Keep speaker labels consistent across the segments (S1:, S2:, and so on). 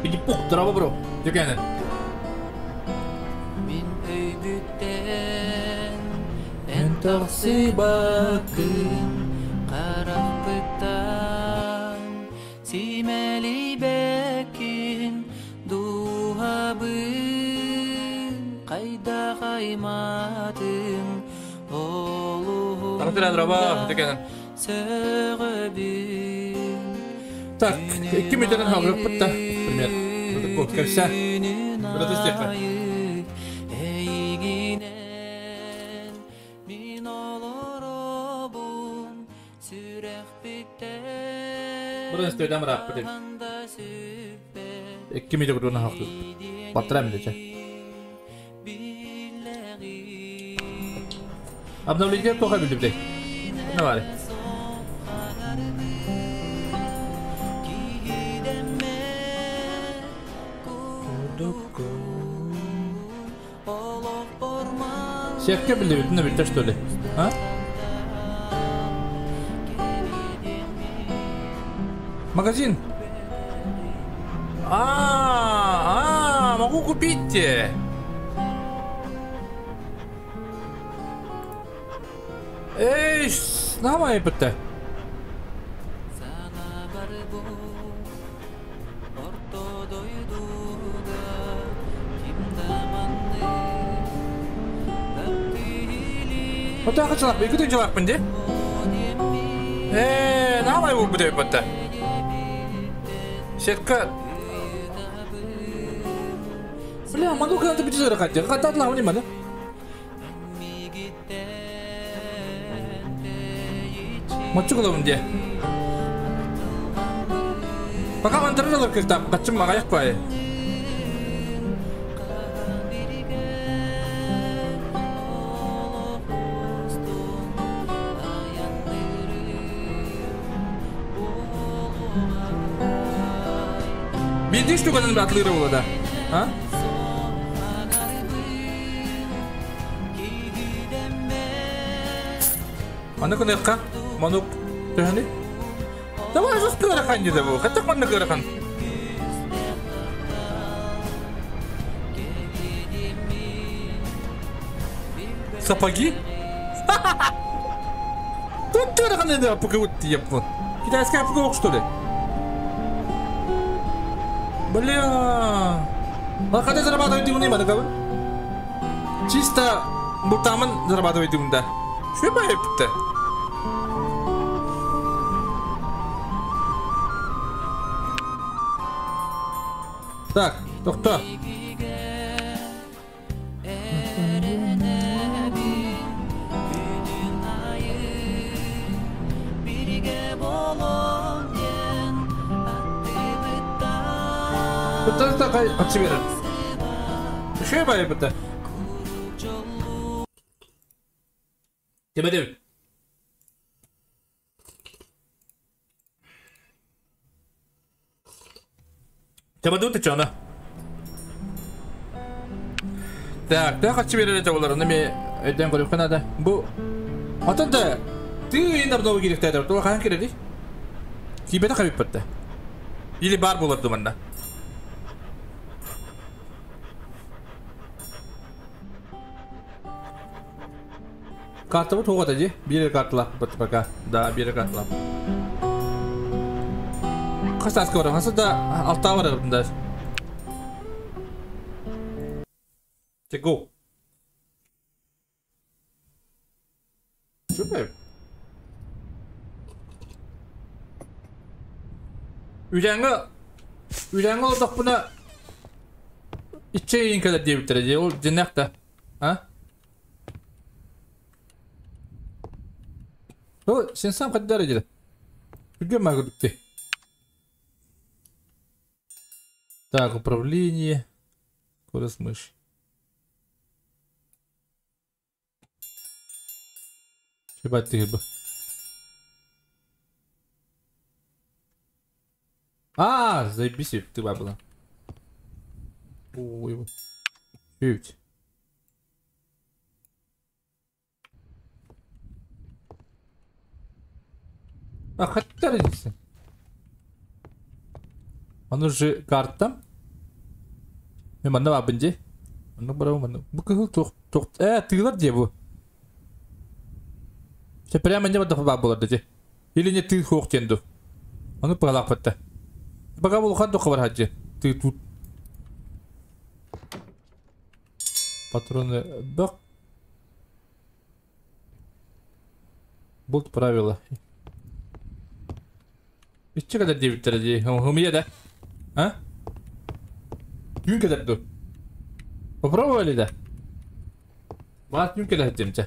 S1: Пук, дорообо бро. Дьүкээнэ.
S2: Мин өйбүттэн эн тахсыбаккын харахпыттан симэлийбэккин дууһабын хайдах аймаатыҥ олуһун
S1: Таратыра дорообо, дьүкээнэ.
S2: сөҕөбүн
S1: Так, 2 метрден хаалыахпыт да, пример. Көрсө. Быраты истиэххэ.
S2: Эйигинэн мин олоробун сүрэхпиттэн
S1: Бырын истиэдэн бырааппыт. 2 метр курдугун хаалыахпыт. Баттара эмилече. Обновление тоха билибдей. Давай. Сетка билибит, не билте что ли? А? Магазин. А, а, могу купить. Эй, давай бітті. Отаа қачалап, екі түн жылаппын де. Э, давай бұл бітті бітті. Сетка. Бля, могу когда-то бітті қайтты. Қайтадылар, не маны. Мочу кылабын дии. Пока мантырыр ылар кыахтаах хаччым аҕыйах баайы. Биирдии штуканан атлыыра буолла да. А? Аны кыныахха, манук төһөнүй? Давай жус кыарахан диде бу. Хаттак манна кыарахан. Сапоги? Тут кыарахан это апыгы еппун. Китайская апыгы что ли? Бля. А когда зарабатывать ты не надо Чисто бултамын зарабатывать да. Что байыпты? Так, тохто. Бұттан та қай қатшы берер. Үше байыпты. Темедев. Темедев ты чана. Так, так қатшы берер это олар. Неме өйден көріп қанады. Бу Атын да ты енді обновы керек тәдір. Тула қаған керек Кибета қабып бітті. Или бар болар думанда. Картабы тоғата же. Бір карталап бітті пока. Да, бір карталап. Қас таска бар. Қасы да алта бар бұнда. Go. Супер. Үдәңі Үдәңі олдақ бұна Итче ең кәлі деп бітіреді. Ол жинақ та. А? О, сен сам қаддар еді. Үлген мағырдықты. Так, управление. Скорость мыши. Ебать ты бы. А, заебись, ты бабла. Ой, чуть. А хотя разница. Он уже карта. Мен манна баабын дии. Маннык барабын маннык. Бу кыһыл туох туох э тыылар дии бу. Чэ прямо не бардах баар буолар дии. Или не тыы суох диэн ду. Ону пыалаахпытта. Пока улахан туохха бар хаджы. Тыы тут. Патроны бөх. Булт правила. Иччи кэлэр диэбиттэрэ дии. Хымыйа да. А? Түүн кэлэр ду. Попробовали да? Баар түүн кэлэр дьэмчэ.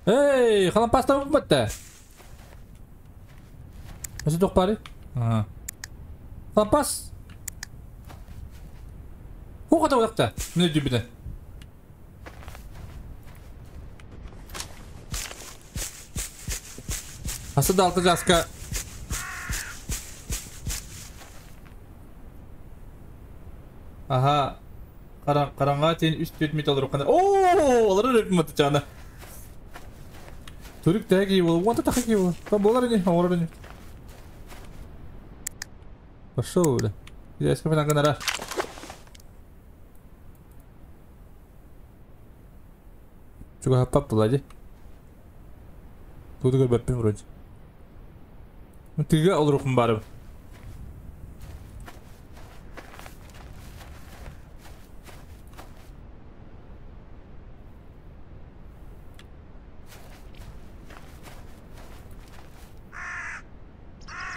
S1: Эй, халампаастабыт батта. Өсө туох баарый? Аа. Халампаас. Хуха да Мин өйдүүбүнэ. Асы да алты жаска Аха. Хараҥа тиэн үс түөрт метр олоруоххана. Оо, олорор эбит матычаана. Турик тэһэ кии буолар. Уонта таха кии буолар. Та буолар ини, оҥорор ини. Пошел, бля. Я скажу, гонорар. Чугаһаппат буолла дии. Тугу да көрбөппүн вроде. Тыга олоруохпун баарым.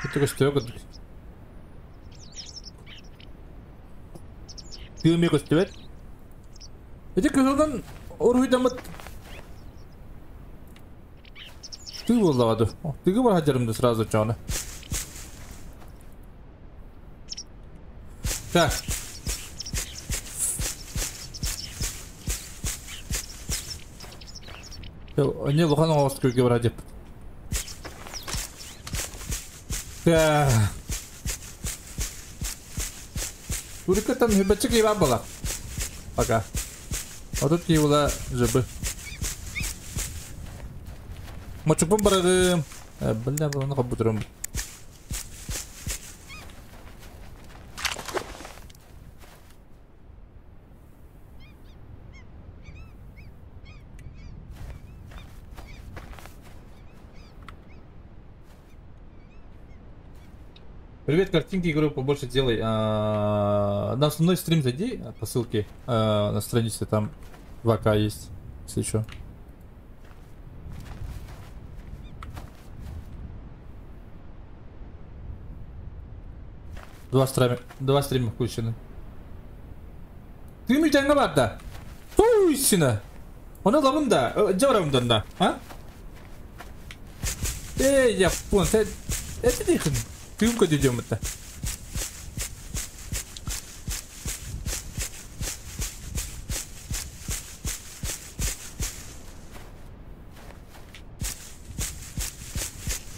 S1: Kötü көстүбэ курдук. Тыы эмиэ көстүбэт. Ити кыһылдан уруһуйдаммыт тыы буоллаҕа дуу. Тыгы бар сылдьарым да сразу оччоҕуна. Так. Не улахан оҕус көргө бара деп. Так. Урикаттан хүбэччи киһи баар буолла. Пока. Отут киһи була жыбы. Мочукпун барарым. Бля, bunu кобутурум. Привет, картинки игру побольше делай. На основной стрим зайди по ссылке на странице, там 2К есть, если еще. Два стрима включены. Ты митянга бар да? Туйсина! Она лабында, жабарабында да, а? Эй, я понял, это тихо. Тымка идем это.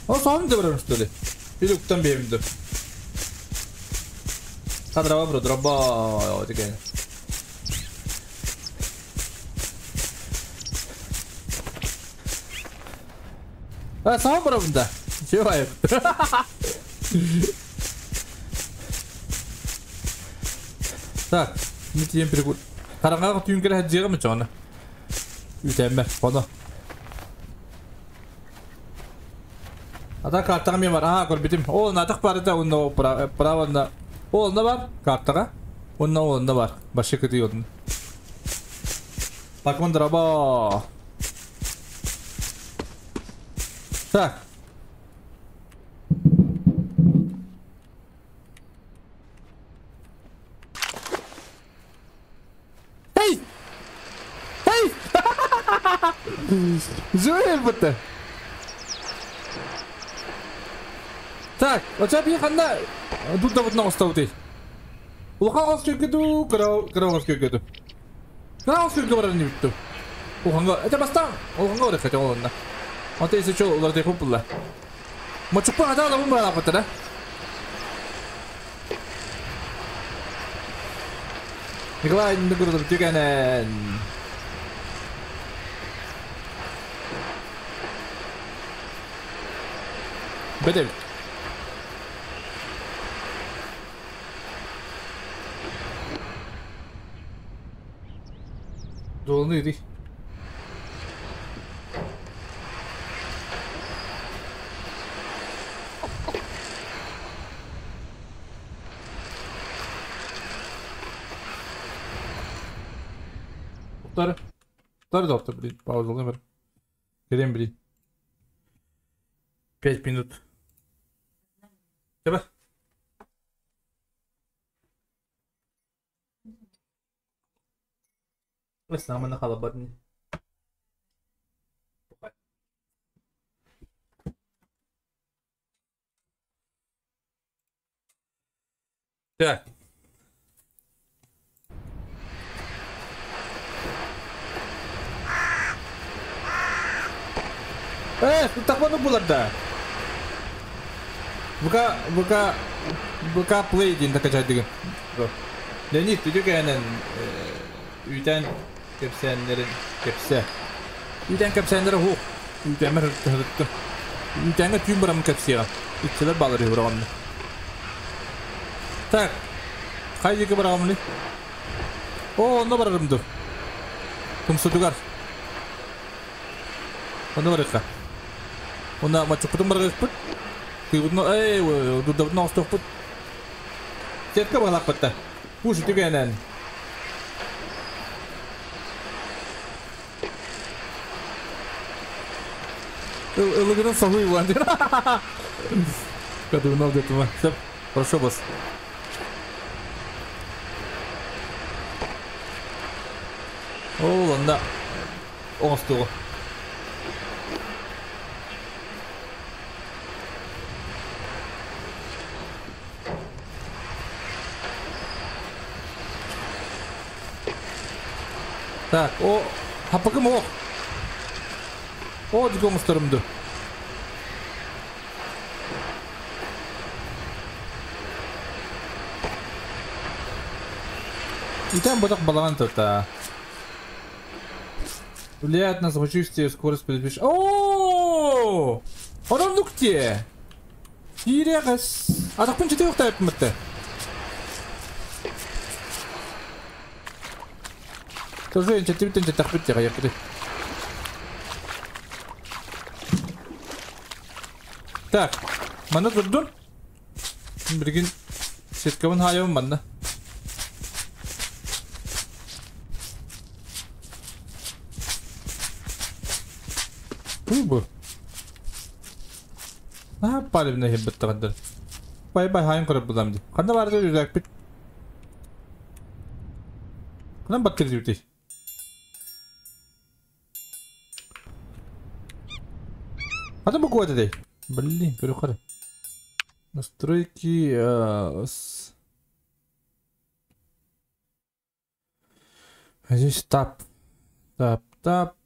S1: О, сам заберем, что ли? Или там бьем, да? Дрова, бро, дроба, такая. А, сам да? Чего я? Так, не тем перекур. Харанга түйін келе хаджиға мы чоны. Үтәммер, хоно. Ата картаға мен бар. Ага, көрбетім. Ол натық бар да, онда право на. Ол на бар картаға. Онда онда бар. Башы кіті одын. Покемон дроба. Так. Эй! Эй! Зөйл бітті. Так, оча би ханна дудда бутна оставды. Улахан оғыз көкеду, кыра оғыз көкеду. Кыра оғыз көкеду барар не бітті. Улаханга, это бастан, улаханга орек хотя олонна. Ата если чё, улар дейху булла. Мачукпа ата адамын бара апатта, да? Николай Нагородов түгенен. Бэдэбит. Дуоланы иди. Туттары. Туттары доктор, блин, паузалыы бар. Кэлэн блин. 5 минут. Давай. Бес намана халабарни. Так. Тахманы буларда. ВК, ВК, ВК Play диэн такачайдыгын. Леонид, үтү кээнэн үтэн кэпсээннэрин кэпсэ. Үтэн кэпсээннэри ху. Үтэмэр хырытты. Үтэнгэ түүн барамын кэпсиэҕэ. Иччилэр балар үһүрөҕөннө. Так. Хай диэки бараҕамны? О, онно барарым ду. Тумсутугар. Онно барыахха. Онно маччукпутун барыахпыт. Тыыбытын, эй, дурдабытын оҥостуохпут. Сетка баҕалаахпыт да. Пуш үтүгэнэн. Ылыгынан соһуй буолан. Кадырнал детума. Сөп. Хорошо, босс. Ол онно оҥостуоҕу. Так, о, хаппакым ох. О, дико оҥосторумду. Итан ботах балаҕан тута. Влияет на самочувствие, скорость передвижения. О! Ороннук те. Киириэҕэс. Атахпын чытыах тайппымытты. Тоже инчеттибит инчеттахпыт те хайаппыты. Так, манна турдун. Билигин сеткабын хаайабын манна. Бу. Аа, палевна хеббеттаҕырдар. Бай-бай хаайын көрөр булам ди. Ханна баар үрээкпит? Ханан баттыр дибити? Ханна бу куот этэй? Блин, көрү. Настройки с... Здесь тап. Тап, тап.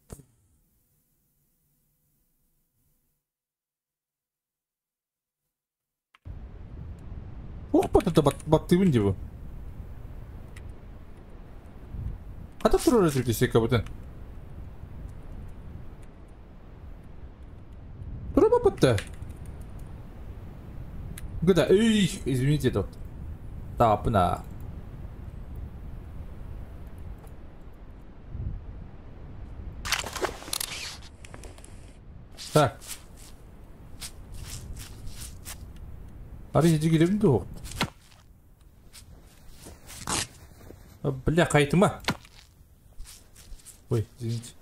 S1: Ох, бат это баттыбын дибу. Хата турар этибити кабытын. Тура бапытты. Гыда, эй, извините тут. Тапна. Так. Ары жигерим ду. Бля, кайтыма. Ой, извините.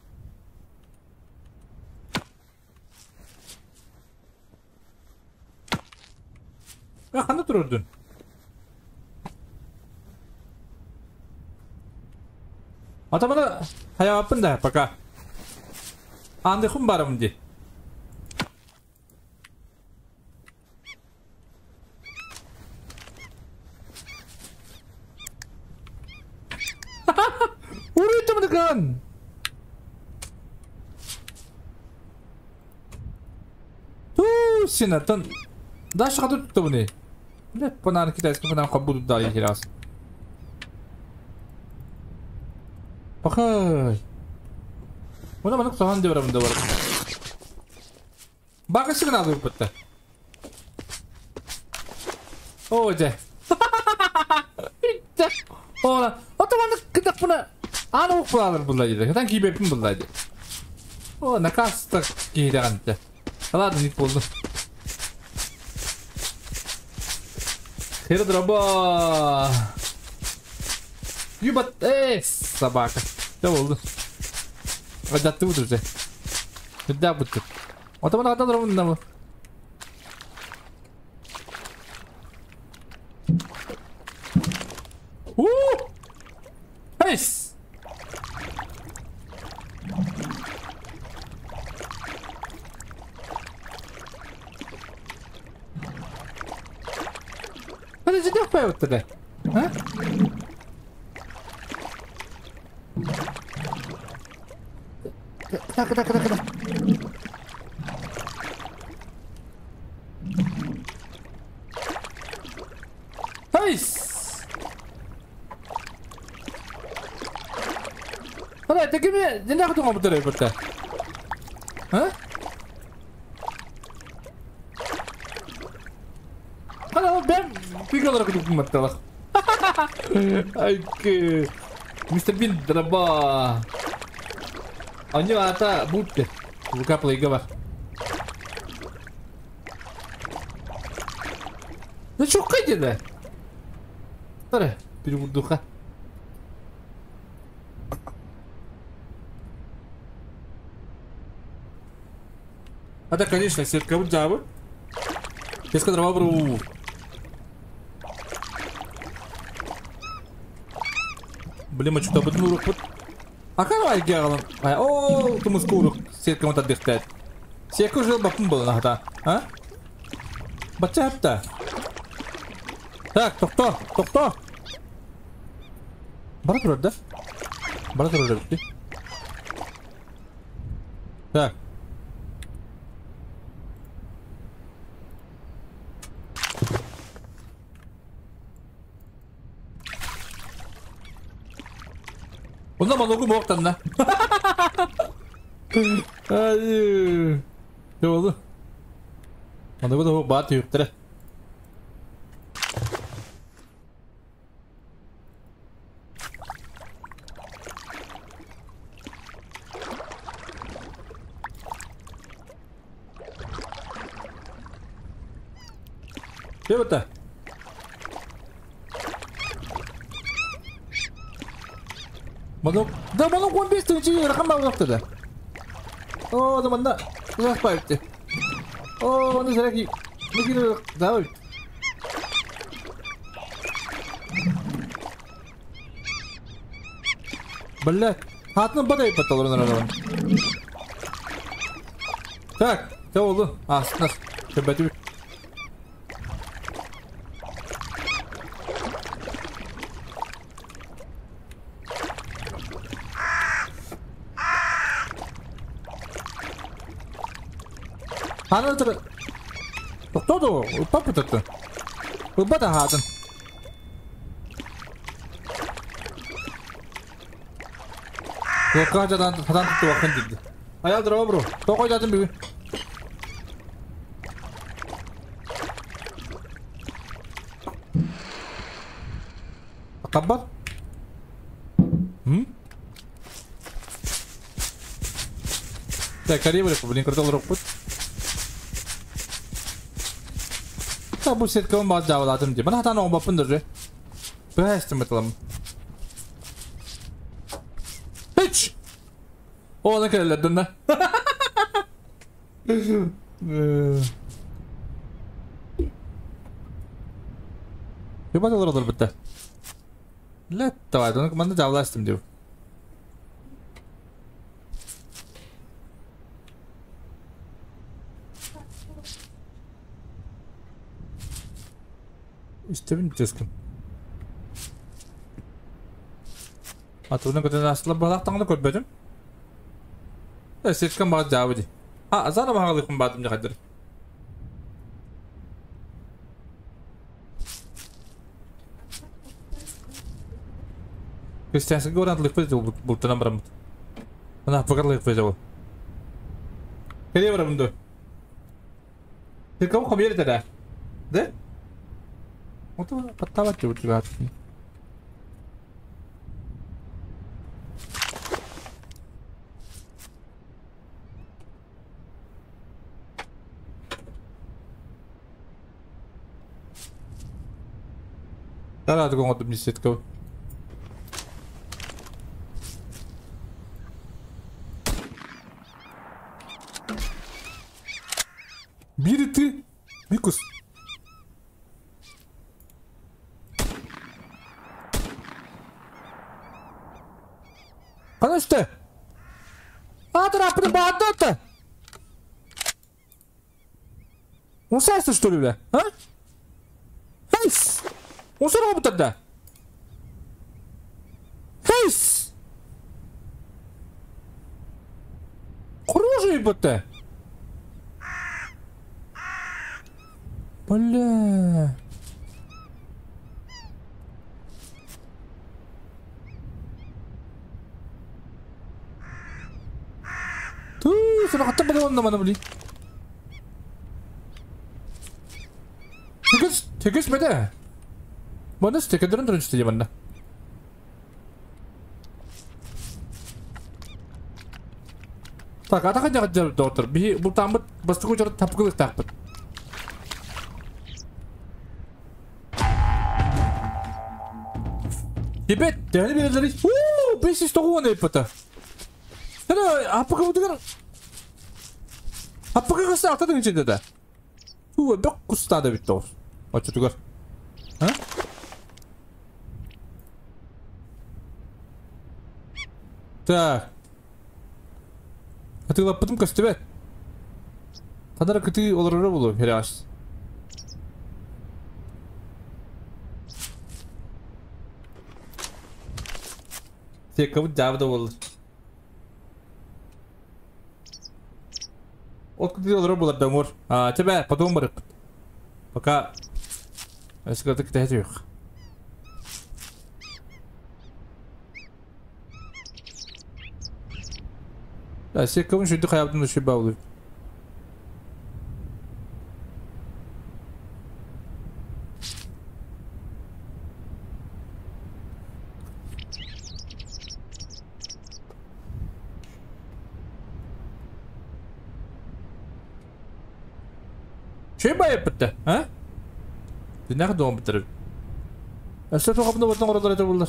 S1: А, ханна турурдун? Атамана хаябаппын да, пока. Анды хум барым ди. Уруйтамдыган! Туу, синатан. Дальше хаду туттабыны. Бля, панар китайский панар буду дали раз. Пахай. Мына маны соған деп барамын да бар. Бағы сигнал бітті. Оо дьэ. Ола, отоманы кытаппына аана укпалар булла дии. Хатан киибэппин булла дии. О, наказ-то киһидэҕинтэ. Ладно, не болду. Хера дроба. Юбат, эй, собака. Да болду. Адатты бутурзе. Да бутур. Отоманы хатан дробун Уу! Хайс! Hadi ciddi yapayım Ha? Так, так, так, так. Хайс! Hala tekimi ne kadar bu tarafa? Ha? Hala ben bir olarak dokunmakta Ay Mr. Bean дроба. Они ата будте. Лука плейга Ну чё кайдена? Тара, перевурдуха. А да, конечно, сетка вот жабы. Сетка дрова бру. Блин, мы что-то об руку. А как вай гялом? О, ты мускуру. Сетка вот отдыхает. Сетка уже бапун была нагда. А? Бачапта. Так, тохто, тохто. Бара да? Бара Так. Онда моногу моқтанна. Ай. Не oldu? Моногу да бат юктыра. Это? Манок. Да, манок 15 тысяч рахам да. О, да манна. Захпайте. О, ну зраки. Ну да. Бля, хатны бадай паталар нарадам. Так, не oldu? Aslında köpeti. Ханытыр. Тоқтоду, упап tuttu. Упа да хатын. Тоққа жадан tuttu bakın dedi. Ayaldır bro. Тоқой жадын бүгін. Қаббат? Так, карибы, блин, картал рокпут. Bu setkabın bazı cavaladım diye. Bana hatan olmapındır. Bu metalım. Hiç. O ne kadar da. Yobaz olur bitti. Let давай, onu ben de cavaladım diyor. İstebin teskим. Atılın kadar asla balak көрбөдүм. Да сеткам бага жабыды. А, азана багалыкым бадым жакадыр. Христианский город лыкпы бултанан барамыт. Мына пакарлык жабы. Кере барамынды. Сеткам комьер да. Да? Баттаабат дьыбыт. Тарааты оҥордум десятка. Биир ты Микус. Қана үсті? Атыр апыны бағытты атты. Он что ли, бля? А? Хейс! Он тогда? Хейс! Хороший бұтты. Бля. Ту, сұрақатта бұлы мана бұли. Текес, текес бәді. Мана стекедерін тұрын істейді мана. Так, атақа жаға доктор. Би бұл тамбыт басты көчер тапқылық тақпыт. Ебет, дәні берелері. Ууу, 509 еппіті. Әне, апықы бұдығыр. Апықы қысы алтадың ішінде да. Ууу, бөк құстады бітті ол. Очы түгір. Так. Атылап бұтым көстібет. Қадара күті оларыры болу, херяш. Секабы жабыда болur. От күті оларыры болар дамыр. А, тебе, потом барып. Пока. Өскөтү күтәһе yok. Да, секабын шүйді қаябдың үші баулы. Şey bayıp bitti, ha? Dinler doğum bitirir. Ösle toqabında batın oralar ete bulur.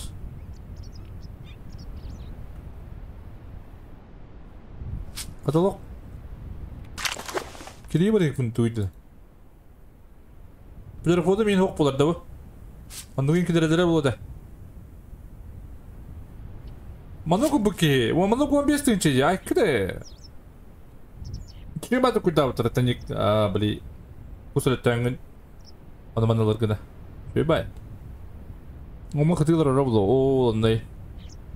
S1: Katalog. Kiriye barayık bunu duydu. Bir kodu men hoq bular da bu. Andıgın kiderelere buladı. Manok bu ki. O manok 15 тынчы. Ay киде. Кире баты куда бутыр таник били. Кусыр тәңгін. Аны маналар гына. Бай. Ома кытылар робло. О, ондай.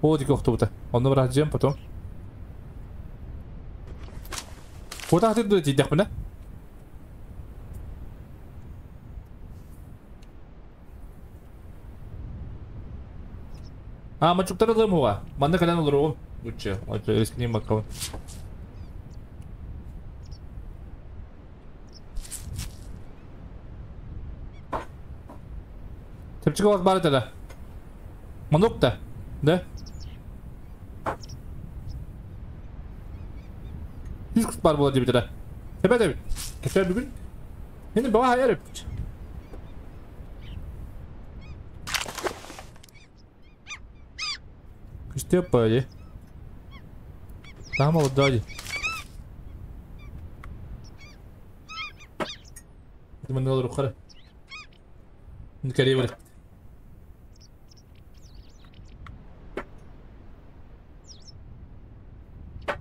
S1: О, дик охты бута. Оны бір жем потом. Куда ты дует идях мына? А, мачуктар алым хуа. Манда кадан olur oğlum. Лучше. Лучше рискнем бакалым. Тепчик бар бар да. Манок да. Да? Yüz бар була деп да. Tepe de. Tepe bugün. Şimdi baba hayal etmiş. Күстеп бали. Там алды. Мында алыр қара. Кәрей бар.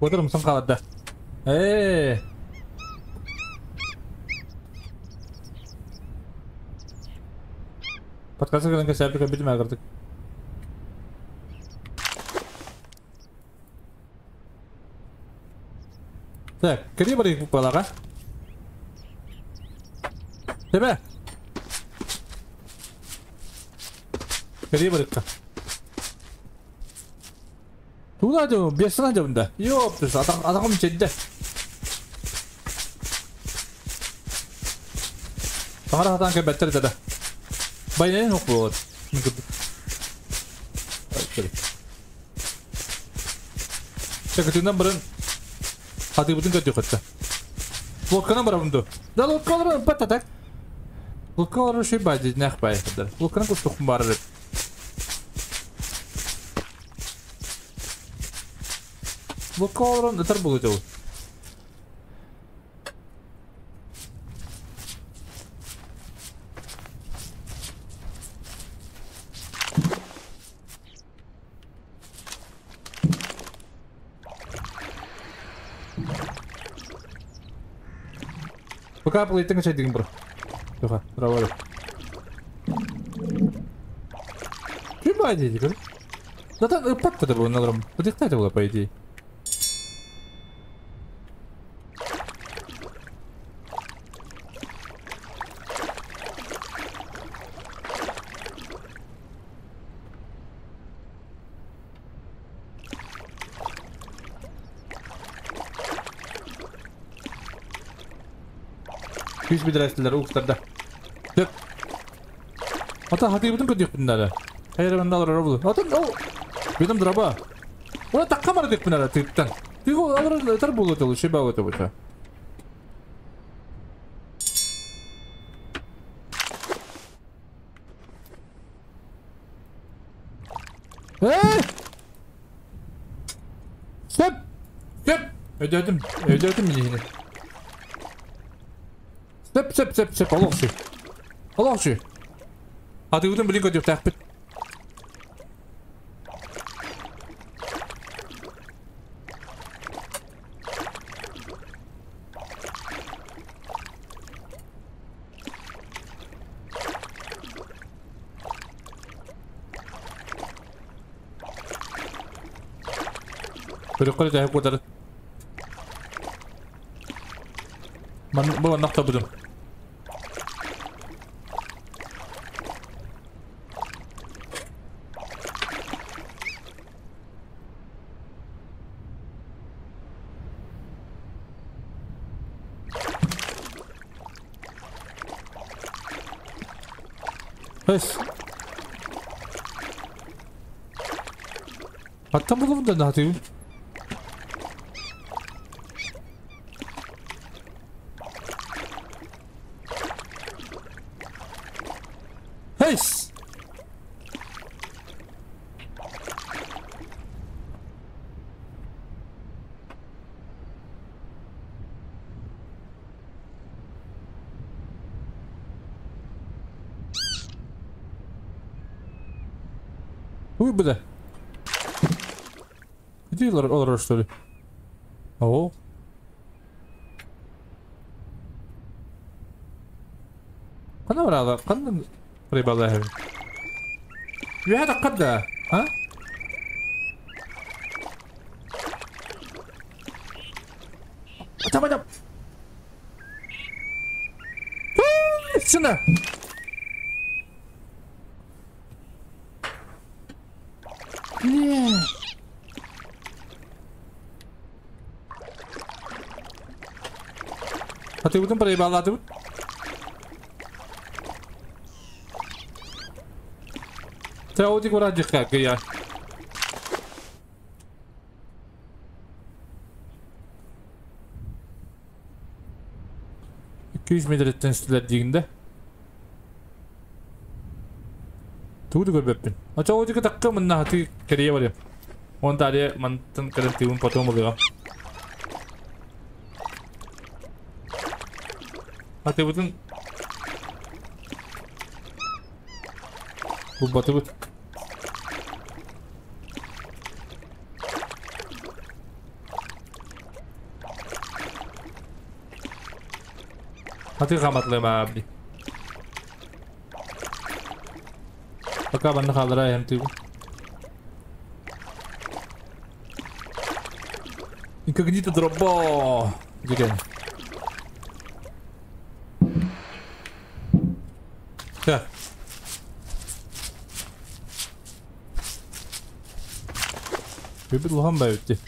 S1: Отырмысың қалады. Э. Подкастқа келген сәбі бітім әгірдік. Так, кіре барайық балаға. Тебе. Кіре барайық. Тула жо, бесна жобунда. Йоп, атагым жетти. Таңара хатан кебеттер деді. Байнайын ох буолар. Чакытынан баран хатыыбытын көрдүөхөттө. Лодканан барабын ду. Да лодкалары ыппат так. Лодкалары шүй бай дединэх бай. Лодканан кустухум барыр. Лодкаларын ытар болу. Пока плейтинг чайдигин бро. Туха, браво. Ким бай дейди? Затан ыппат да бу наларым. Бу это было по идее. Күз бидрәстеләр уктарда. Төп. Ата хатыбытын көтүк биннәре. Хайыр бандалар булды. Ата о. Бедем драба. Ула такка бар дип биннәре тыптан. Тыгы алар тар булды тыл, шиба өтө бу. Эй! Стоп! Стоп! Өйдөтүм, өйдөтүм мине. Сөп, сөп, сөп, сөп, олох şu. Олох şu. Хатыбытын билин көтүк тәхпит. Көрөккө тәхип кутары. Ман бу нақта будым. Hös. Hatta bulum da ne atayım? Hös. Уй, бля. Где олар, что ли? О. Кана барада, кандай рыбалар? Юһа кадда, а? Давай, давай. Сюда. Хатыбытын проебалатыбыт. Тәудик врадиха гыя. 200 метрден үстілер дегенде. Туды көрбеппин. Ача такка мынна хаты керие бар. Он далее мантын кырын потом булыга. Хатыбытын бу батыбыт. Хаты хаматлыма абди. Пока банна халдыра hem тыгу. Инкогнито дроба. Деген. Так. Бибит лохан бәйітті.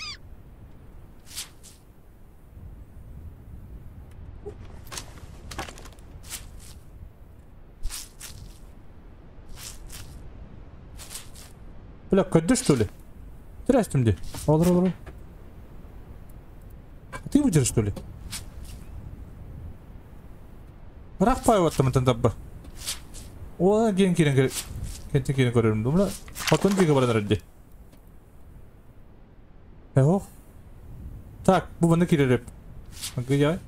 S1: Бля, көрдө что ли? Здрасте дии. Олор олор. Ты выдержишь что ли? Ыраах паайбаттаммытын табба. Уолан киэн киирэн кэнтин киирэн көрөрүм дуу. Хотон диэки баран эрэр дии. Эх. Так, бу манна киирэр Гыяй.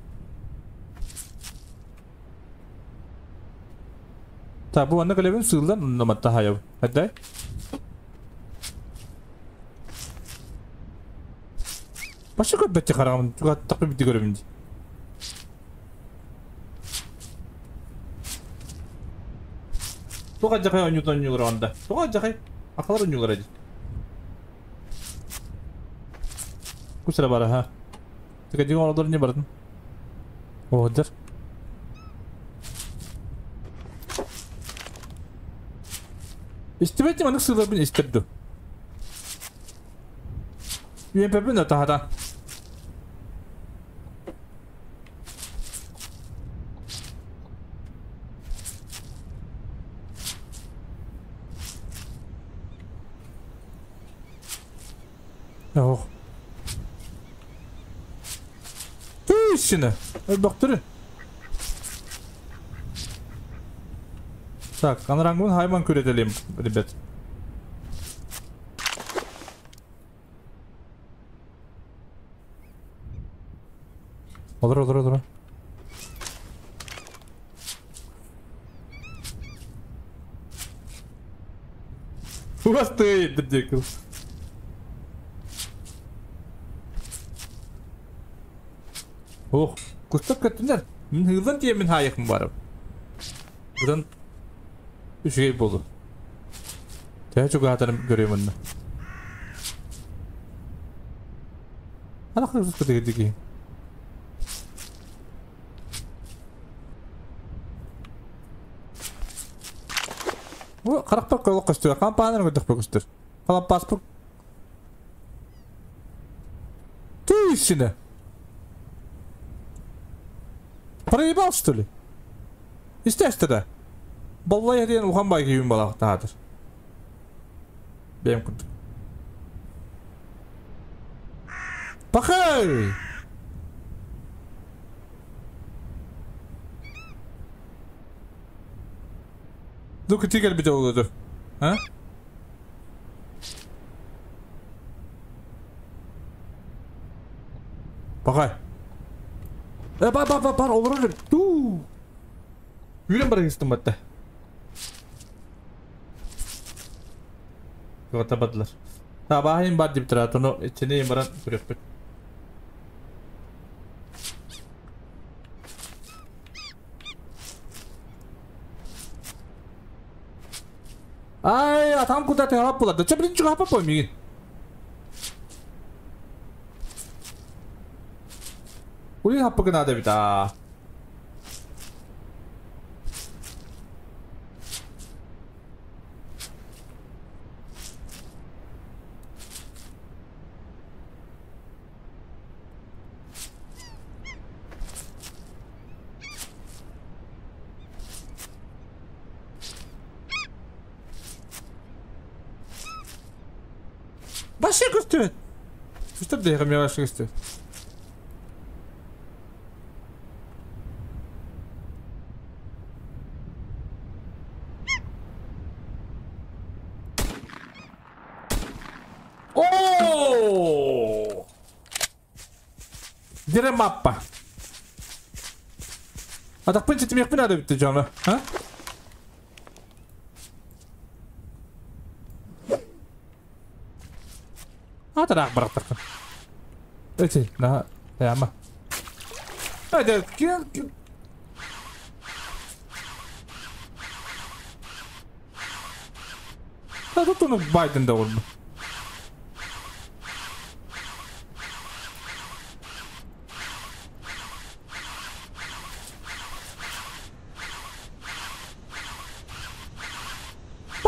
S1: Так, бу манна кэлэбин сыыллан онно маттаһайабын. Хайдай? Башы көрбөттү хараҕым тугаттахпы бити көрөбүн дии. Туга дьахай оонньуутун оонньуулар онда. Туга дьахай акалар оонньуулара дии. Кусара бара ха. Тикадига олордор не бардым. Оһдер. Истибэт маннык сыыларбын истэр ду. Үөмпэппин да таһата. Ох. Тыщина! Өлбөхтөрү. Так, анарангун хайман күрэтэлим, ребят. Олор, олор, олор. Уас ты, дикл. Ох, кустар көттүнэр. Мин хыылан тиэмин хаайыкым барып. Бұдан үчүгэй болду. Төһө чугаһатарын көрүөм онно. Ана кыргыз көтөгө О, харахпар колок көстөр. Кампанын көтөх көстөр. Калап паспорт. Ты Проебал, что ли? Естественно. Баллай диэн улахан бай киһибин балаахтаатыр. Бэйэм курдук. Пахай! Ну-ка кэлбитэ буолуо А? Пахай. Э, бар, бар, бар, бар, олорор. Туу. Үүрэн баран истим батта. Бадылар. Табаһын бар дип турар, тону ичине баран көрөппүт. Ай, атам куда ты хап булады. Че блин, чуга хап мигин. Ули хаппы надо бита. Башы көстүбөт. Көстүр дейхем башы көстүбөт. О! Дире маппа. Атақпын жетімекпін ады бітті жаны. А? Атарақ барақтақын. Өте, на, яма. Айда, кел, кел. Да тут он Байден да он.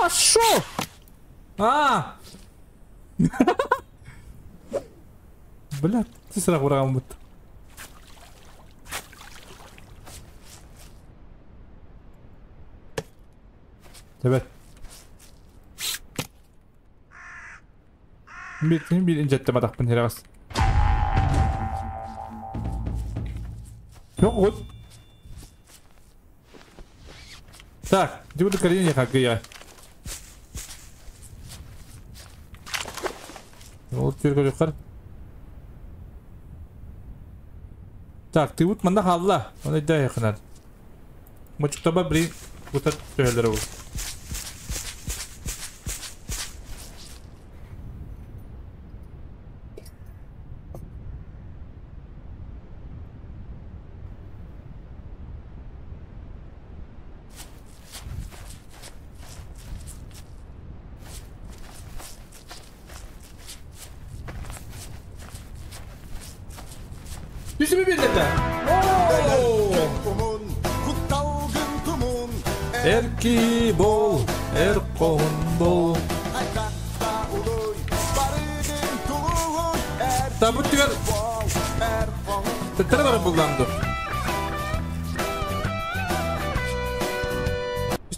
S1: Пошел! А! Бля, ты сразу ураган будто. Тебе. Bir incetti mataqpın hirağız. Yok вот. Так, где буду корень как я. Вот теперь yukarı. Так, ты вот манда халла. Он иде yakınар. Мочуктаба bir бута төһөлөр бу. Yüzümü bildirdi. Erki bol, erkon bol. Tabut diyor. Tetere var bullandı.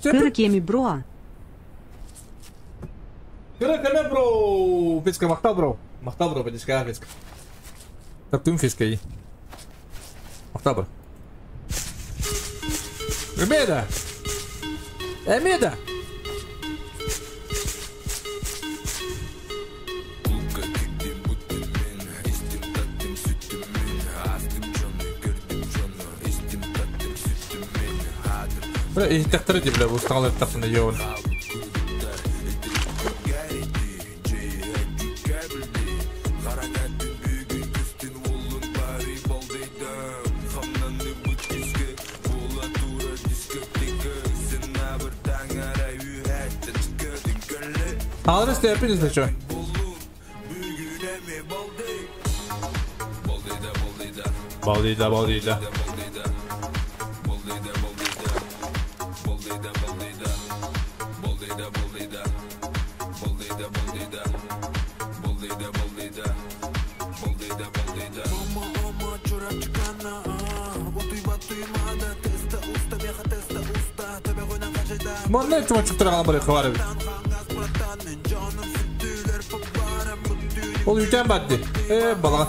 S3: Kırık bro.
S1: Kırık yemi bro. Fiska maktal bro. Maktal bro, fiska fiska. Таптым фиска и. Октябрь. Эмеда! Эмеда! Бля, и тахтары бля, устал тахтаны йоун. Алырыс теппин значок. Балдыйда, балдыйда. Манна чумачык тураган бар хабары. Ол үлкен бадды. Балаға.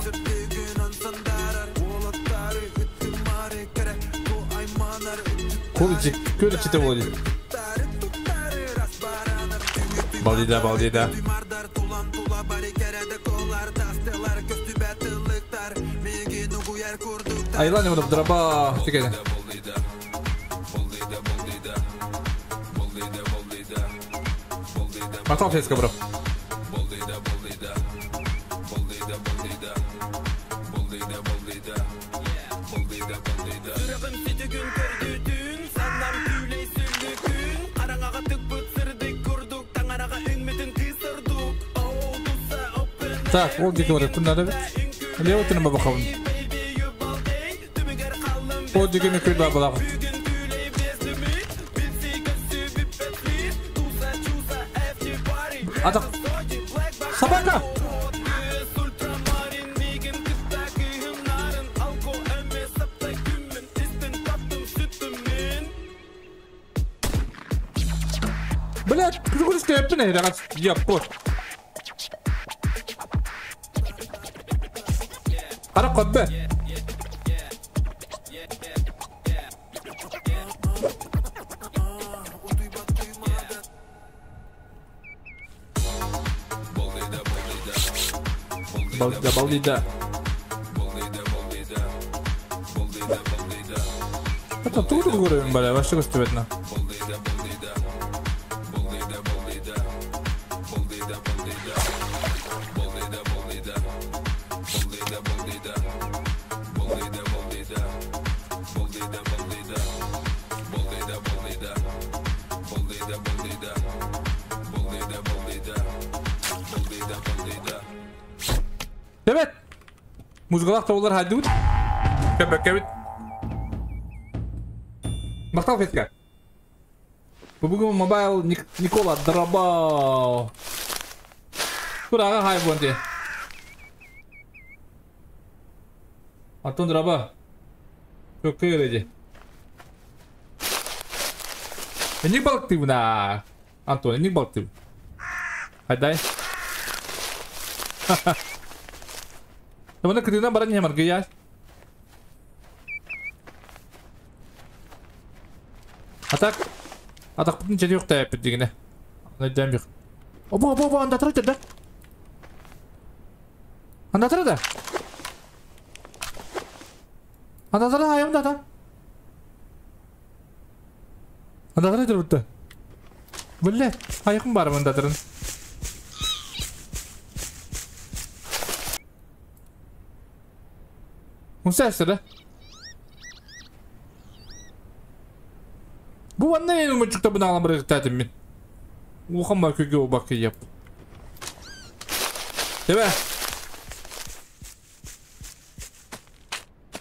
S1: Көл чите болды. Балдида, балдида. Айлан не буду драба. Тикене. Матал феска, бро. Так, ол дикі бар, күн надо бит. Лево түні баба қабын. Ол дикі мен күн баба лағын. Атақ. Собака! Блядь, күргүрүскө өппүн рагат яп кот. Кара котбе. Балдида, балдида. Это тут көрөм бала, вообще көстөбөт. Evet. Музгалах тавлар хадут. Кәбәк. Мактал фетка. Бүгін мобайл Никола Драбау. Турага хай бонде. Антон Драба. Көккереде. Не балктивна. Антон, не балктив. Хайдай. Манна кытыынан баран иһэ маргыйаа. Атак. Атахпытын чэти дигине. Найдем бих. Оба, оба, оба, андатара да. Андатара да. Андатара айым да да. Андатара да. Билле, айыкым бар андатарын. Мусайсы да. Бу манна мен умучукта буна аламыр мен. Улахан бар көге бак yap. Değil mi?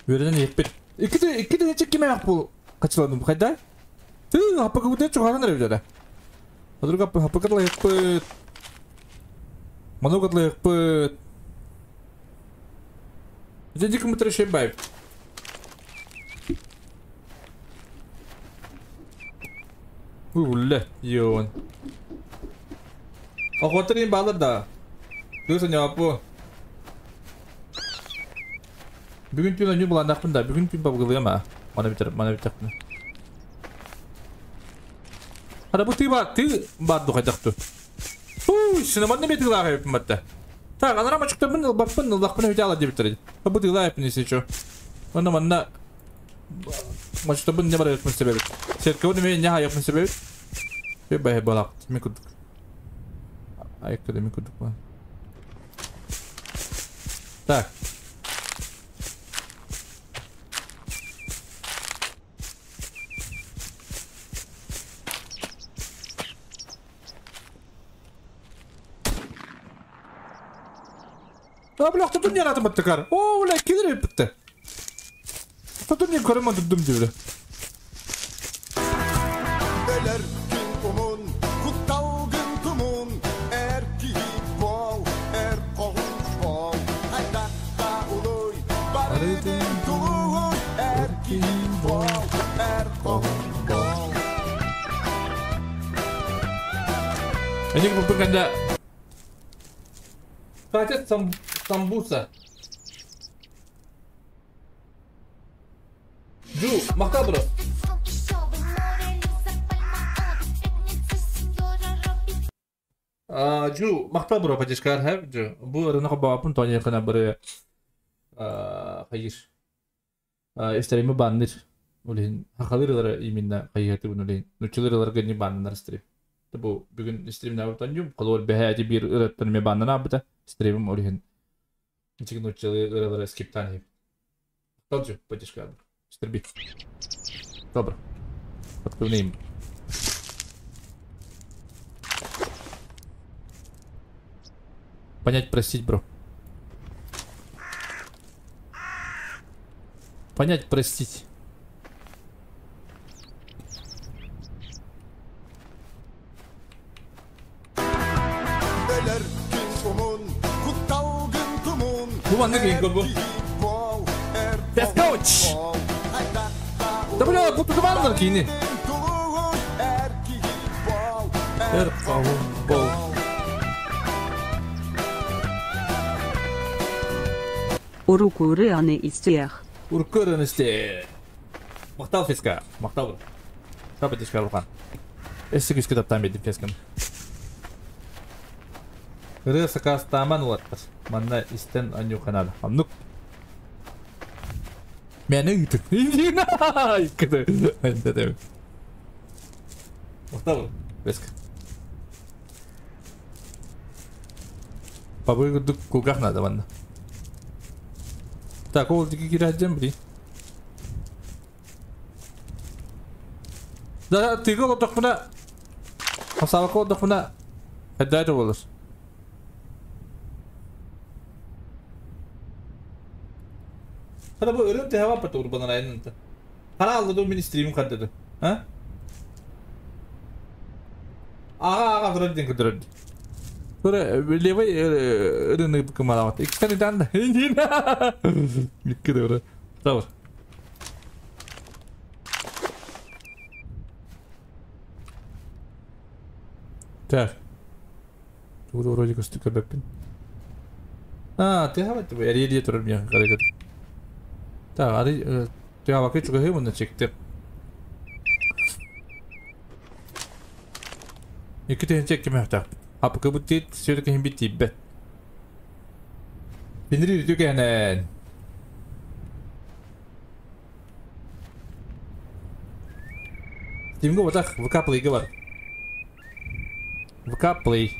S1: Үөрэнэн иһиппит. Икки de киме бу качыладым хайда? Ты хаппа кубуте чугаран эрэ Адруга хаппа катла яппыт. Ману катла яппыт. Дядя кому-то бай. Уле, йон. Охотрин балар да. Күсө няпу. Бүгүн түн ойну буландакпын да, бүгүн түн бабгылыма. Мана битер, мана битер. Ара бу ты бар, ты бар духайдакту. Фу, сина манна бит гылаа хеп матта. Так, анара мачыкта бын баппын, лакпын өтө ала деп битер. Бу тыла хеп несе чо. Манна манна мачыкта бын не бар өтмүн себеби. Серкө неме не хаяпмын себеби. Бе бай балак, мен кудук. Айкка мен кудук. Так. А, бля, кто не рад маттакар? О, бля, кидер битте. Кто не көрөмөн дудум дибре. Эник бу канда Хватит сам самбуса. Джу, махтал бро. Джу, махтал бро, поддержка хэв, Джу. Бу рынок бабапын тони кына бир хайыр. Истерими банныр. Улин хахалырылар именно хайыты буну Нучылырылар гыни баннар стрим. Бу бүгүн стримне абытан колор бэһээти бир ыраттан ме баннан абыта стримим олиһин. Ничек нучылырылар скиптан хип. Талжу, поддержка. Стрби. Добро. Подкрывнем. Понять, простить, бро. Понять, простить. Бу маннык инго бу. Let's go! Да бля, бу тутуманнар кийини. Эр бол.
S3: Урукурыаны истиэх.
S1: Урукурыаны истиэх. Мактал фиска. Мактал. Тапа дишка рухан. Эсси күскө таптан бедим фисканы. Ыры сакастаман улаттар. Манна истен аню канада. Амнук. Мени ыйтык. Мактал. Фиска. Бабы кугах надо манна. Так, ол дики кирәҗем бри. Да, тыгыл отдохмына. Хасабак отдохмына. Хәддәйді болыр. Хада бу өрім те хава патур банан айнын. Хара алды ду мини стримим кадды. Ha? Ага, ага, дұрдин күдірді. Тура левый рынок кымалават. Икстен дан. Икки дөрө. Тавыр. Так. Тугу вроде костюка беппин. А, ты хавать бу эрие турар миэхэ карыгыр. Так, ары тыабакы чугаһы мунна чекти. Икки тыһыынча икки мөһтөх. Апыкы бут сүрү киһин бит тиийбэт. Пинри үтү кэһэнэн. Тимге батах ВК Play'га бар. ВК Play.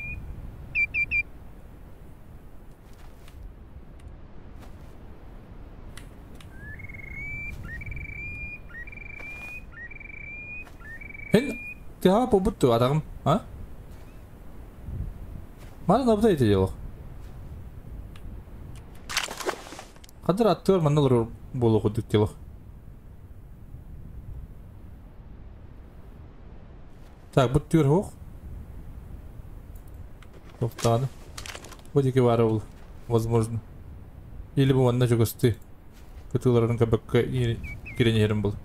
S1: Эн тыаҕа буолбут дуо атаҕым, а? Маны набыта ити дело. Хадыр аттыгар манна олорор буолуох курдук дело. Так, бу түөр суох. Тохтааны. Бу диэки баара ол, возможно. Или бу манна чугастыы. Кытыыларын көбөккө кирэн иһэрим был.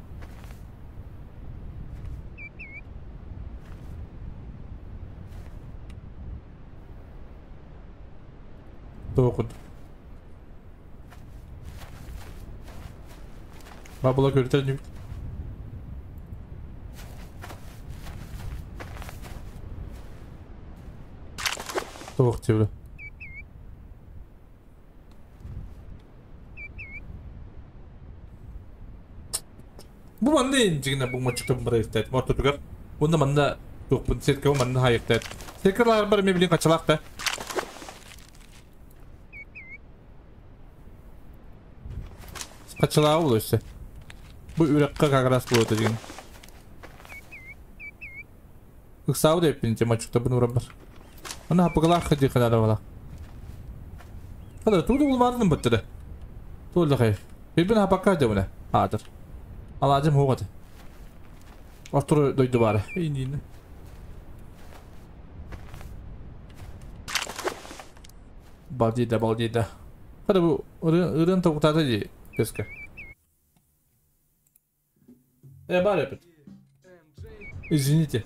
S1: Туох курдук. Бабыла көрүтэр нүбүт. Туох диэбилэ. Бу манна инжигинэ бу мочуктан барыахтаат ортотугар. Уонна манна туохпун сеткабын манна хаайыахтаат. Сеткалаарбар эмиэ билин хачалаах да. Хачалааҕа буолуо өссө. Бу үрэххэ как раз буолуо дигин. Ыксаабыт эппин дьэ мочуктабын уурарбар. Аны хаппыкалаах диэххэ наада буолла. Хада тугу да булмаадым быттыра. Туоллахай. Билбин хапакка дьабына. Аатыр. Алаадьым хуох этэ. Ортуру дойду баара. Иниинэ. Балдида, балдида. Хада бу ырыан тобуктаата дии көскө. Бар эпит. Извините.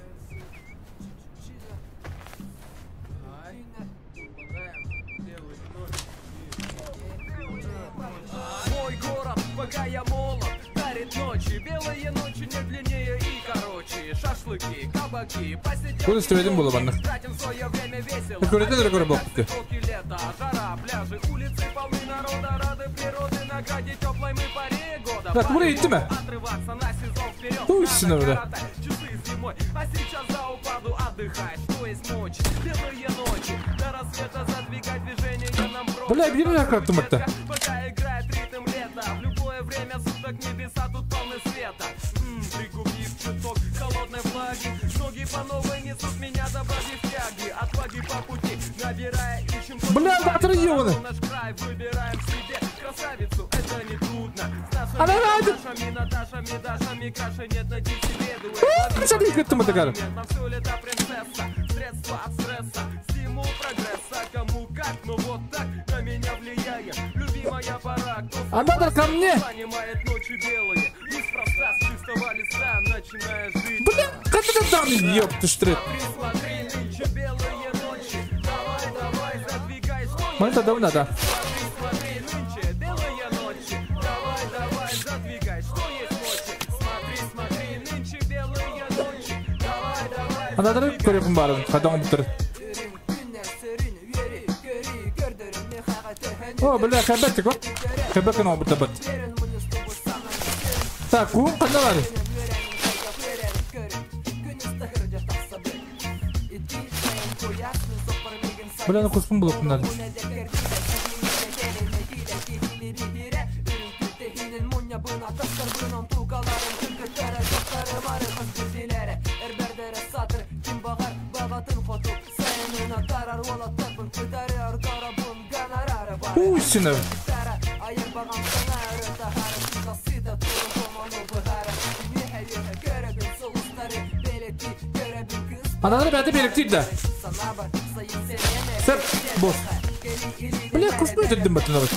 S4: Мой город, пока я молод, дарит ночи. Белые ночи не длиннее и короче. Шашлыки, кабаки, посиделки,
S1: Куда стыведин була банна?
S4: Тратим свое время весело.
S1: Көрөтөн эрэ көрө буолбут.
S4: Елки лето, жара, пляжи, улицы полны народа, рады природы, награде теплой мы паре года.
S1: Так, бурaya gitti mi?
S4: Отрываться на сезон вперед.
S1: Туй сына,
S4: Надо
S1: бля.
S4: коротать часы зимой, а сейчас за упаду отдыхать, что есть мочь. Белые ночи, до рассвета задвигать движение нам прочь.
S1: Бля, bir yakalattım hatta.
S4: Пока играет ритм лета, в любое время суток небеса тут полны света. Пригубив чуток холодной влаги, ноги по новой несут меня до баги в тяги. Отваги по пути, набирая, ищем точку
S1: Бля,
S4: славы.
S1: завтра ёбаный.
S4: Наш край выбираем себе красавицу, это не трудно. С нашими
S1: Она рада.
S4: Наташами, Наташами, Дашами, краше нет, найди себе дуэт.
S1: Ууу, смотри, как ты мотокар.
S4: Нам все лето принцесса, средства от стресса, стимул прогресса, кому как, но вот так на меня влияет. Любимая пора, кто
S1: Она да ко мне.
S4: понимает ночи белые, неспроста с чистого листа начиная жить.
S1: Бля, как это там, ёпта штрит.
S4: Смотри, смотри, нынче белые ночи, давай, давай, задвигай, что
S1: Мана да надо.
S4: Смотри, смотри, нынче белые ночи, давай, давай, задвигай, что есть мочи. Смотри, смотри, нынче белые ночи, давай, давай.
S1: Анадар көрөкүн барын, кадоң буттар. О, бля, кәбәттик вот. Кәбәкін ол бутта бат. Так, куын қанда бар? Бля, ну куспун булып надо. Уй, сына. Аналар бәті беріктейді да. Сәп, бос. Бля, куспун өтірдім баттын абат.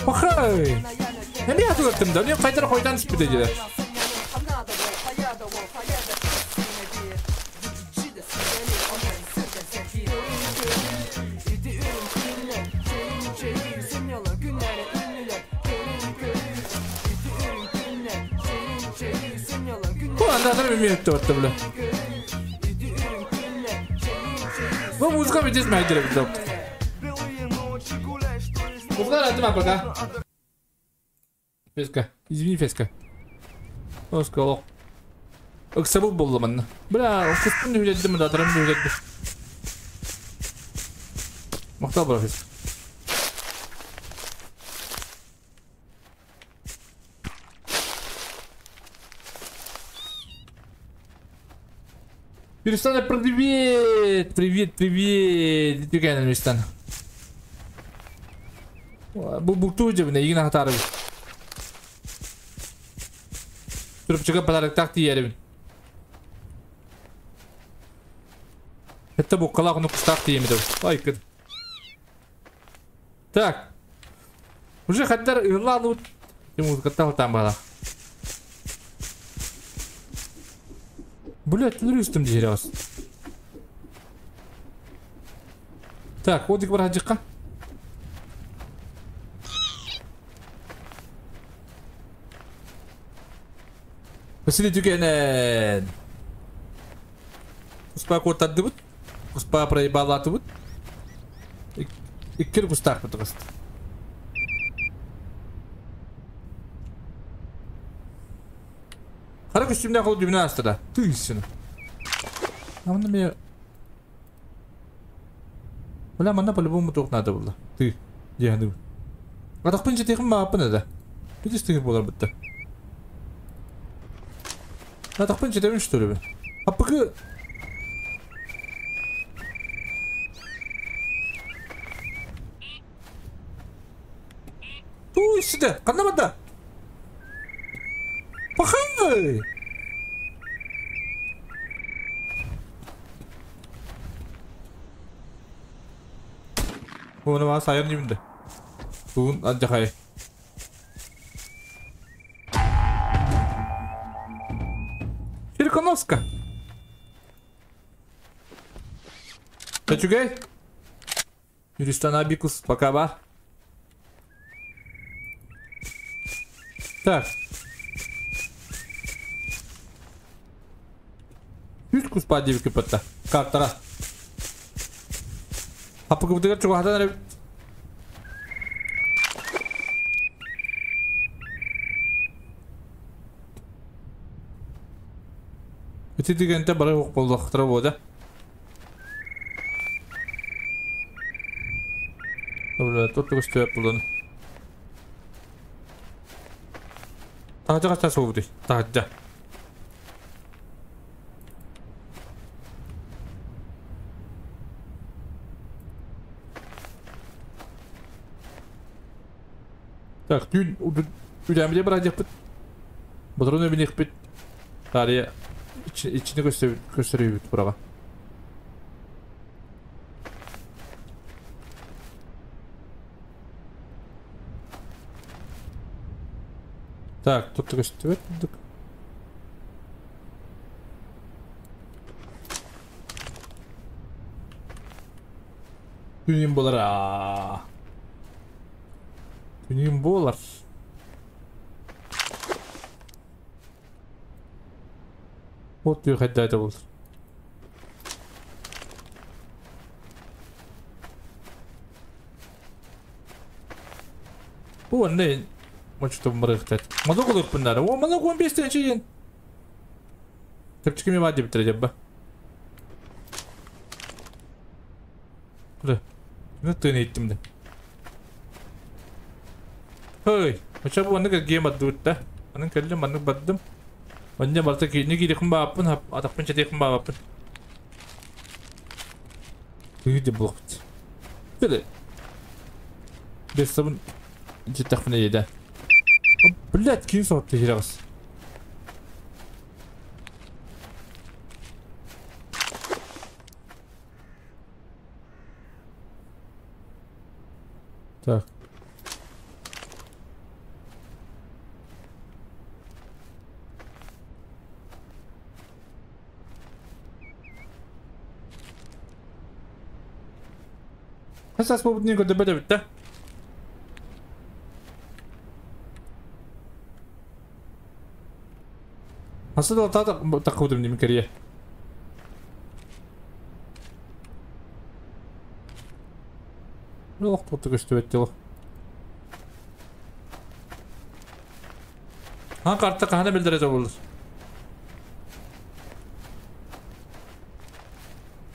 S1: Пахай! Эми атып өттім да, мен қайтара қойдан түспеді деді. Мандатар эмиэ өттө бля. Бу музыка здесь майдер бит. Музыка рады пока. Феска, извини, Феска. Осколок. Ыксабыл болду манна. Бля, куспун үледди, мандаторым үледди. Мактал бра, Феска. Юристана, привет! Привет, привет! Дүкен Юристан. Бу букту жебине игин хатары. Турупчуга подарок так тиерибин. Это бу калак ну кустак тиемиди. Ай кыд. Так. Уже хаттар ыллалут. Тимур каттал там бала. Блять, үстüm деревас. Так, вот бар хажыкка. Василий Тюкенен. Куспа кортадыбыт. Куспа проебалатыбыт. Иккер кустак бытыгыст. Қара күстімден қол дүбіне астыда. Түйсіні. Амында мен... Бля, манда по-любому тоқ надо было. Ты, дегенді. Атақпын жетекін бағаппын еді. Бүйтес тігіп болар бітті. Атақпын жетемін что ли? Аппықы... Туйсіді, қандамада? Пахай! Оны маған сайын деймін. Бүгін анжақай. Черконовска. Тачугай. Юристан Абикус, пока ба. Так. Үс куспа деп кепетті. Картара. Апы көбітігер чуғадан әрі. Өте дегенде бары оқ болды ақтыра болды. Төрт көстөп бұлын. Тағжа қашта соғды. Тағжа. Так, түйін үләмде бір адеппіт. Бұдырын өбін екпіт. Тария içini gösteriyor bit burağa. Так, тут gösterdik. Түйін болар. Түйін болар. Вот түйі қайда айта болыр. Бұл әнде мочты мұрықтайды. Мазок олық бұндары. О, мазок 15 тен шейін. Тіпчікіме ба деп бітіреді ба. Құды. Түні түйін еттімді. Хой, оча бұл әнді кәлге бадды өтті. Аның кәлі манны баддым. Онда барта не кирехин бааппын, атақпын четехин бааппын. Үйде бұлқыт. Білі. Бес сабын жетақпын еді. Блядь, кейін соғып тежерағыз. Так. Қасас болып не көрді бәді бітті. Хаса да таққыбытым деймін кәрие. Олох туотта көстүбэт дьоло. Хан карта кахана билдире болur.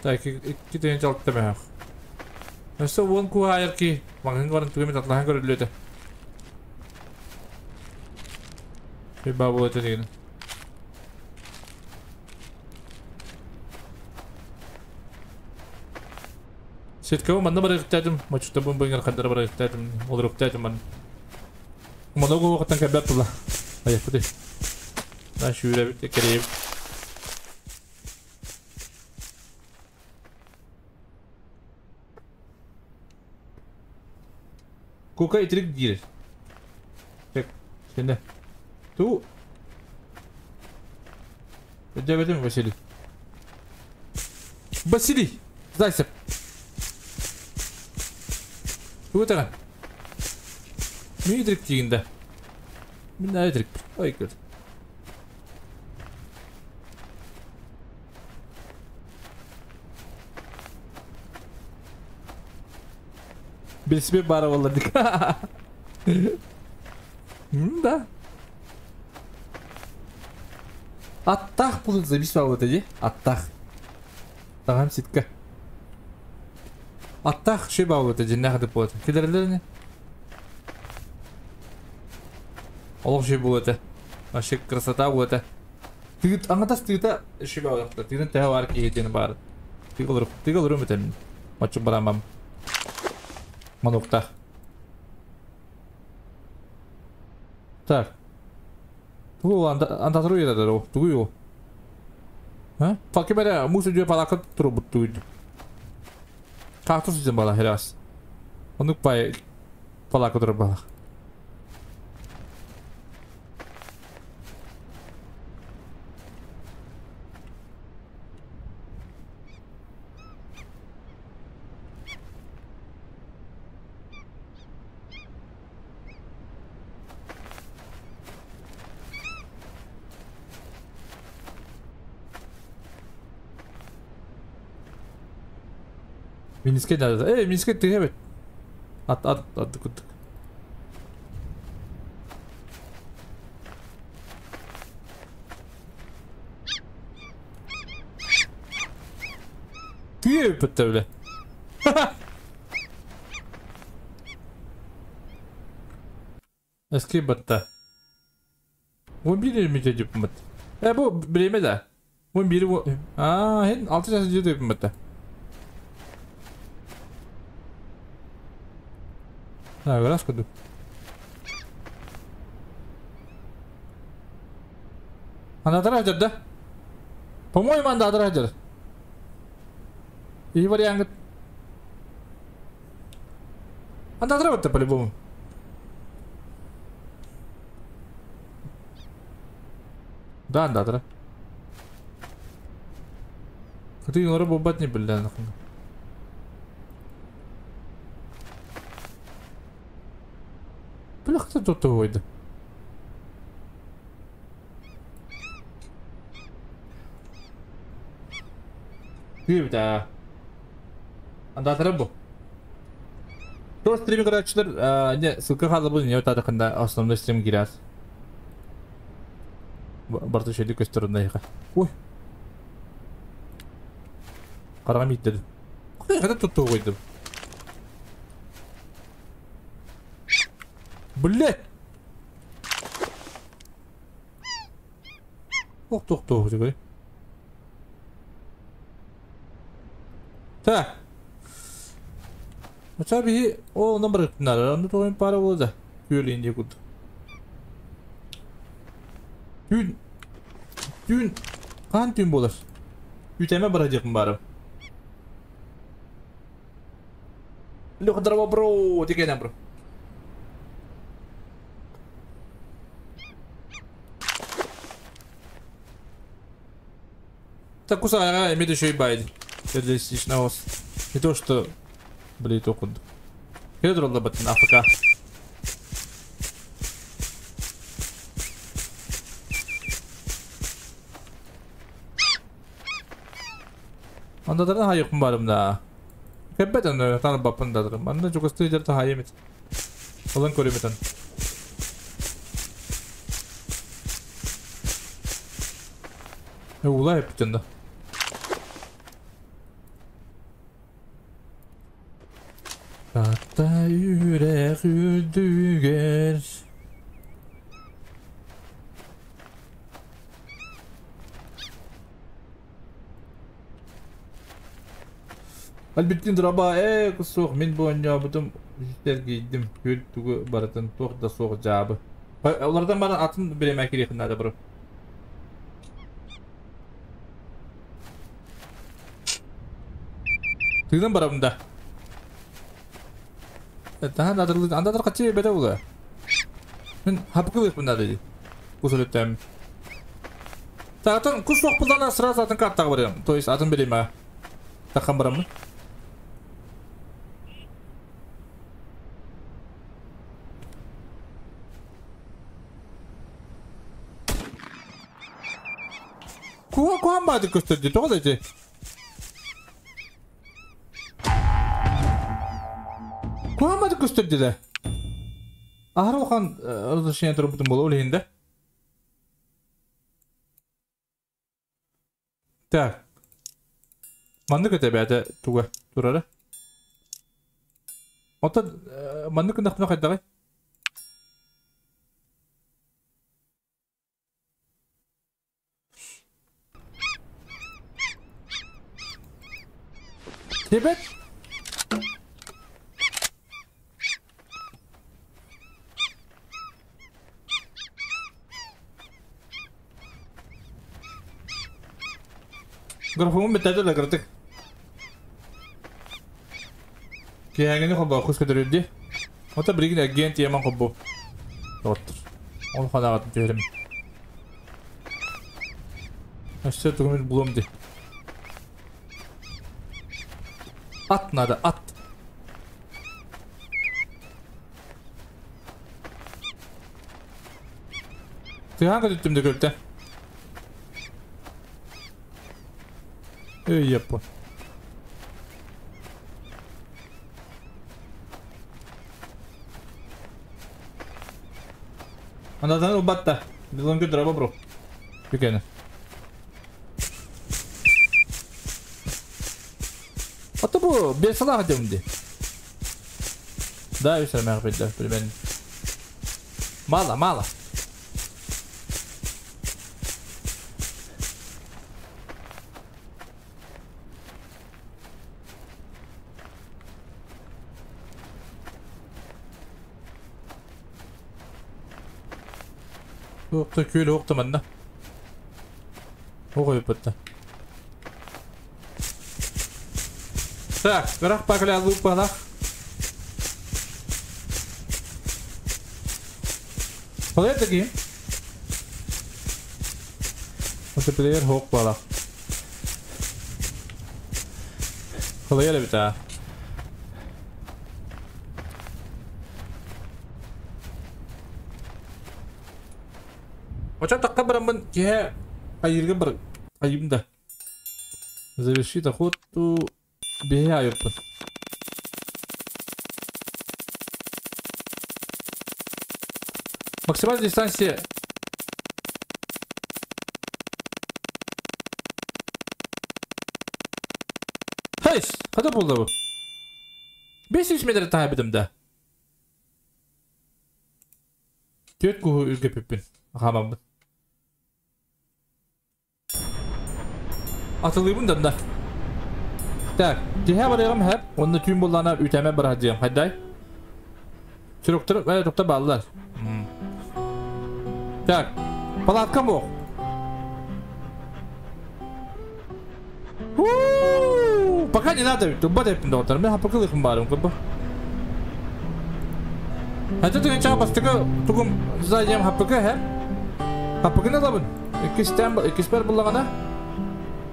S1: Так, 2 тен жалты мэх. Өссө уон куһаайар ки, маҕаһыын баран тугу эмит атлаһан көрүллүө этэ. Баа буолуо этэ дигин. Сеткабы манна барыахтаатым, мочуттабын быҥар хардара барыахтаатым, олоруохтаатым манна. Моногу вакыттан кэлбэт була. Айаппыты. На шүүрэбит, кэриэбит. Кука итирик диир. Так, сенде. Ту. Өйдөөбөтүм Василий. Василий! Сдайся! Тугу этэҕин? Мин итирик диигин да. Мин да итирикпин. Ой, көр. Билсибит баара буолла дик. Да. Аттаах булун завис баабыта дии. Аттаах. Таҕам ситка. Аттаах шүй баабыта дьиннээх деп буолата. Килэрэлэр ини. Олох шүй буолата. Вообще красота буолата. Тыыт аҥатас тыыта шүй баабыта. Тыытын төһө баар киһи диэн баар. Тыга олоруп, тыга олорум этэммин. Моччук барамам. Мануктаах. Так. Тугу антатыру уйатар ол? Тугуй ол? А? Факим эрэ муус үдүө палака турбут тугуй. Кактус дьэн бала херас. Онук пай палака турар балах. Минискэ наада. Э, Минискэ тыһа Ат ат ат курдук. Тыа бүттэ бile. Эски батта. 11 метр деп бат. Э, бу время да. 11 А, хен 6 час деп батта. А, раз куду. Анда да? По-моему, анда дыр. И вариант. Анда это по-любому. Да, анда Ты не бля, нахуй. Бля, кто тут выйдет? Да. Анда бу. То стрим көрөөчүлөр не ссылка хаалбын не тадыкында основной стрим кирас. Барты шеди көстөрүндө яка. Ой. Карагам иттеди. Кайда тутту койдум. Блять! Ох, тох, тох, тох. Так. Оча би о номер надо, ну то пара было Күөл инде куд. Түүн түүн кан түүн болар. Үтәмә бара дикм бары. Леха здорово, бро, тикенә бро. Так кусага эме еще и байд. Реалистично ос. Не то что блин, то куд. Кедр баттын АФК. Андадардан хайыппын барым да. Кэппет аны таныбаппын да. Манна чугастыы дьарта хайым ит. Ылан көрүм этэн. Ула эппитен да. Ата үрэх үрдүгэр. Альбертин драба ээ суох мин бу оонньообутум эргийдим күөл тугу барытын туох да суох дьаабы. Олардан баран атын бириэмэ кириэхин наада бро. Тыынан барабын да. Таһан адырлы андатар качы бете була. Мен хапкылык надо ди. Кусөлөттөм. Таатын кус суох сразу атын картага барыам. То есть атын бириме. Тахан барамын. Куа куан бады көстөрдү, тоҕо да ити? Куан бады көстөрдү да. Ахыр улахан разрешение турбутум буолуо ол иһин да. Так. Маннык этэ бэйэтэ туга турара. Оттон маннык гыннахпына хайдаҕый? Тибет? Графомун бүттәде да кырдык. Киһээҥини холбоо кус көтөрүрдү. Ота билигин эргиэн тиэмэн холбоо. Доҕоттор. Ол ханаҕатын түһэрим. Өссө тугу булуом ди. Ат надо, ат. Тыаһаан көтүттүм да көртө. Эй, яппа. Андадан ылбатта. Билон көтөр бро. Бүкені. Ата бу бесалаах дем ди. Да, үсер мәгъбидде, примерно. Мало, мало. Уохта күөл уохта манна. Оҕойбутта. Так, бірақ пакля лупалах. Қалай такие? Мультиплеер хоқ балах. Қалай әлі біта? Оча таққа барамын кеhe айырға бар айымда. Завершить охоту беhe айырпын. Максимальная дистанция. Хейс, қада болды бұл? 500 метр тағабыдым да. Төрт куху үлге пеппін. Хамамын. Атылыйбын да да. Так, тиһэ барыгым хэп, онно түүн буллана үтәмә бара диям. Хайдай. Сүрөктөр, токта баллар. Так, палатка мох. Пока не надо, тубба деп доктор. Мен хапыкылыхым барым кыбы. Хата түгэн чаа бастыкы тугум зайям хапыкы хэп. Хапыкыны алабын. Иккистен иккиспер буллагана.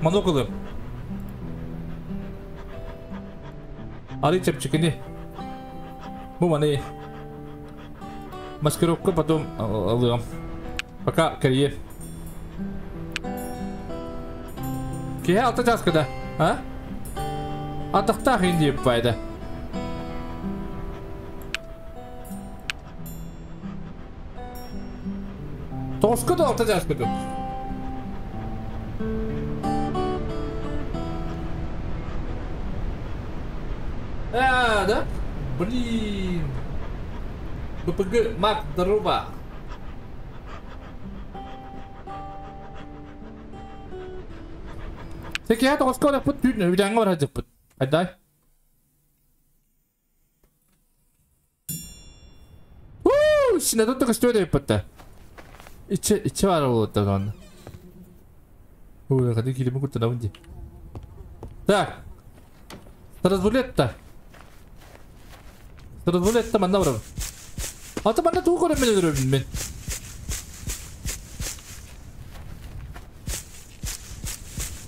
S1: Монокулы. Ары чепчикини. Бу маны. Маскировка потом алыам. Пока карьер. Кеhe алта часкада, а? Атахтаах иин диэбит баайда. Тоҕуска да алта чааска дуу? А, да? Блин. БПГ Мак, здорово. Секиһэ тоҕуска бараппыт түүн үбүдээҥҥэ барар дьыппыт. Айдай. Уу, синэтэ көстүө диэппит Иччэ, иччэ баар буолуоттар онно. Уу, хады киирими куттанабын дии. Так. Сразулетта. Сразулетта манна барабын. Ата манна тугу көрөн мен өлөрөбүн мен.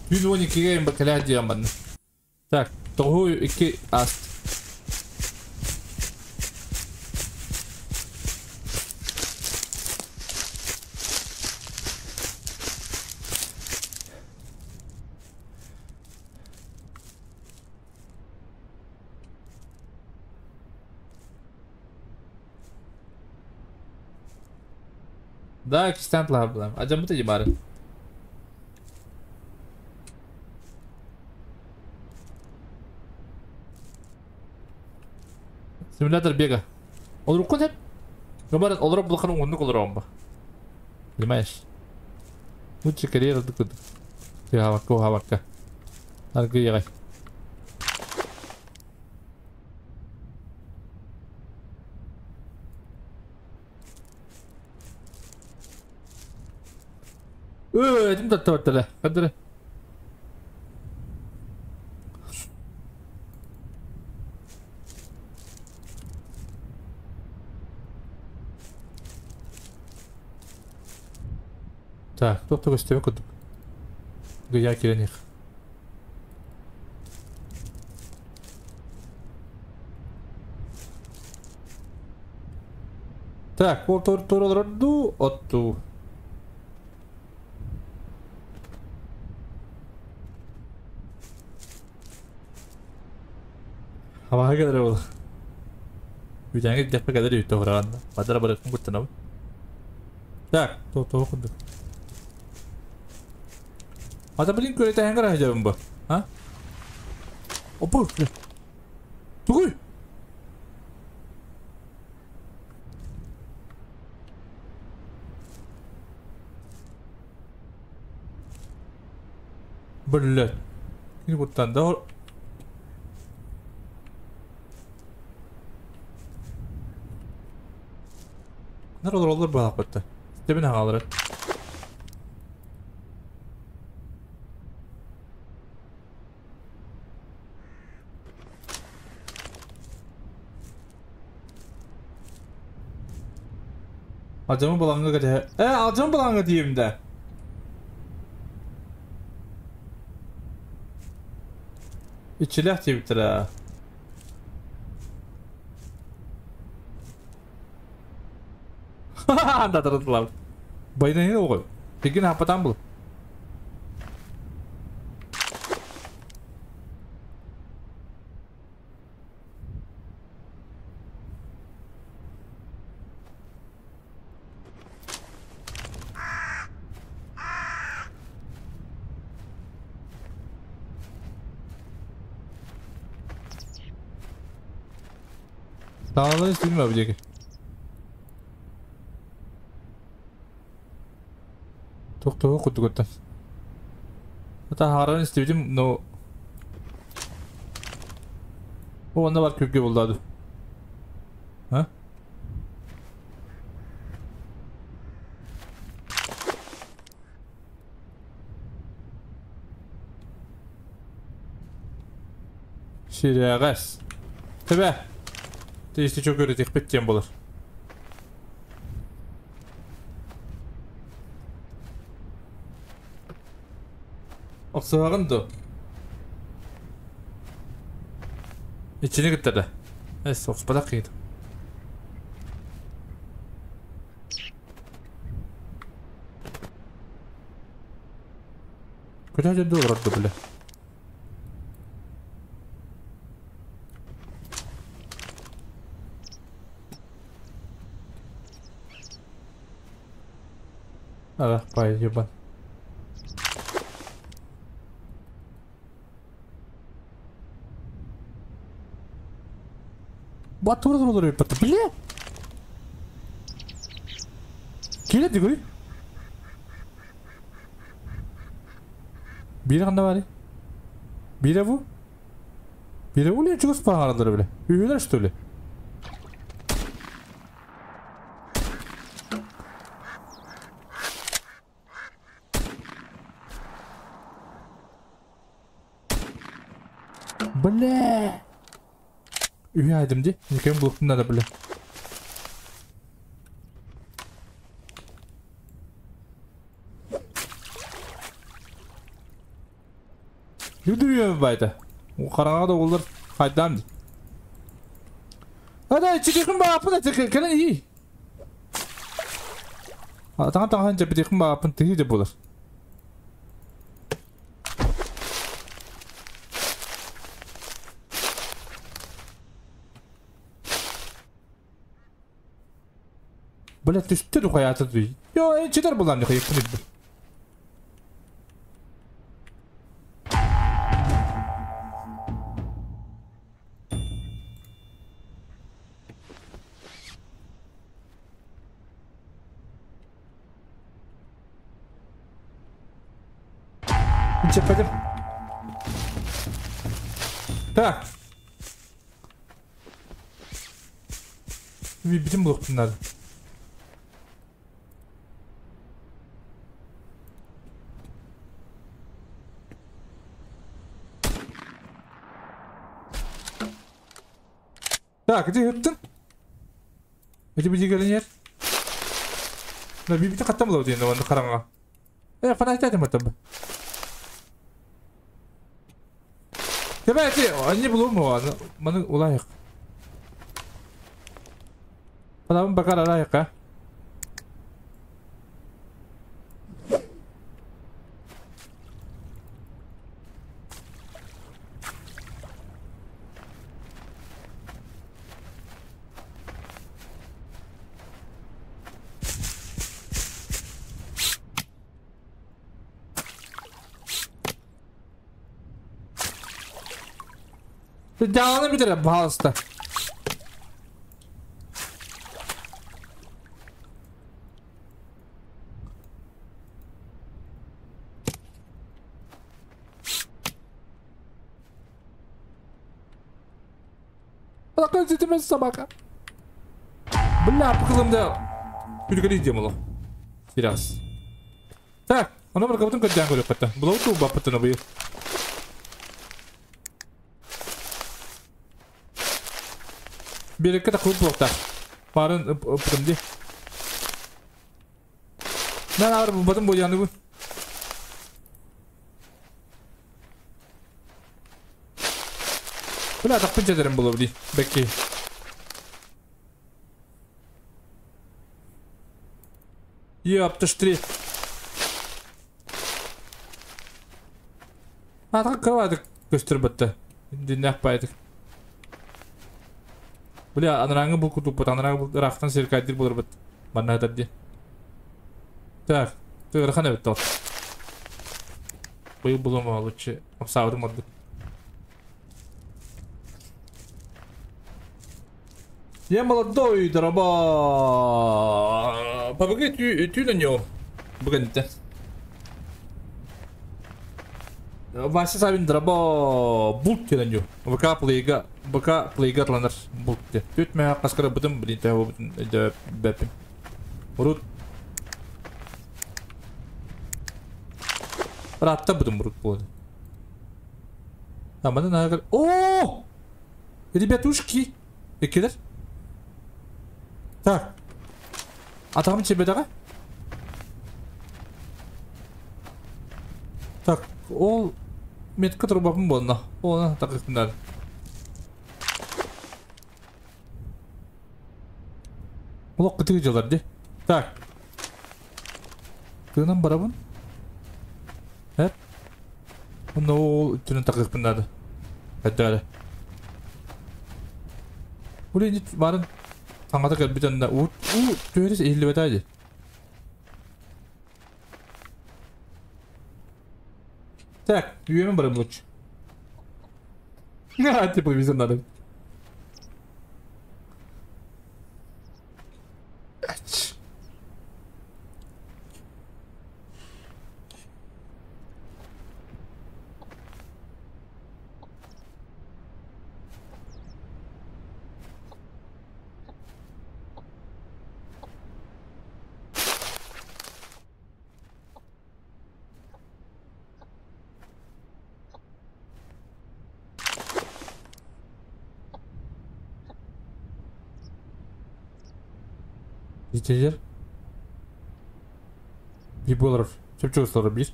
S1: Түүн 12-ге им кэлээ диэн манна. Так, тоҕуһу икки ааст. Да, кистээн тылаһар Адьаммыт дьимары. Симулятор бега. Олоруккун хеп. Габар олорор булахан уҥуннук олороон ба. Понимаешь? Лучше карьера дыкыд. Хавакка, хавакка. Аргыягай. Өө, этим таттабаттара. Кадыры. Так, туох да көстүбэт курдук. Гыйа киирэн иһ. Так, ол тур тур олорор дуу, оттуу. Абаһы кэлэрэ буолар. Бүтээҥҥэ диэхпэ кэлэр үтэ уһураҕанна. Бадара барыахпын куттанабын. Так, тоҕо курдук. Ата блин күрэтэһэн кара сылдьабын бу. А? Опа, тугуй? Блядь. Кини куттанда. Нар олороллор баалаппытта. Истэбин аҕалары. Алдьаммыт балаҕаҥҥа кэтэһэ. Ээ, алдьаммыт балаҕаҥҥа тиийэбин да. Иччилээх диэбиттэрэ. Андатырдылар. Байнаһын оҕой. Тигин хаппатан был. Саҕаларын истибитим бу диэки. Туох курдугуттан. Таһааран истибитим, но... О, онно бар күргэ булладу. А? Сирэҕэс. Тэбэ. Тиисти чөкөрүтүхпит диэн буолар. Охсуһаҕын дуо? Иччини кытта да. Эс, охспатах киһи. Көтө дьон олорор да бile. Ара, пай, ебан. Батура олорор эбиппат. Бля! Киирэ дигуй. Биирэ ханна баарый? Биирэ бу? Биирэ бу не чугас паҥаралар бile. Үһүлэр что ли? Бля! Үһү айдым ди. Никем булуктун надо бля. Юдуруем байта. Хараҥаҕа да уоллар хайдаам ди. Ада чикихин бааппын ата кэлэн ии. Таҥа таҥаһын чэпитихин бааппын тыһыы да буолар. Бля түстэ духаята дуй. Йо, энчилер булан духайыппын ирбин. Чэппэтим. Так. Бүтүн булуохпун наада. Так, где ыттын? Эти бiji На бибити хаттам булабы диэн онно хараҥа. Э, фанайтатым аттам. Тебе они булумо, маны улайык. Фанабын бакар арайык, а? Дьааланы бүтэрэ, пожалуйста. Алақан собака. Бля, пықылымда үлгері демоло. Сирас. Так, аны бір қабытын көдден көріп қатта. Бұлау ту баппытыны бұйыр. Берекке тақылып бұлақта. Барын ыпытым де. Мен ağır бұлбатым бояны бұл. Бля, тақпын жетерім бұлы бұди. Бәкке. Ёптыш три. Атқа кырвадык көстір бітті. Диннәк байдык. Бля, анраңы бұл кутуп бут, анраңы бұл рахтан серкайдыр болыр бит. Манна ди. Так, тыгырхан өтті ол. Быйыл булума лучше апсабыдым ордук. Я молодой, дорога. Побеги тю на нее. Бүгінді. Вася Савин драба булт ден ю. ВК плейга, ВК плейга атланар булт де. Түт мә қасқара бұдым, білін тәуі бұдым, бәпім. Урут. Ратта бұдым урут болады. А, мана нагар. О! Ребятушки! Екелер. Так. Атағым чебедаға? Так, ол метка турбапын болна. Оны тақықпындар. Олақ күтігі жылдар де. Так. Тығынан барабын. Әп. Онда ол түрін тақықпындады. Әдді Улей нит барын таңата кэлбит онна уу төһөрүс иһиллибэтэ дии. Так, үйөмөн барым лучше. Тепловизор надо. Жер. Bir болар. Çok çok sonra bir.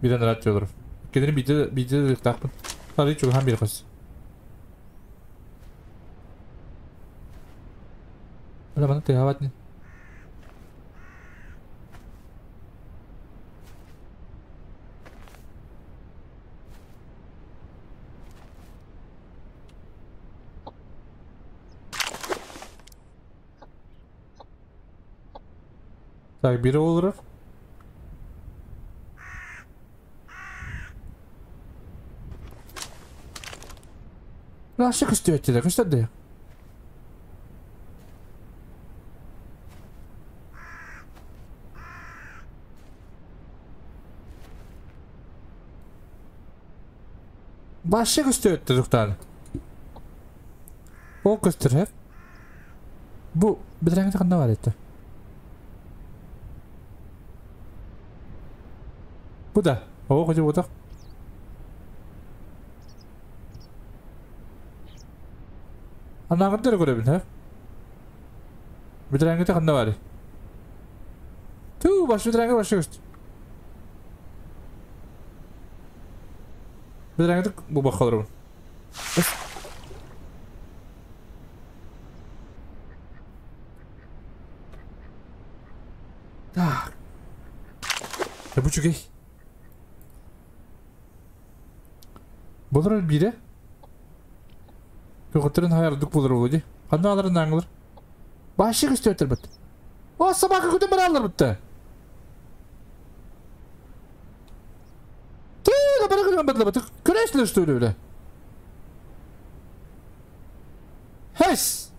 S1: Birden rahat olur. Kendini bir de takpın. Hadi çok hem bir kız. Öyle bana tehavat ne? Так, biri olur. Nasıl kıstıyor ettiler? Kıstıyor. Başka kıstıyor ettiler. O kıstır hep. Bu bir rengi ne var etti? Bu da. O koca bu da. Anağıtları görebilin ha? Bir rengi de var. Tu baş bir rengi başka göster. Bir rengi de bu bakalım. Так. Bu çünkü. Bulur biri. Kökütürün hayardık bulur oldu. Kanı alırın anılır. Başlık istiyor bit. O sabah kökütün bir alır bitti. Tüh, bana kırıyorum bitti bitti. Güneşle üstü öyle. Hes.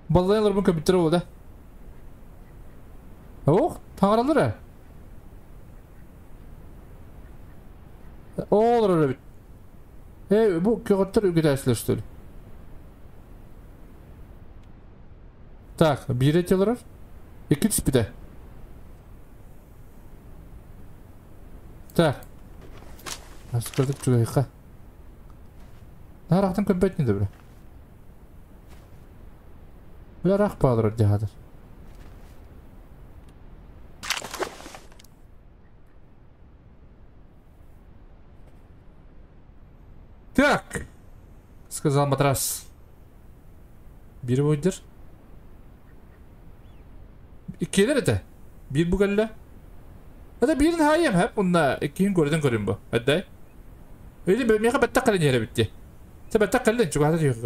S1: Vallahi alır bu köpütür oldu. Oh, tanrılar ha. Olur öyle bir. Bu kökütür güneşle Так, bir etiyorlar. İki bir de. Так. Nasıl чугайка. Нарахтан көппет не добре. Бля рах падыр дяхадыр. Так, сказал матрас. Bir boydur. İkiler ete. Bir bu galle. Hadi birin hayım hep bununla ikiyin görden görün bu. Hadi. Öyle bir meka bettakkalın yere bitti. Sen bettakkalın çünkü hadi yok.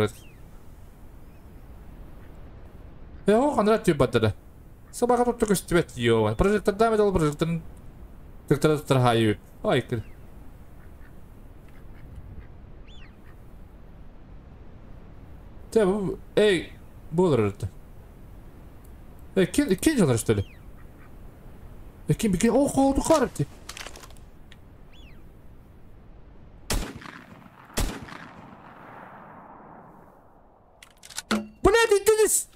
S1: Ya o kadar atıyor battara. Sabaha tuttuk üstümet yiyor. Projektör devam edelim projektörün. Tıktara tutar hayı. Ay kır. Tabi ey bu olur öyle. İkinci olur işte öyle. İkinci bir oh oldu karıptı. Bu ne dediniz?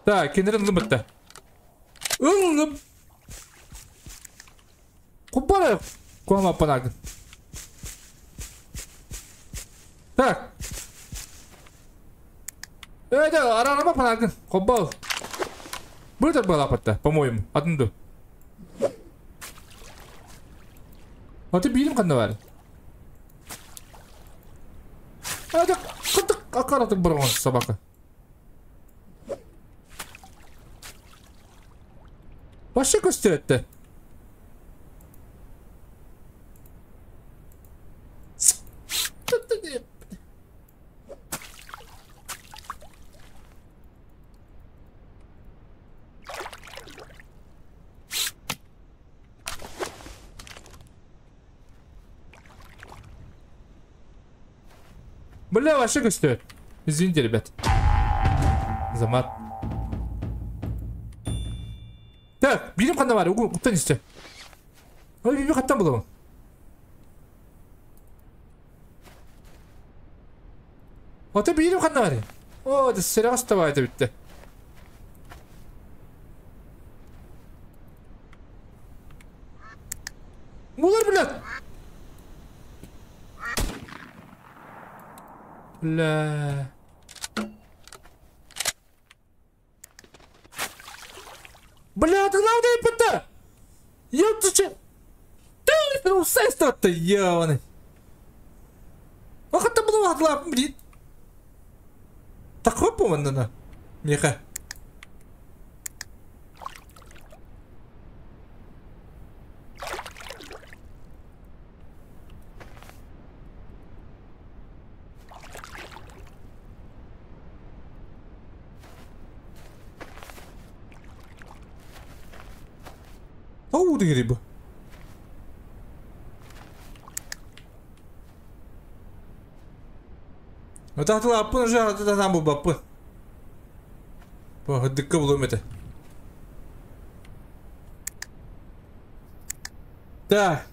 S1: Так, kendini ılım bitti. Ilım. Kubara kuama panagın. Так. Это арарама панагын. Кобал. Будет была патта, по-моему. Одну. А ты билим канда бар. Это кытык акаратып барган собака. Башы көстөрөттү. Бля, вообще көстүбэт. Извините, ребят. Замат. Так, биирим ханна баар? Угуттан истэ. Ой, биби хаттан булабын. Ото биирим ханна баар? О, это серега вставает бүттэ. Булар, блядь! Бля. Бля, ты главный ПТ! Ёпта, че? Ты усайство-то, ёбаный! Ох, это было отлап, блин! Такой помню, Миха. Ау, гриба. Отахтылааппын уже атататаан булбаппын. Бу булуом этэ. Так.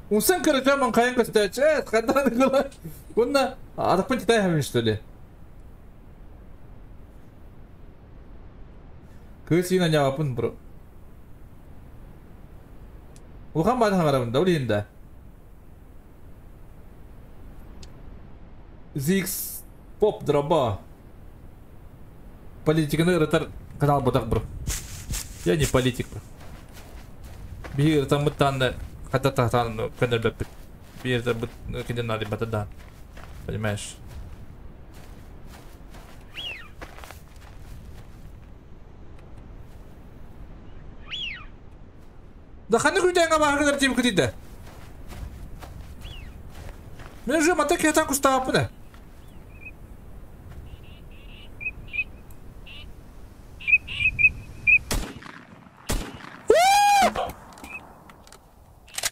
S1: Умсан көрөтөм хайын көстөөчү. Хандан кыла. Уонна атаппын титай хабын что ли? Кыыс иин аньаабаппын бро. Улахан баайда хаҥарабын да, ол иһин да. ZX Pop дроба. Политиканы ырытар канал ботах бро. Я не политик бро. Биһиги ырытаммыт таанна хата таһтаан көннөрбөппүт. Биир ырытарбыт кинден наадыйбата даан. Понимаешь? Да ханнык үүтээҥҥэ баһар гынар диэбиккитий да? Мин уже мантан киһитэн кустаабаппын ээ.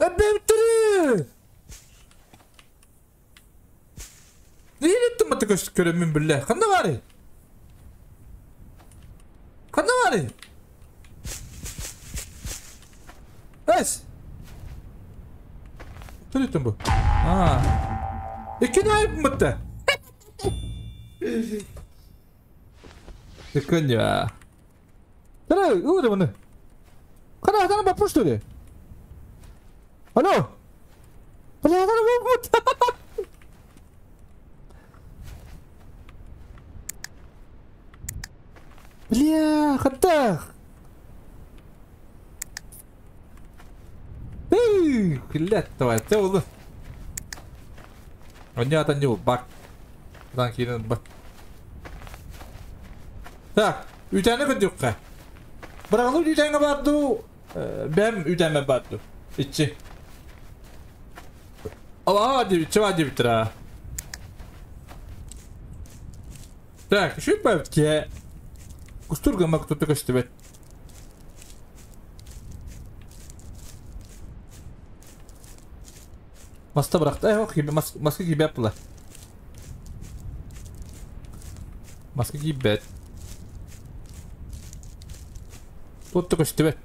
S1: Эбэбиттэрэ! Нэһилиэттэн мата көрөммүн биллэ. Ханна баарый? Ханна баарый? Эс! Төрүттэн бу. Аа. Иккини айыппын бытта. Иккини. Тара, ылыр маны. Хана, хана баппын что ли? Алло! Бля, хана баппыт! Бля, хаттах! Блядь, давай, ты улы. Онньоотон ньуу, бак. Дан киирэн бак. Так, үүтээни көрдүөххэ. Быраҕыллыбыт үүтээҥҥэ баар дуу, бэм үүтээммэр баар дуу? Иччи. Алаа диэбит, чабаа диэбиттэр аа. Так, үчүгэй баайбыт киһи. Кустуур гыммак тутта көстүбэт. Маста бырахта, ох, маска киирбэт була. Маска киирбэт. Тутта көстүбэт.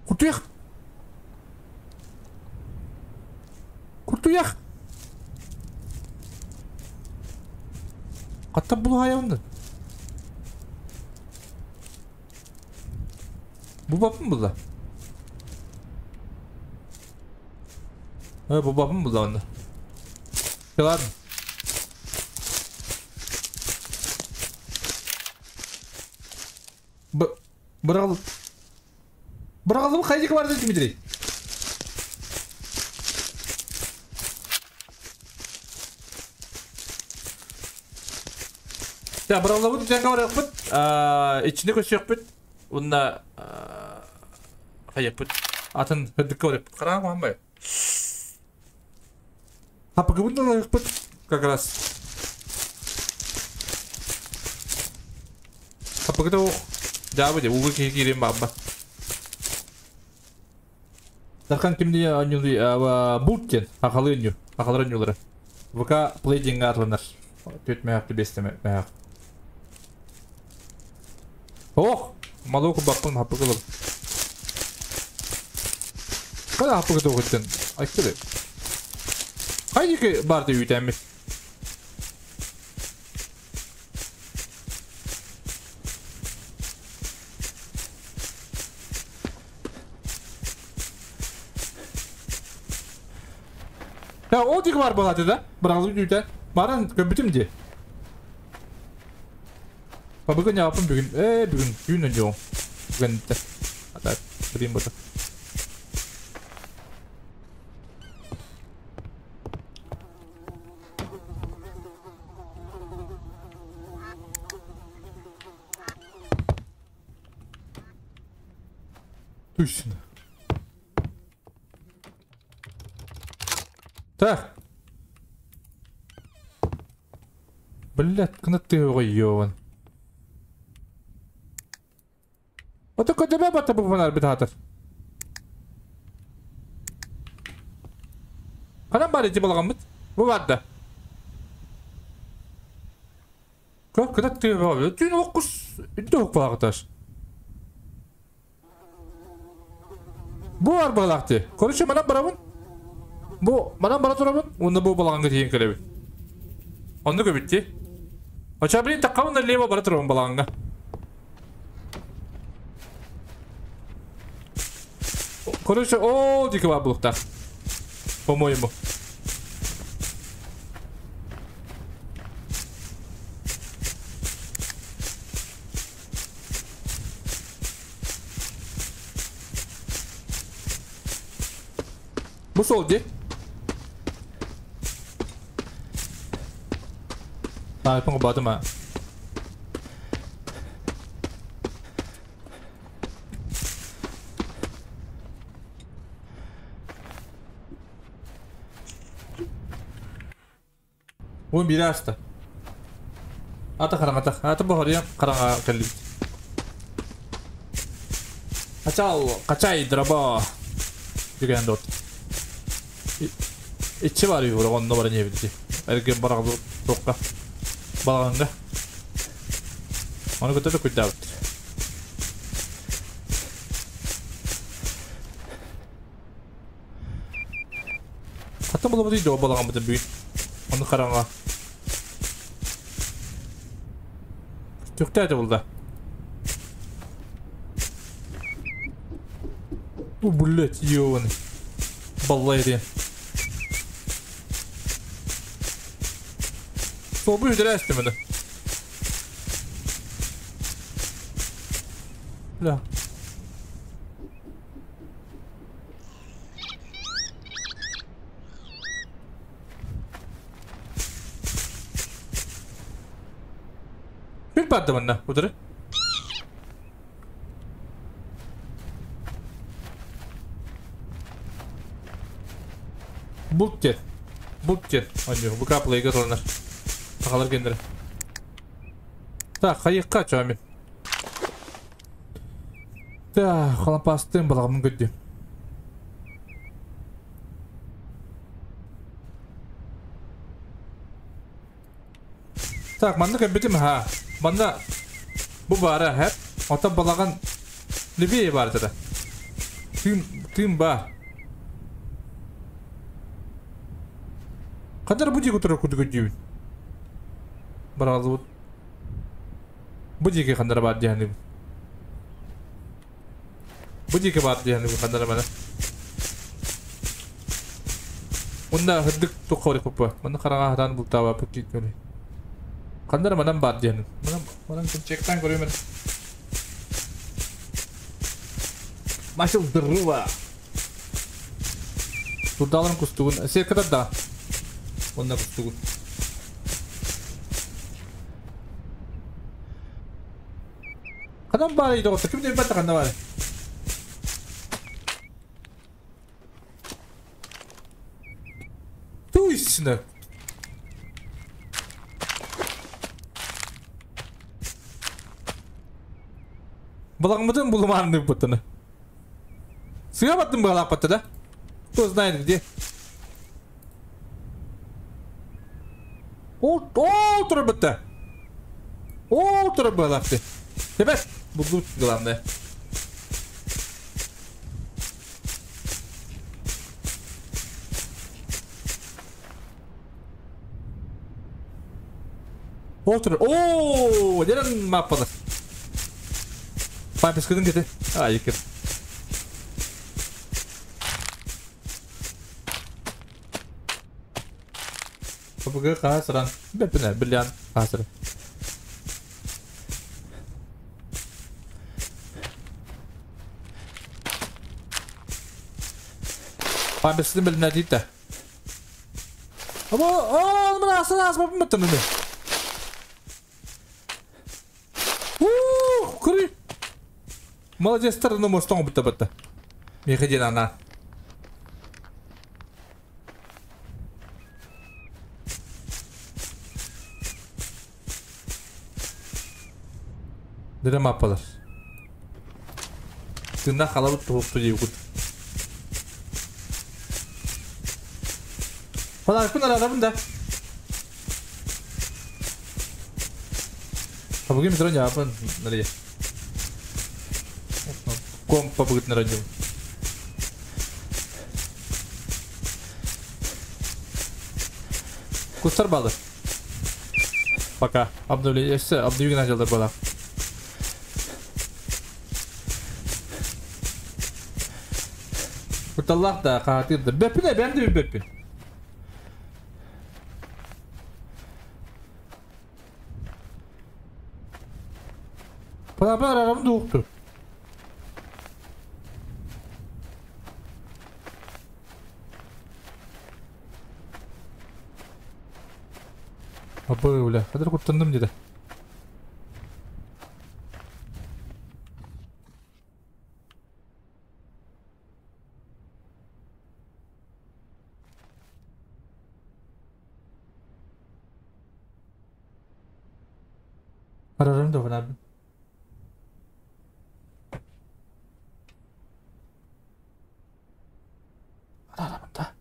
S1: Куртуйах! Куртуйах! Хаттан булуһаайабын да. Бу баппын булла. Бу баппын булла онно. Ладно. Бырағыл. Бырағылым қай жерге барды Дмитрий? Так, бырағылыбыт үтәнге барыахпыт, иччини көрсүөхпүт, уонна хайыппыт. Атын үрдүккэ барыахпыт. Хараҕым хаһан бай. Хаппыкыбын ылыахпыт как раз. Хаппыкыта дьаабы дии, ууга киһи киириэн баҕарбат. Дархан кимдии оонньуулуй Булт диэн сахалыы оонньуу, сахалар оонньуулара. ВК Play диэҥҥэ аатыланар. Түөрт мөһөөх биэс мөһөөх. Ох! Малуу кубаппын хаппык ылым. Када хаппык туохуттан айттыры. Хайдики барды үүтэммит. Ya o dik var bu да. Бырағылып үүтэ. Баран көбүтүм ди. Бүгүн япын бүгүн. Бүгүн түүн önce Бүгүн Ата bileyim burada. Düşsün. Так. Блядь, кына ты его. Ото көтөбө бата бу фонар бит хатыр. Ханан бар эти балагаммыт? Бу барда. Как кына ты его? Түн оккус үндө ок балагыташ. Бу бар балакты. Короче, манан барабын. Бу манан бара турабын. Онда бу балаганга тиен келебин. Онда көбүтти. Оча билин таккабын лево бара турабын балаганга. Короче, о, дикий баблухта. По-моему. Бу сол ди. А, понго бадыма. Уон бире аста. Ата караңата. Ата бохория караңа келди. Качал, качай драба. Деген дот. Ичи бар юра онно бар не билди. Эрген барагы токка. Балаганга. Аны көтөрө күтәбит. Хата болобу дейди балаган бутын бүгүн. Аны караңа. Түктәде булда. Бу блять, ёбаный. Баллай Собу үдерәсті мені. Бля. Күл барды мына, удары. Булт дед. Булт дед. Аню, бу каплайга толанар. Тағалар кендері. Так, қайыққа чамин. Так, халампастын балағымын көдді. Так, манна кәбітім ха. Манна бу бара хәп. Ата балаған лебей бар тада. Тым ба. Қандар бу деге отыра күді көдді. Баралы вот. Бу деге қандар бар дияны. Бу деге бар дияны қандар бана. Онда хырдык тоққорик попа. Маны қараға хадан бұлтаба пөккет көлі. Қандар манан бар дияны. Манан чектан көрөмін. Машыл здорово. Турдаларын кустугун. Серкадар да. Онда кустугун. Канан бар иди отта. Ким деп батта канда бар? Туйсына. Балагымытын булумарын деп баттаны. Сыга баттым балак батты да. Кто знает где. О, турбо-то. О, турбо лапты. Ребят, бугут главное. О, дерен маппада. Папис кыдын кете. А, екер. Папыгы қасыран. Бәпіне, білян қасыран. Папис кыдын біліне дейді. Ama, aa, мына астына асмаппын бітті міне. Кыры. Молодец, ну мостом бітті бітті. Меха ана. Дыры маппалар. Тына халабыт туһукту дейгут. Фонарькын арадым да. А бүгін метро не апын нария. Компа бүгін нарадим. Кустар балы. Пока. Обновление. Обновление начал было. Куталлах да катырды. Беппин ben de беппин. Bana aramda yoktu. Абы бля, хәҙер ҡурҡтырҙым диде. Арарым да бына. Арарамда.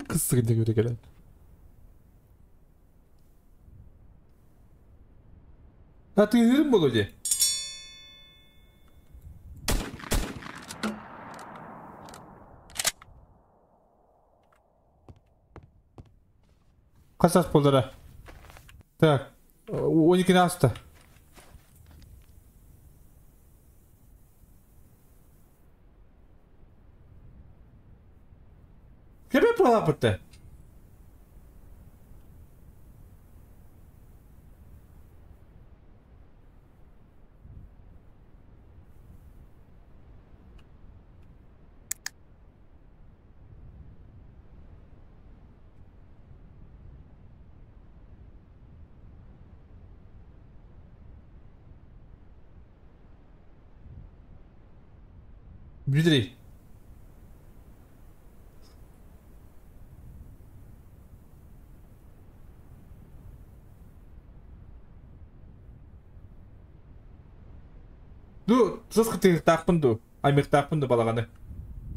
S1: Кыз göre gelen. Ha tüyürüm bolu di. Kasas bollara. Так. 12 аста. балаппытта. Дмитрий. Ду, сос кытыгыктаахпын ду, аймыктаахпын ду балаҕаны.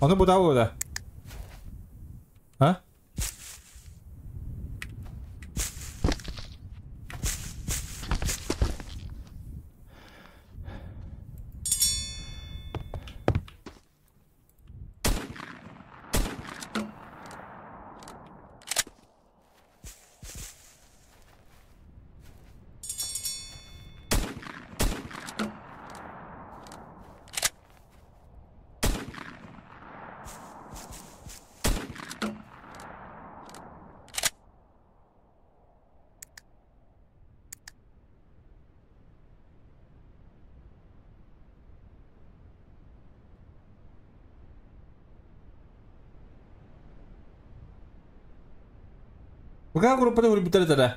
S1: Ону бутаа да. А? Быгаа группата үрбүттэр этэрэ.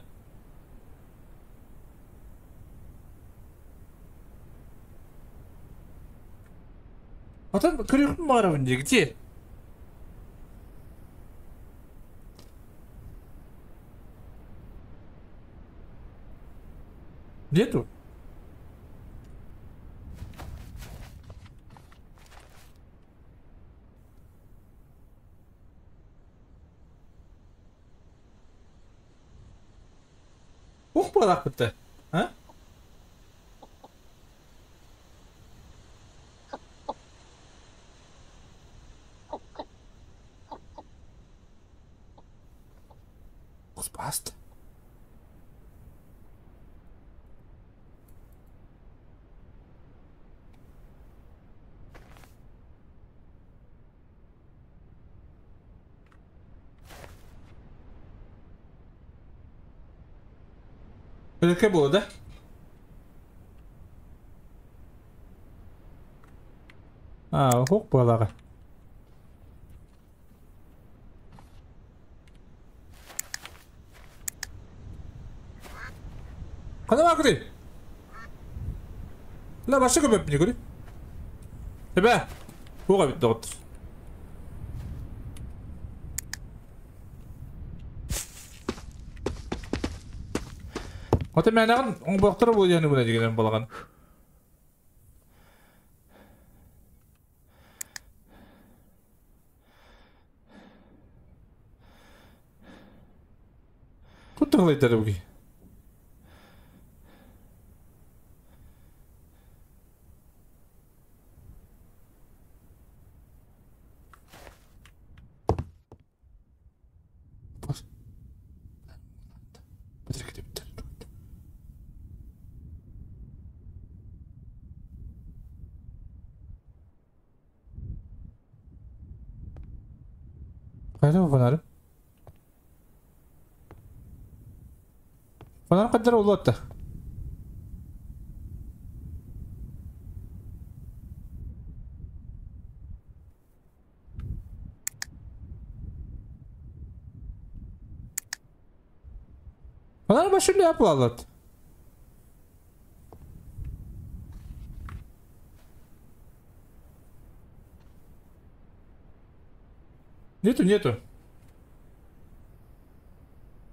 S1: Отон көрүөхпүн баҕарабын дии, где? Нету? Ух буолаахпытта. А? Спаст. Перекры было, да? А, ох, балаға. Хана баар Ла баша көмөппүн көрү. Эбэ. Хуга бит доҕоттор. Ото мээнэҕин оҥбохторо буолуйаны була дигинэн балаҕан. Кутталайдар буги. Хайда фонарь? Фонарь қаддара улуотта. Фонарь башын yapılalат. Нету, нету.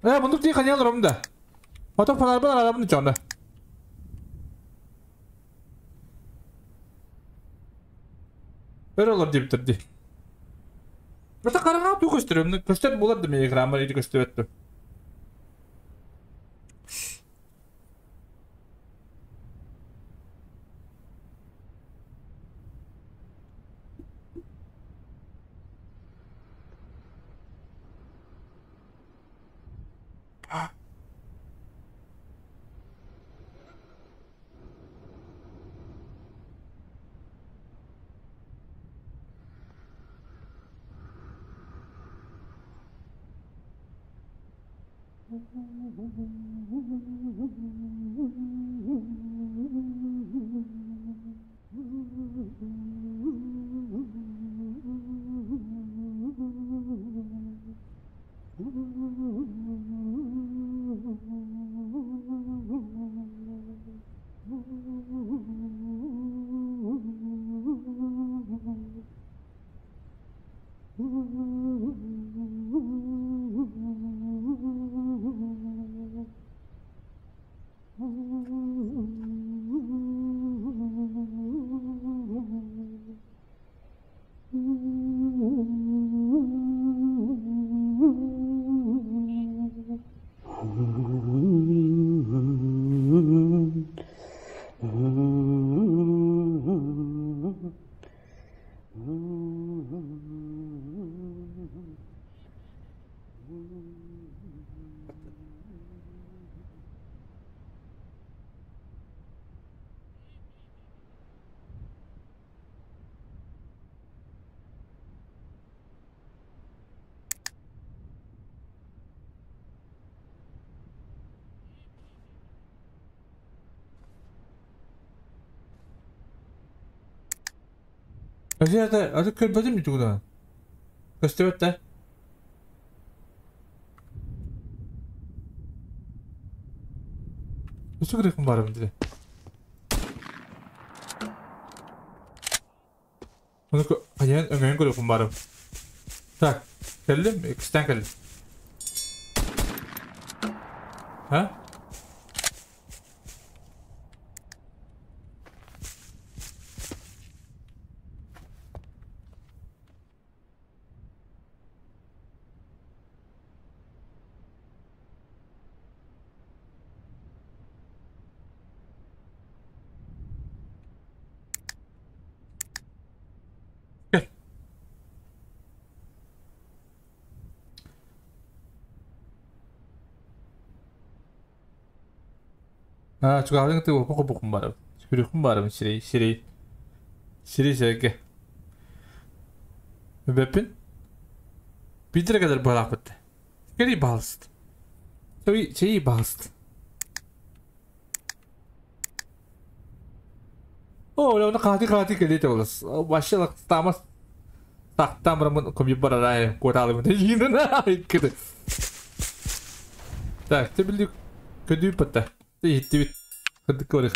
S1: Э, мундук дии ханял ромда. Потом фонарь бар арабын чонда. Өр олор деп тұрды. Бірті қараңға ту көстірім. Көстер болады мен экранға еді көстіп өтті. Аты көрбөтүм ютубудан. Көстүбэт да. Өссө көрүөхпүн баарым дии. Оны хайаан өҥөйөн көрүөхпүн баарым. Так, кэллим, иккистээн кэллим. А? Чугаһын кытта уоппа хобукум барабын. Сүрүхпүн барабын сирэй, сирэй. Сирэй сэргэ. Өбөппүн. Биирдэрэ кэлэр быһалаахпыт. Кэлий баһалыст. Чэй, чэй баһалыст. О, оны хаати-хаати кэлиэ олус. Вообще лактамас тахтаан бараммын компьютер барарай куотаалыбын. Иккити. Так, ты били көдүү патта. Ты иттибит. Кырдык көрөх.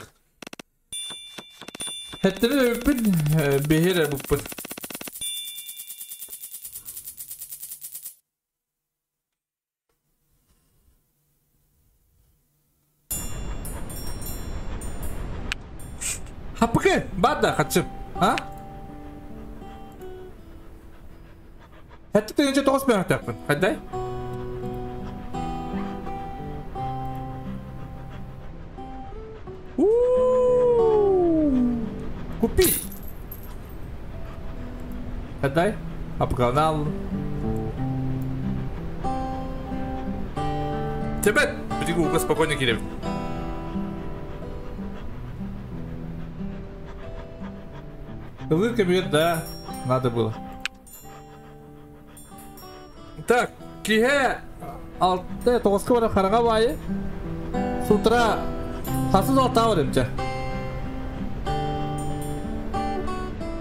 S1: Хеттери өппүн бэһир буппун. Хаппыкы, баада хатчым. А? Хэтти тыгынча тоҕус мөһөктөөхпүн. Хайдай? Купи! Хайдай? Апканал. Тебет! Битиги ууга спокойно киирэбит. Ылыр кэбиһэр, да, надо было. Так, киһи алта тоҕуска барар хараҥа баайы. С утра хасыс алтаҕа барыам чэ.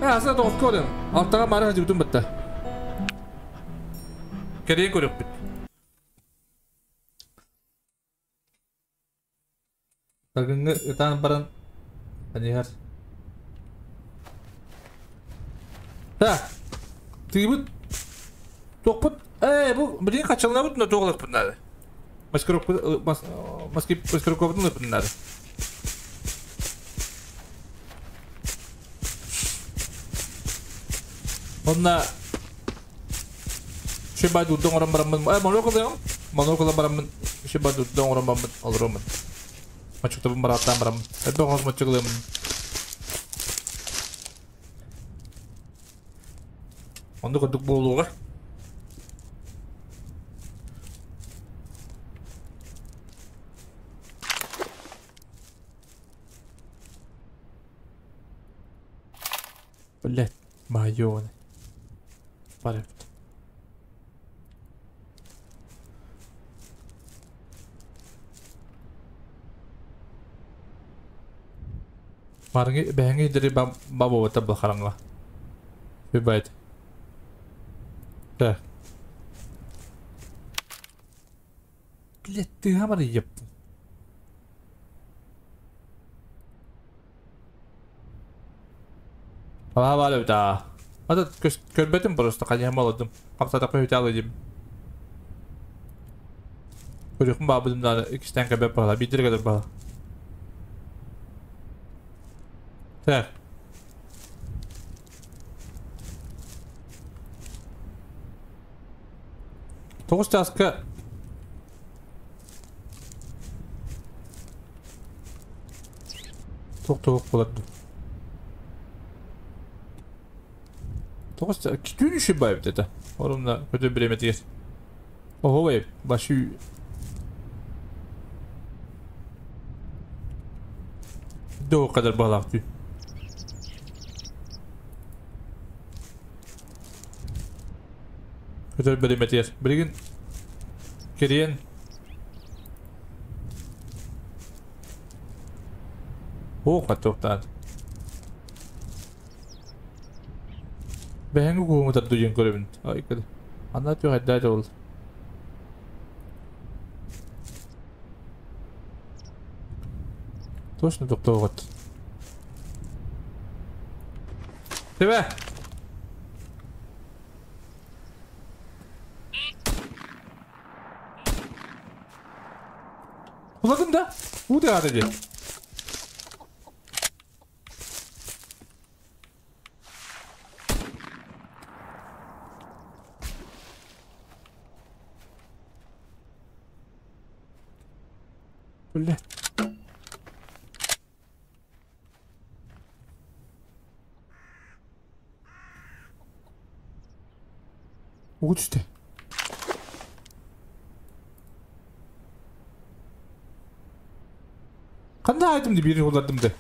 S1: Хасыс тоҕуска барыам. Алтаҕа маары сылдьыбытым бытта. Кэрийэн көрүөхпүт. Саргыҥҥа ытаан баран аньыһар. Так, тыыбыт туохпут бу билигин хаччаланабыт но туох ылыахпыт наада. Маскировкабытын ылыахпыт наада. Онно Шиба дурда оҥорон бараммын, монолог ылыаҕым, монолог ылан бараммын, шиба дурда оҥорон бараммын олоруомун. Мачыктабын барааттаан бараммын. Элбэх хос маччык ылыамын. Оннук ордук буолуоҕа. Блять, майоны. Бар эбит. Марыңы бэһэҥи дери бабуота бахараңла. Бибайт. Так. Блять, ты гамар еп. Ала бала да. Ата көрбөтүм просто калем аладым. Капсата көйүтэ алыдым. Көрүкүм бабыдым да икистен кебеп бала, бидир кедер бала. Так. Тоғыз часка тоқ болады. Тоғыз түн үші байып деді. Орымда көтө биреме тигер. Ого байып, башы До kadar balak tüy. Көтөр биреме тигер. Билигин кириен О, каттоктан. Бэһэҥи куһуҥутар дуйун көрөбүн. Ай кэд. Анна тү хайда ол. Точно токтоогот. Тебе. Уладым да? Уды ады. Бля. Угу түсті. Қандай айтымды беріп олардымды?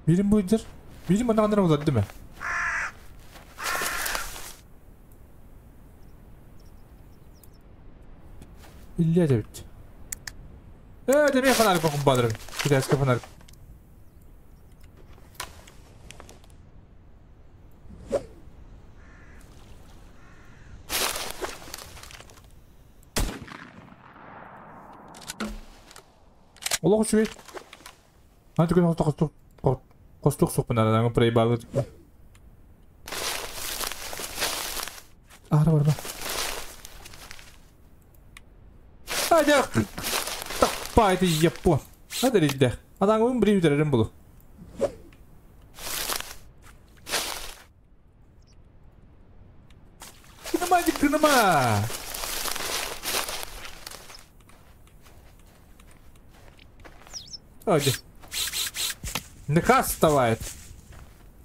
S1: Берім бойындар? Берім ана оларды ма? Илья деп. Демей фонарик бақым бадырым. Китайский фонарик. Олох үчүгэй. Аны түгэн костук сукпун арадан проебалы. Ара барма. Айда. Таппай япон. Hadi ridde. Adam bir bitirelim bunu. Kınıma kınıma. Hadi. Не вставает.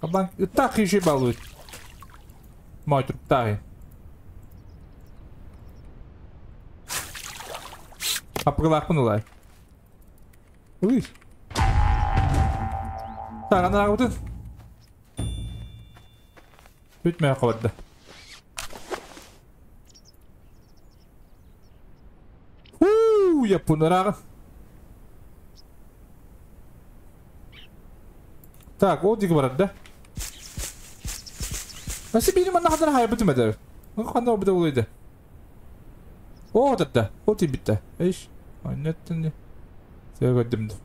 S1: Кабан так еще балует. Мой труп таги. Апрылах пынулай. Уй. Так, ана работает. Бүтмей қалады. Уу, японырағы. Так, ол дигі барады, да? Мәсе бейім ана қадар хайы бітімеді. Қандай біті олайды. О, тәтті. О, тей бітті. Эйш. Айнеттін. Сөгөдімді.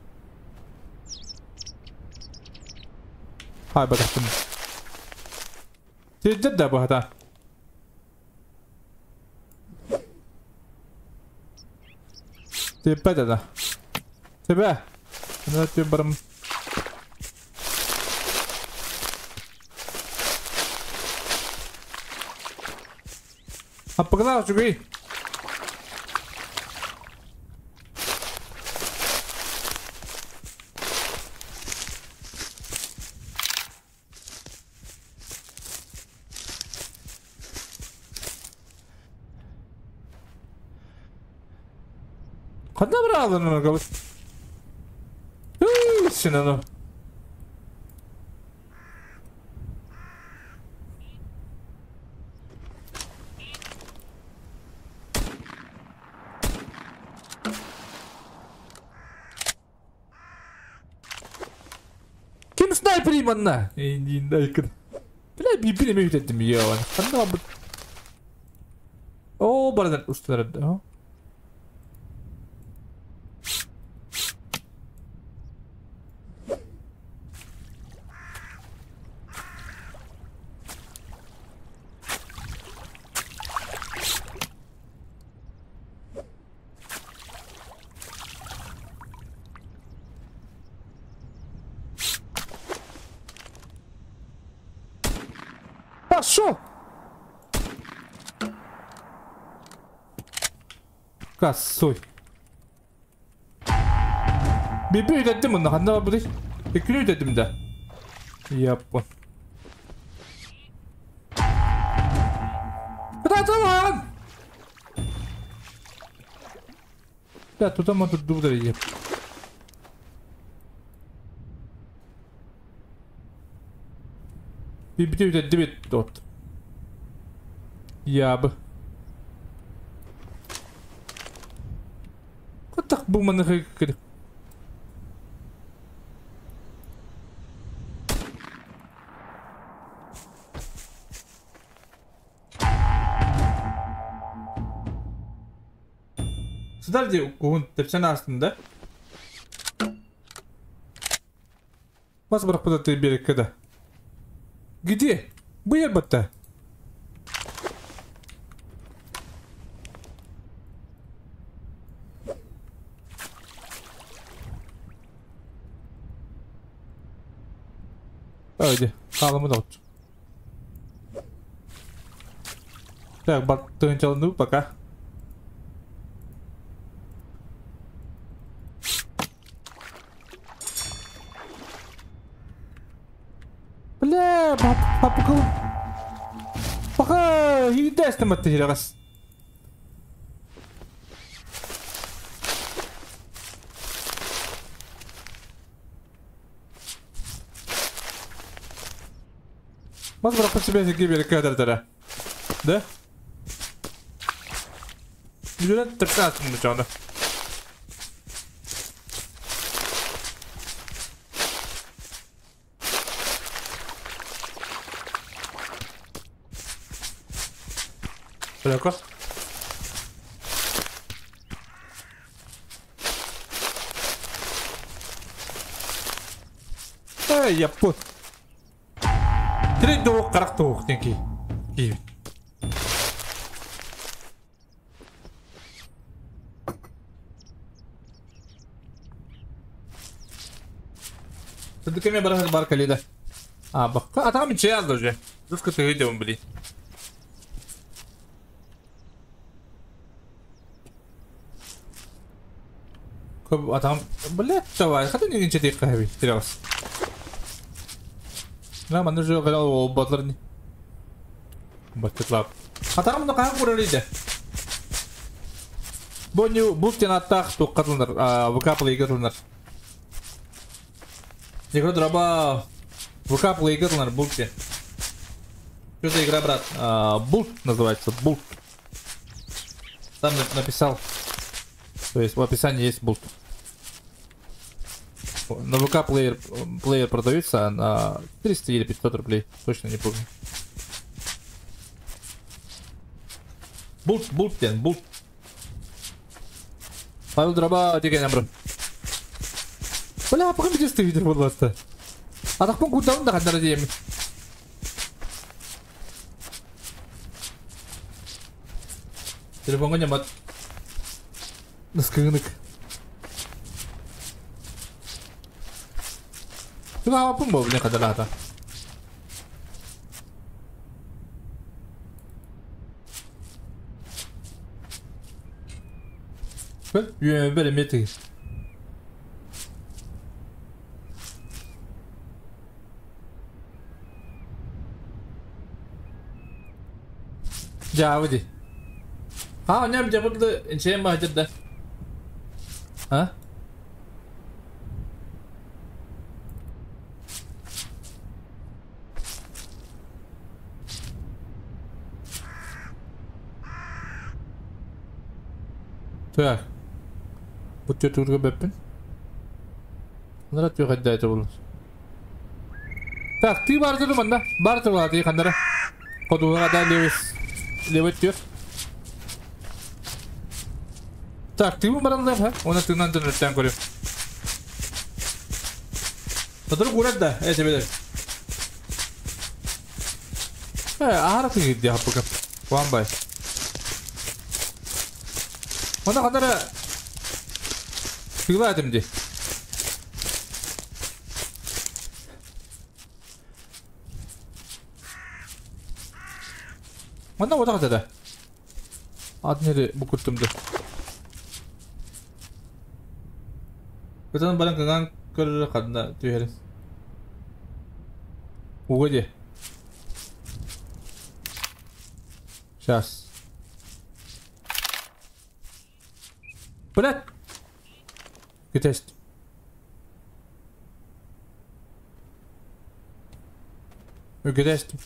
S1: Хай батақтым. Теддер да бұл хата. Теппе да. Тебе. Ана төп барым. Аппагнал чугай. Қанда бір алын оны Сен аны. Кимери манна. Бля, бибин эме үтеттим я. Ханна бу. О, бардан усталар. Пошел! Косой. Биби үтеттим мында, ханна бар бұды? Екіні үтеттім да. Япон. Куда таман? Да, туда мы тут дудали. Биби үтеттим тот. Я бы. Так бу маны кыры. Сюда где кугун тепсен астында. Бас бірақ куда ты берег когда? Где? Бу батта. Öyle. Sağlamı da olsun. Так, баттын çalındı пока. Бля, папа, пока индестем атты. Бас бырақпы себе гибели кадрдара. Да? Жүлен тырқасын бұл жағында. Бляка. Эй, яппы. Три двух карактух деньги. Ты барах бар калида. А, бакка, а там чай уже. Дуска ты видел, блин. А там, блядь, давай, хотя не ничего ты терялся. لا ما نرجع غير بطلرني بتطلع حتى من قاعد قرريده بونيو بوفتين اتاخ تو قتلنر ВК плейгерлнер игра дроба ВК плейгерлнер бухти. Что за игра, брат? Булт называется, булт. Там написал. То есть в описании есть булт. На ВК плеер продается на 300 или 500 рублей. Точно не помню. Булт, булт, булт. Павел дроба, деген амбр. Бля, пока где ты видел, пожалуйста. А так куда он да деймін. Телефонға немат. Ныскыңынык. Түн апын бол, не қадар ата. Бер, бер, меті. Жабыди. А, нем жабыды, иншем бахжырда. А? Так. Bu tütürgü bepin. Bunlar atıyor hadi dayı bulur. Так, ты барды манна. Барды бар хандара. Кодуга да левес. Левет төр. Так, ты баралар ха? Оны тыынан төнөттен көрөм. Татыр курат да, эте белер. Ахара тыгы хаппыка. Ван бай. Оны хандара тыгыла этим ди. Манна ота да. Аднери бу күттүмдү. Бытан баран кыган көрөр кадына түйәрин. Угоди. Сейчас. Блядь. Тест. Тест.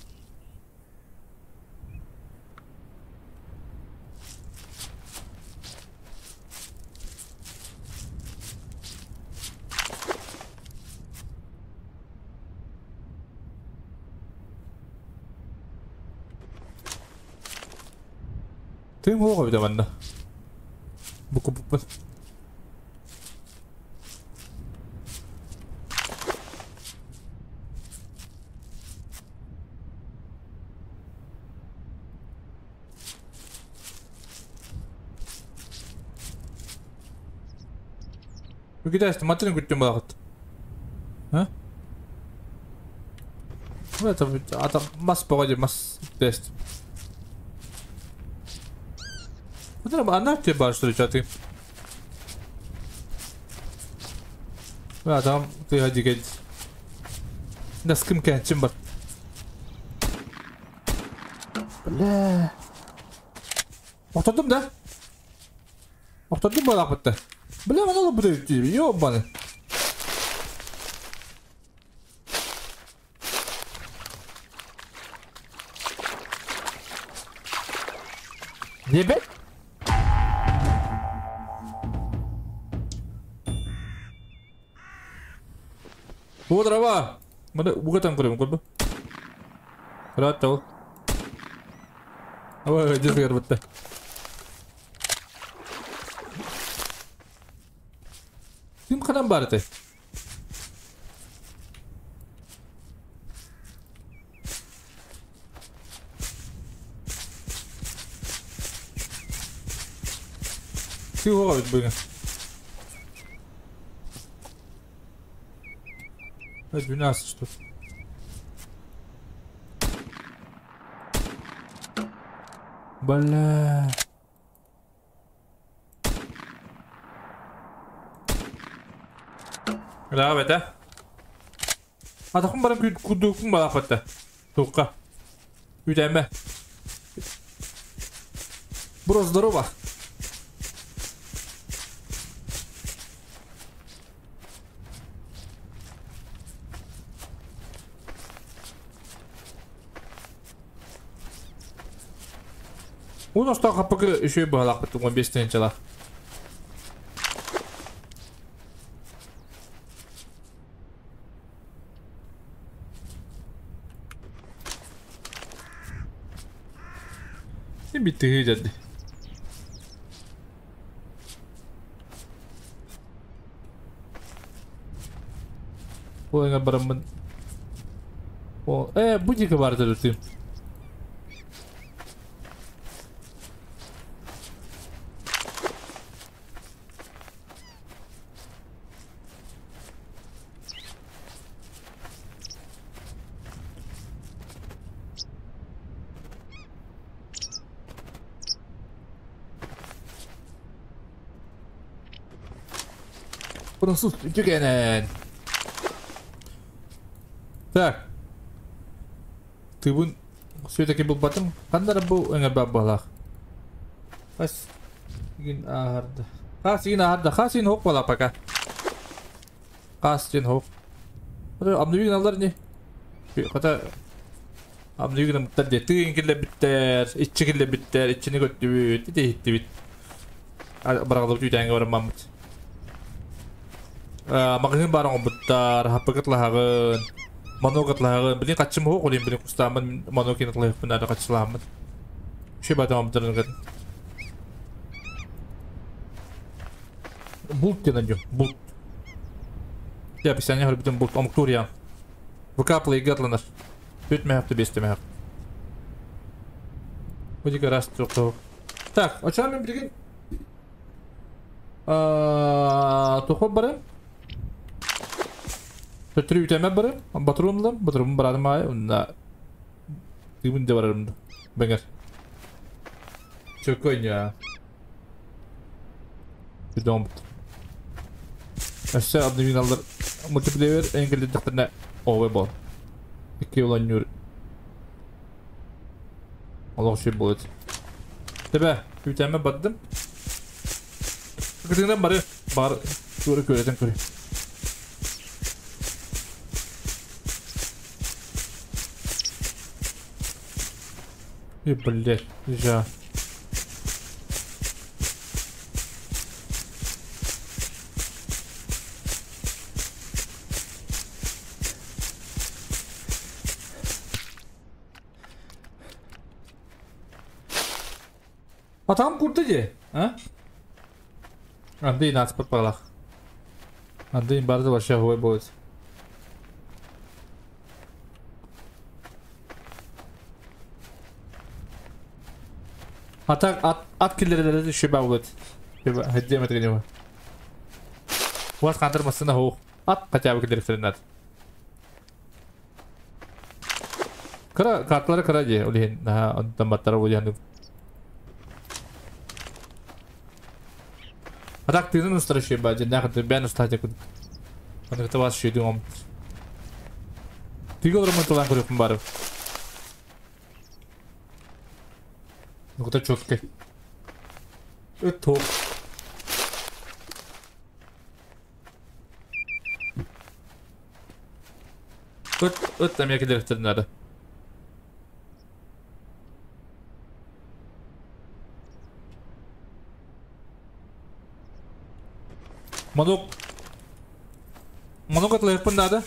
S1: Тым хоға бит манна. Буку буку. Үгідәсті, матрин күттен балағыт. А? Это ата мас погоди, мас тест. Она тебе бар, что ли, чаты? А, там ты ходи, говорит. Да с кем чем бар? Бля. Охтадым, да? Охтадым балақ бітті. Бля, мана будет, ёбаны. Не бет? О, дрова! Мына угатан көрем, көрбі? Рад тау. Ой, дезгер бітті. Ким қанан бар еді? Ким оға бит бүгін? 12 что. Бля. Да, бета. А тахым барам күдүкүн балак бетте. Туққа. Үтәмә. Бро, здорово. У нас так пока еще и балак потом 15 начала. Bitti dedi. Ой, барамын. О, будика бар ты. Француз, Так. Ты вон все-таки был батым. Қандар бұл өңір балақ. Қас ген ағарды. Қас ген ағарды. Қас ген хоқ бала пока. Қас ген хоқ. Амныбеген алдар не? Қата амныбеген мұттар де. Тыгын келе біттер. Итчі келе біттер. Итчіні көтті біт. Ите хитті біт. Барағылып түйдәңге бараман біт. Магазин барың бұттар. Хаппықыт лағын. Манок атлааҕы билин хаччым оһох олин билин кустааммын манок ин атлаһыппын ары хаччылааммын. Ши батам бдырын Булт диэн дьон, булт. Я описание көрбүтүм булт омуктуур ВК плейга атланар. Үт мэхты бесте мэхт. Будет раз тоқ. Так, очам мен билген Тухо бары. Төттүрү үтәмә бары. Батырымлым, батырым барадым ай, унда тыбын да барарым. Бәңер. Чөкөй я. Дом. Өссө обновиналар мультиплеер эңгелдиктерне ове бол. Ики улан Аллах şey будет. Тебе, үтәмә бардым. Кытыңдан бары, бар, көрі көретін көрі. И, блядь, жа. Атам курды же, а? Андрей нас подпалах. Андрей барды вообще хуй будет. Атак ат ат киллерлери шөбә будет. Шөбә хәддә генә. Вас кандырмасына ху. Ат хотя бы киллерлериннәр. Кара картлары кара же, улин антан баттара булган. Атак тыны устраивай, бади, нахуй бен устать куд. Он это вас еще дом. Ты говорил, мы туда говорим баров. Ну куда четко. Это. Вот там я кидаю надо. Манок. Манок атлайыппын надо.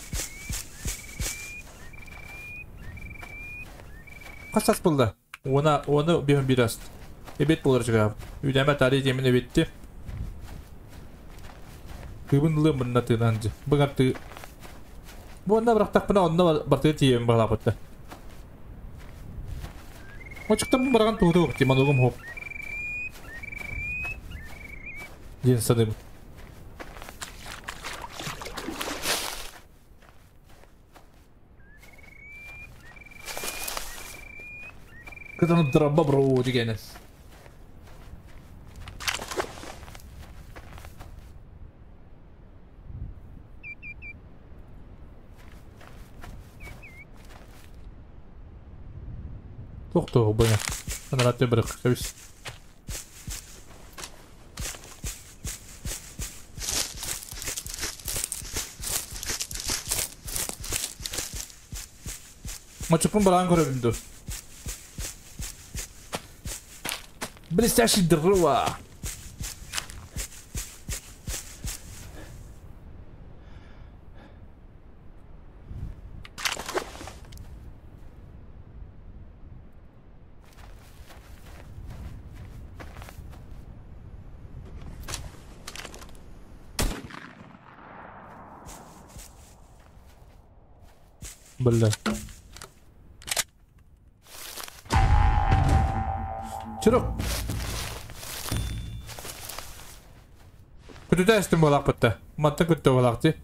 S1: Қасас болды. Оны бейін бираст. Эбет болар жығап. Үйдәмә тари демін эбетті. Тыбын лымын натынанжы. Бұғар ты. Бұ онна бірақтақ бұна онна барты тием бағлапытты. Очықтан бұн барған туғды оқты. Маногым хоп. Ден садым. Кытанып дырабба бро дегені. Тоқты бұны. Анараты бір қабис. Мачықпын баран көрөбүмдү. Блестящий дрова. Бля. Чирок. Күтүтэ эстим болақпытта. Матта күтті болақты.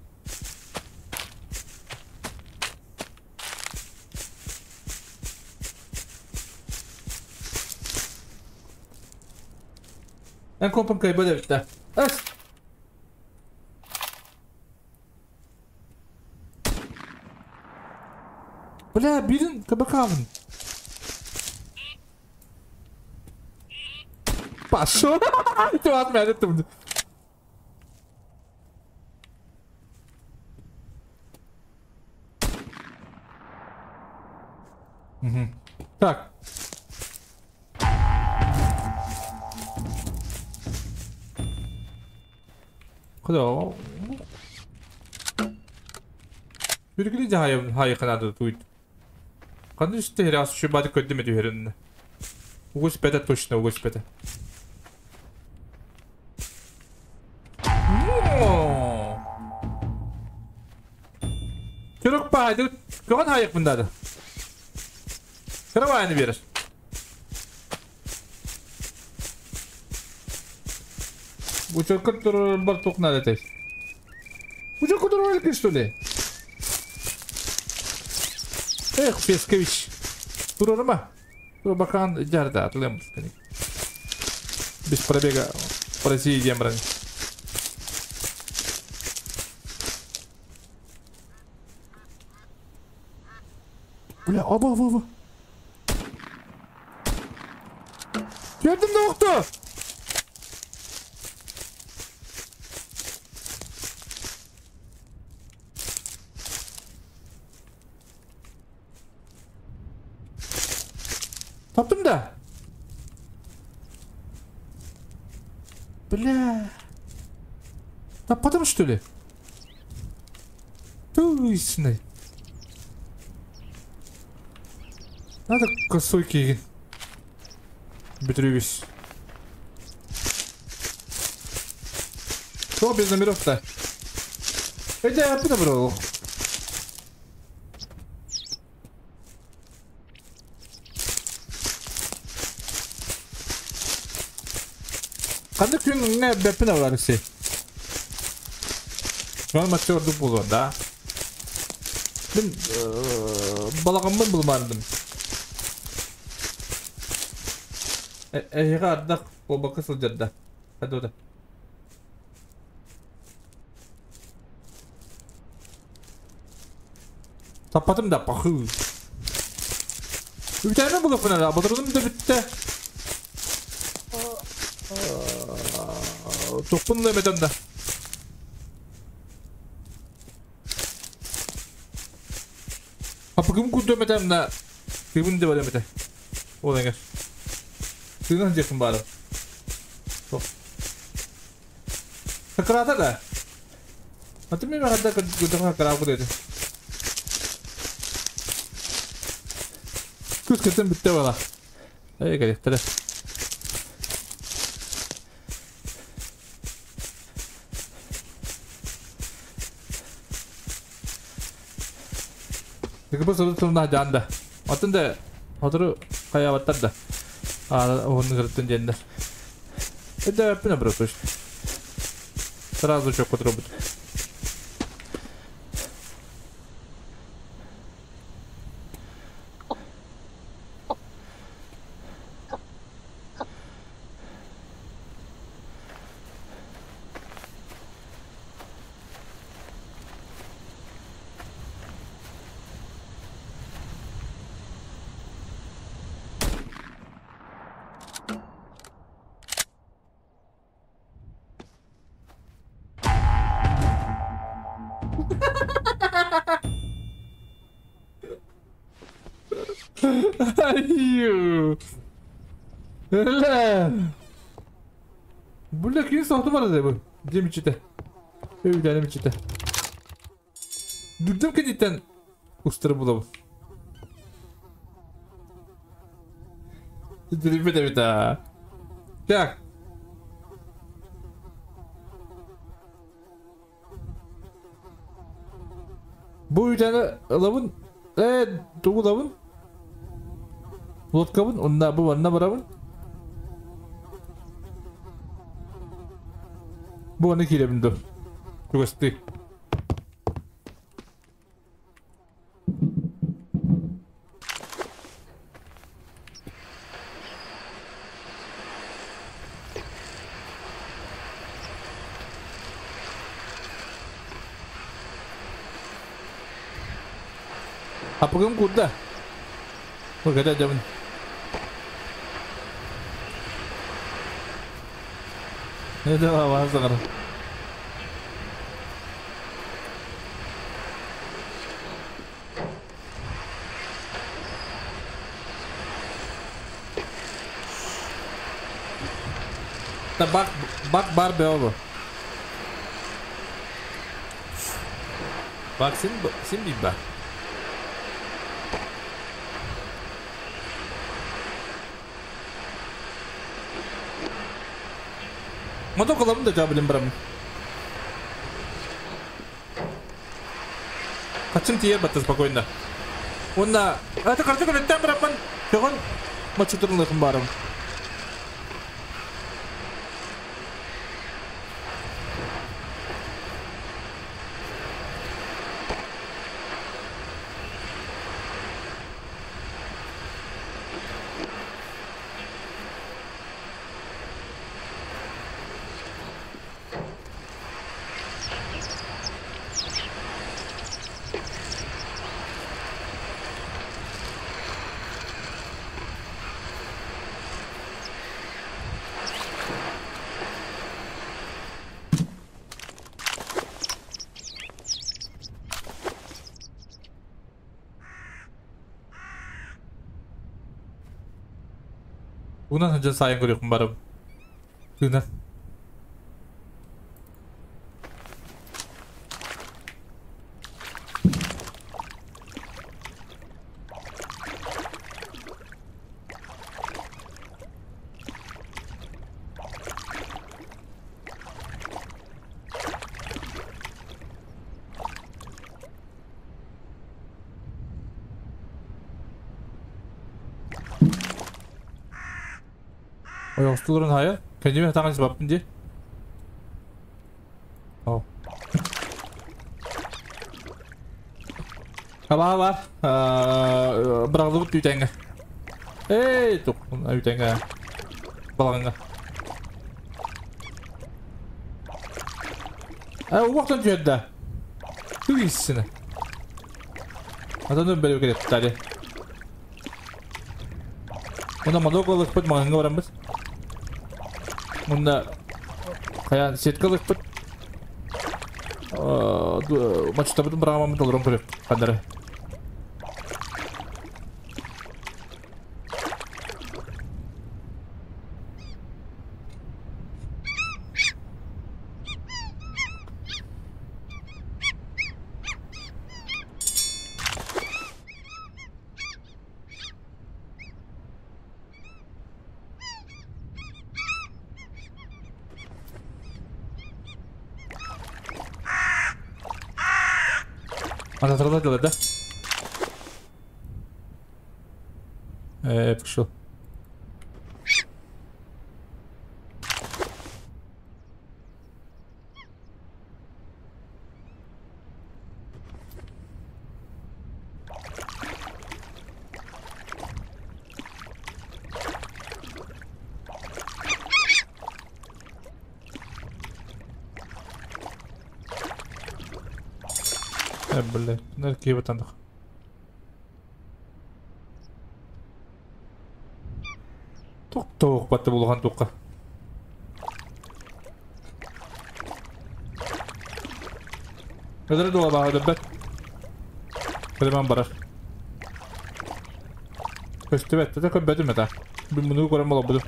S1: Эн компым кайба дебитте. Эс! Бля, бирин кабакавын. Пошел! Ты от меня тут. Угу. Так. Куда? Үргүлү жахайым хайыканады туйт. Канды үсте херас şu бады көддөмө түһөрүннэ. Угус бете точно угус бете. Чурuk байды көгөн хайык мындады. Кыра берер. Учуркут турар бар тукнады тез. Учуркут турар что ли? Эх, Пескович. Турарма. Турбакан жарда атлем. Без пробега по России идем, брат. Бля, оба, оба, оба. Gördüm de yoktu. Таптым да. Бля. Таппадым что ли? Туйсный. Надо косой киген. Бетрювис. Что без номеров-то? Это я подобрал. Қанды күн не бәпін авар се. Мен матчорду болу, да? Мен балағыммын булмардым. Эйға ардақ болбақы сылжырда. Хады ода. Таппатым да, пахы. Үтәні бұлықпын ада, бұдырдым да бітті. Тоқпын да метен да. Апыкым күнді метем да. Күйбін де бар емете. Ол еңер. Сыйдан жекін бары. Сакырата да. Аты мен мағада күнді қақыра деді. Күз кітім бітті бала. Эй, керектірі. Дыгыбы сыры жанда. Атын да отыру каябаттар да. Оны кырыттын жендер. Это пына бро точно. Сразу чок отрубит. Бля, кин сохту бар да бу. Дем ичите. Өйдәнем ичите. Дүрдем кедиттен устырып була бу. Ребята, Так. Бу үтәне лабын, тугу лабын. Лодкабын, онна бу онна барабын. Бу аны килебин ду. Күгәсти. Апыгым курда. Бу када жабын. Это лава сағыр. Та бак, бак бар бе ово. Баар син, син биир баар. Мотоколабын да билин бараммын. Хачым тиийэр батта спокойно. Уонна это карты көлөттөн бараммын көҕөн мачутурунлыхым барым. Уунан сылдьан саайан көрүөхпүн барабын. Тыынан. Ойоҕостууларын хайа? Кэннибин сатаан сыбаппын дии. О. Абаа бар. Быраҕыллыбыт үүтэҥҥэ. Эй, тук, үүтэҥҥэ. Балаҕаҥҥа. Уохтан түһэрдэ. Тугиссина. Атаны бөрө кэлэттари. Мына манок ылыкпыт маҕаһыҥҥа бараммыт. Мунна хайаан сетка ылыкпыт. Мачтабытын быраҕамаммыт олорон көрүөх ханнары. Анатолий дылы да? Пошел. Блядь, наверное, тандах. Туох батты булухан туққа. Өдөрө дула баҕа өлөрбөт. Кэлэмэн барар. Көстүбэт, тата көрбөтүм это. Бу муну көрөн болобудум.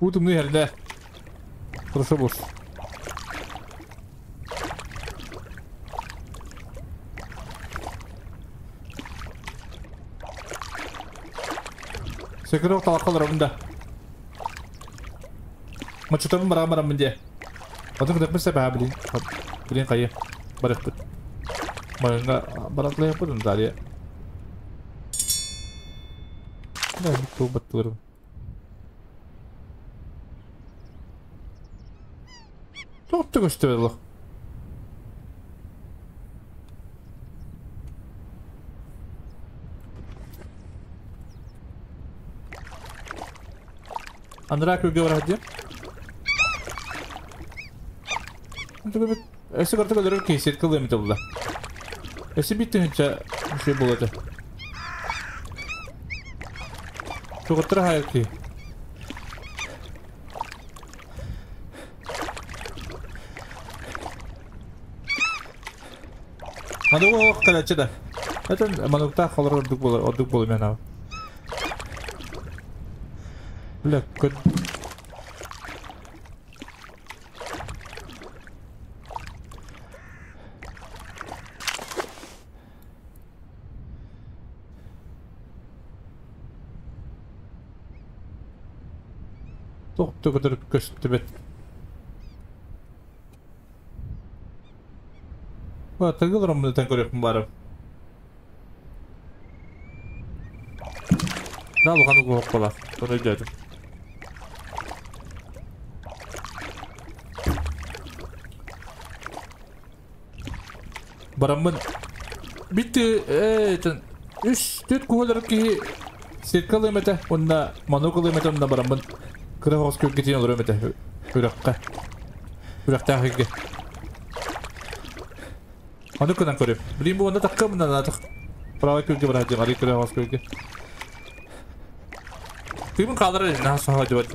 S1: Уу тымныы иһэрдэ. Хорошо босс. Секирок талакка олоробун да. Мочутабын бараан бараммын дии. Атын кытыппын сэбэһэ билин. Билин хайы. Барыахпыт. Барыҥҥа баратлайахпыт далее. Да, туох баттыларым. Туох да көстүбэт олох. Анараа күлгэ барар диэн. Өссө кыртык өлөрөр киһи сетка ылыам этэ булла. Өссө биир тыһыынча үчүгэй буолуо этэ. Тугуттара хаайар киһи. Мануга ох кэлээччи да. Этэн мануктаах олорор ордук буолар, ордук буолуо мен аҕа. Бля, көр... Туох да көтөр көстүбэт. Тыгыл роммунутан көрүөхпүн баарым. Да улахан угуһук буолар. Тону өйдөөтүм. Бараммын битти этен үс түт куһалар киһи сетка ылыам этэ уонна манок ылыам этэ онно бараммын кыра соҕус күргэтин олоруом этэ үрэххэ үрэхтээх сиргэ Ону гынан көрүм. Билим бу онно такка мына натах правай күргэ барар дьым арый кыра соҕус күргэ. Тыымын хаалар наһаа соһо дьыбат.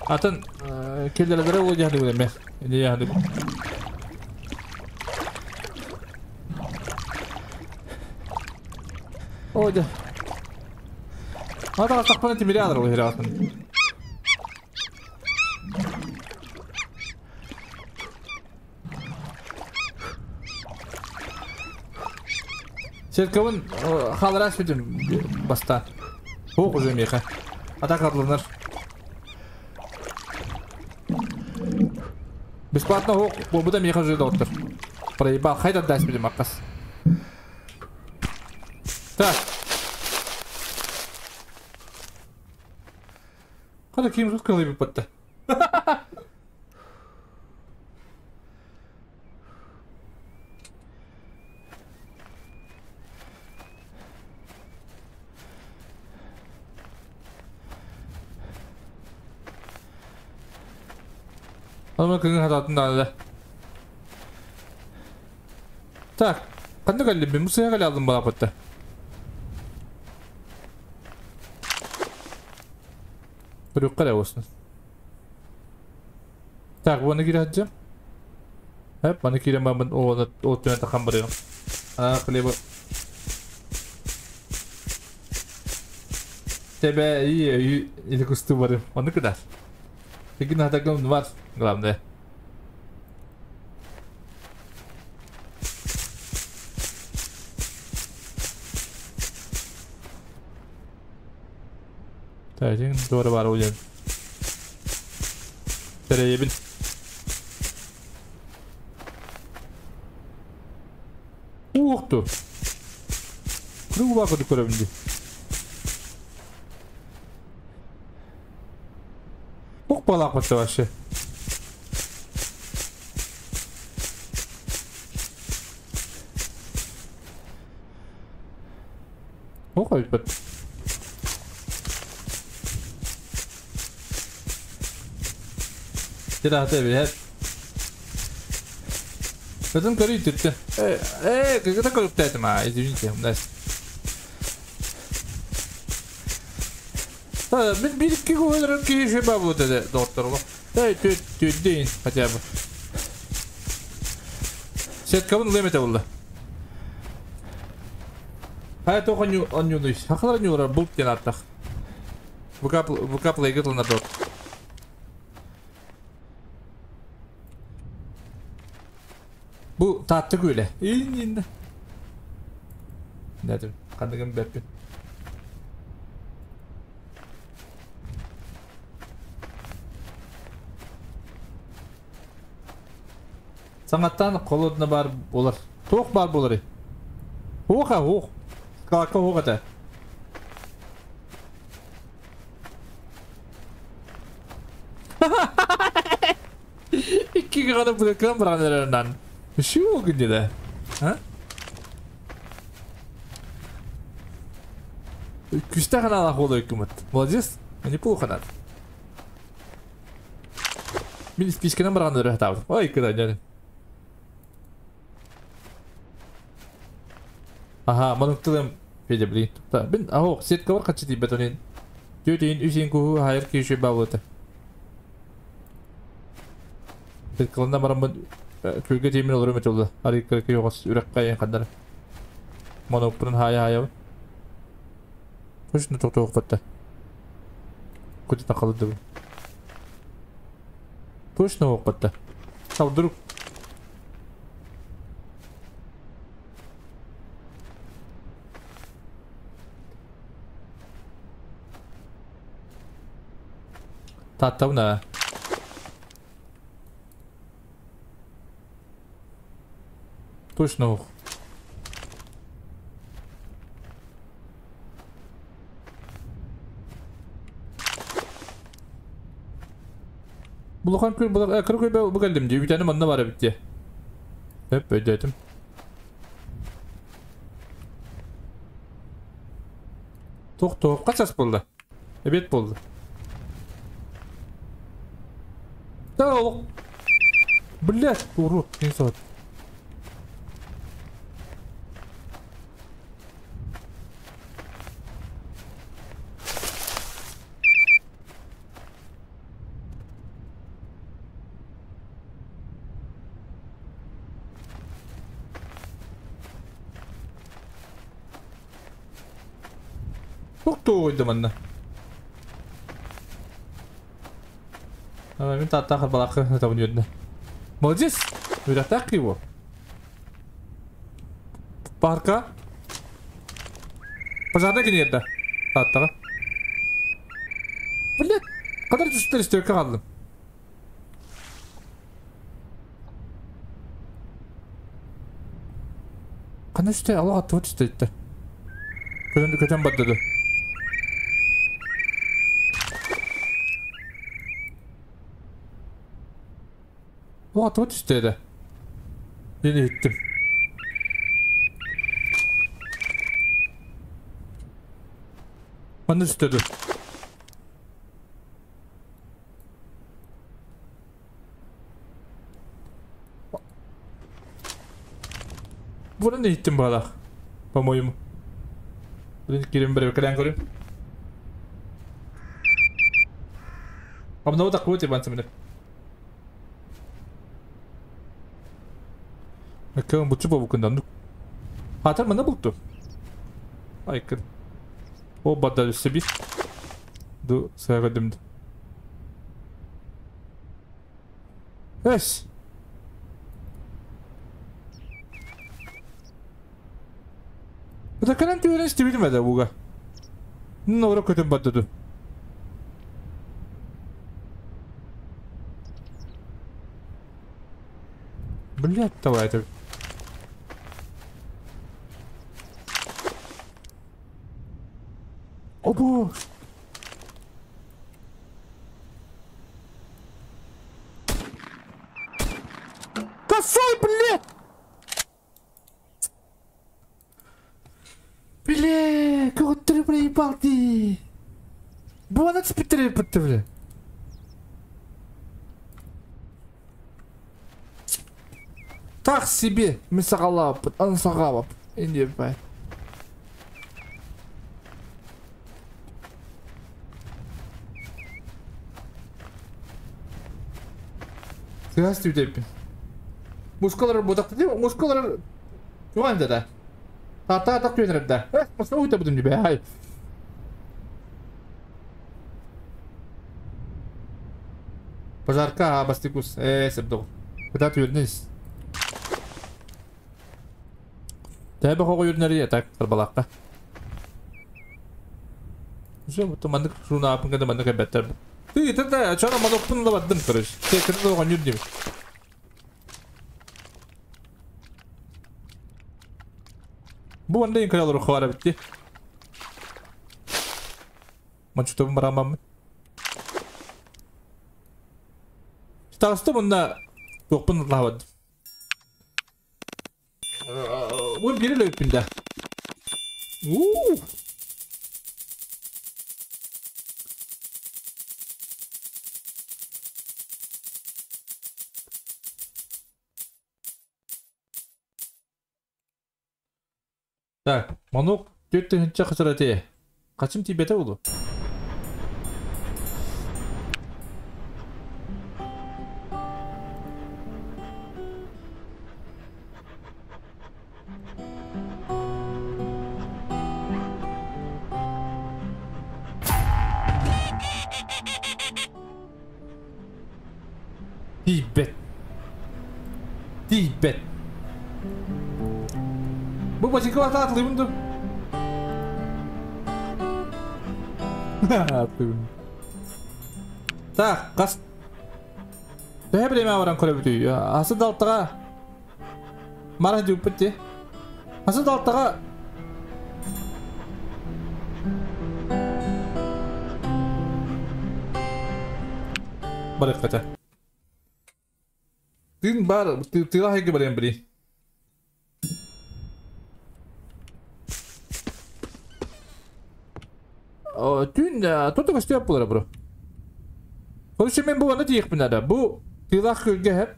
S1: Атын келлерелere ол яһаны билемес. Не яһаны. О, да. Ата тахпана тимири алар ол хиратын. Церковын халарас бүтүм баста. Хук уже меха. Атака атланар. Бесплатно хук бу да меха уже доктор. Проебал. Хайда даст бүтүм аккас. Так. Када ким русский лыбы подта. Ама кыгын хататын да. Так, қандай кәлі мен мұсая кәлі алдым бала бітті. Бір қалай болсын. Так, бұны кире хаджам. Хеп, маны кире мамын оны отына тақан барыгым. А, хлеба. Тебе и и кусту барым. Оны куда? Тегин хатакым бар, главное. Так, doğru var hocam. Nereye bin? Ух ты! Круг вакуды көрөбүн Ух балак вообще. Ох, бит. Тирахта билет. Потом көрүй түртті. Когда көріп тәтім, а, извините, мынас. Мен билікке көйлерім кейше ба бұл деді доктор. Эй, төт, төт дейін, хотя бы. Сеткабын лемете болды. Хай тоқ анюны. Хақылар анюлар бұлт ден аттақ. ВК плейгет лана дот. Бу татты көле. Ин Нәдім, қандығым бәппін. Саңаттан қолодына бар болар. Тоқ бар болар. Оқа, оқ. Скалака оқ ата. Иккиге ғана бұлекран барған әрінан. Şu күнде да? А? Күстә гына ала холы үкімет. Молодец, неплохо надо. Мин спискенен барган өрө табы. Ой, куда не. Ага, моноктылым Федя, блин. Бин, аһо, сетка бар качы тиийбэт онин. Түөтүн үсин куһу хайар киһи баалыта. Сеткалана бараммын күлгэ тиимин олорум этилла. Арый кыракый оҕос үрэххэ айан ханнара. Моноппунун хаайа-хаайабын. Точно тохтоохпатта. Куда тақалыды. Точно оқпатта. А вдруг? Тааттабына. Точно ох. Булахан күл булак кыр көйбө бу келдим ди. Бүтәне манна бар бит. Хөп өйдөтүм. Тох качас болду? Эбет болду. Да ол. Блять, урод, не сот. Туох манна. Мин тааттаахар балаакы табын үөрдэ. Молодец! Үрэхтээх его. Парка. Пожарная кинерді. Тааттаға. Блять! Қадар түстер истерке қалдым. Қана үсте алға атты түсті етті. Көтен көтен бардыды. Алға атты түсті еді. Yine ettim. Bana istedi. Bunu ne ettim bu По-моему. Блин, кирим бір кірен көрем. Обнову так вот, ебанцы, мне. Кем бутчу бу күндән. Хатар мына булту. Айкын. О бадал себе. Ду сагадымды. Эс. Это калан тюрен стибилмеде буга. Нора көтөн бадды. Блять, давай это. О боже! Косой, блядь! Бля, кого ты проебал ты? Буана спитали, бля. Так себе, мисагалап, ансагалап, иди, бай. Здравствуйте. Мускулар будак ты, мускулар юан да. Та та түйенер да. Мускул уйта будем тебе. Хай. Пожарка бастикус. Себдо. Куда түйенес? Тәбе хого юрнер так тарбалакка. Уже вот мандык шуна апын када мандык беттер. Ты это чана мадокпын да баддым короче. Ты кырды огон юрдим. Бу анда ең кралар хвара битти. Мачутым барамам. Тагысты мында токпын лавад. Бу бир эле өпүндө. Так, манок. 4 тыһыынча хасарате. Хачым тиийбэтэ буолуо. Тиийбэт. Тиийбэт. Бу бачыҥка барта атылыыбын дуу? Атылыыбын. Так, хас Төһө бириэмэ баран көрөбүтүй? Асы далтаҕа мара дьуппут дии. Асы далтаҕа барыаххата. Тыын баар тыла хайгы барыам били. Түүн тото көстүөп буолара бро. Короче, мен бу аны тиийиэхпин наада. Бу тыылаах күөлгэ иһэр.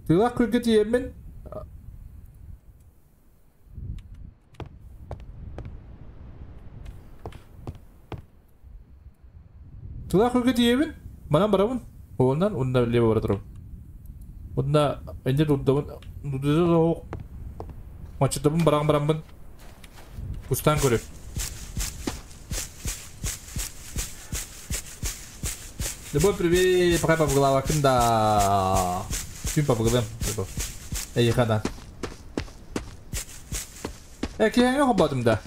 S1: Тыылаах күөлгэ тиийэммин Тыылаах күөлгэ тиийэбин. Манан барабын. Уоннан унна лево бара турабын. Уонна инде дурдабын. Дурдада оһох. Мачытабын баран бараммын. Кустаан көрү. Любовь, привет! Пока побыглава да. Күн побыглым. Любовь. Эй, хана. Э, киһиҥэ хобботум да.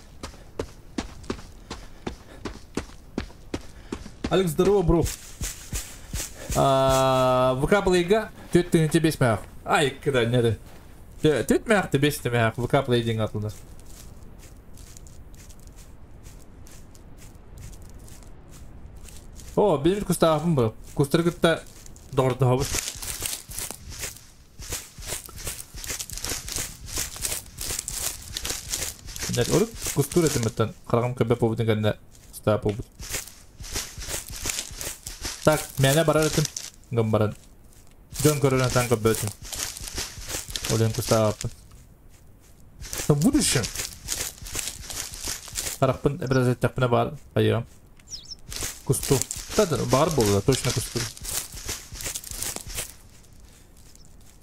S1: Алекс, здорово, бро. ВК Плейга 4 5 мээх. Ай, когда не 4 мээх 5 мээх ВК Плей диэн атылар. О, били кустаахпын бу. Кустары кытта доҕордоһобут. Нет, урут кустуур этим хараҕым көбө буолбутун кэннэ кустаах буолбут. Так, мээнэ барар этим. Гын баран. Дьон көрөрөн сан көбөтүм. Олен кустаахпын. В будущем. Харахпын эбэрэзэттэхпинэ баар хайыам. Кусту. Да, баар буолла, точно кусту.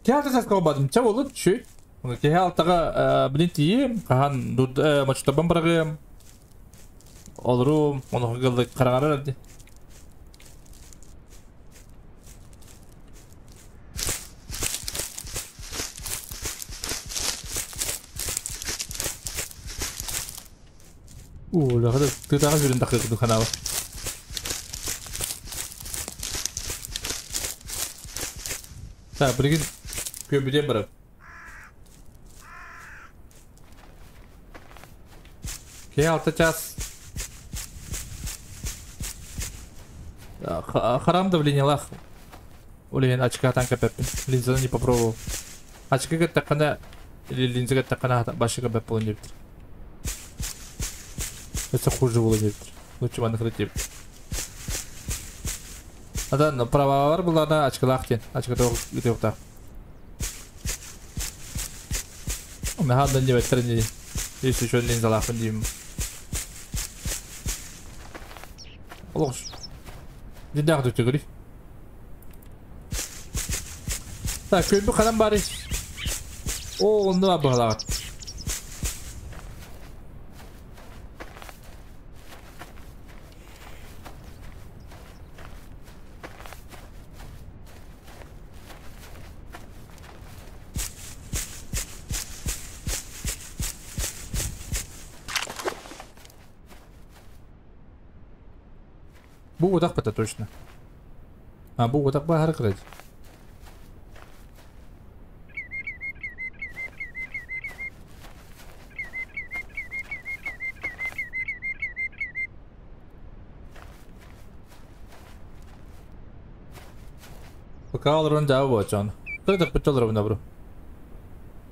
S1: Киһи саска бадым. Ча болут, чүй. Киһи алтаҕа билин тиийим, хаһан мачтабан барагым. Олорум, оны гылды карагарар ди. Уу, лахада тытаҕа жүрүн тахыгы ханаба. Так, билигин күөбүден барар. Киһи 6 час. Харам давлениелах. Олен очкатан кәпәппин. Линзаны не попробовал. Очка кеттаққана или линза кеттаққана башы кәпәп болын дептір. Это хуже было дептір. Лучше маны деп. Адан правалар буларна очкалах тен. Очка тоғ. Механдан деп әттірін Если еще линзалахпын деймін. Олох. Диндағы дөтігірі. Так, көйбі қанан бары. О, онды бар бұғалағат. Бу отақ бата точно. А, бу отақ бахар кырать. Пока олорон жабы болчон. Кырдык бүт олорон добру.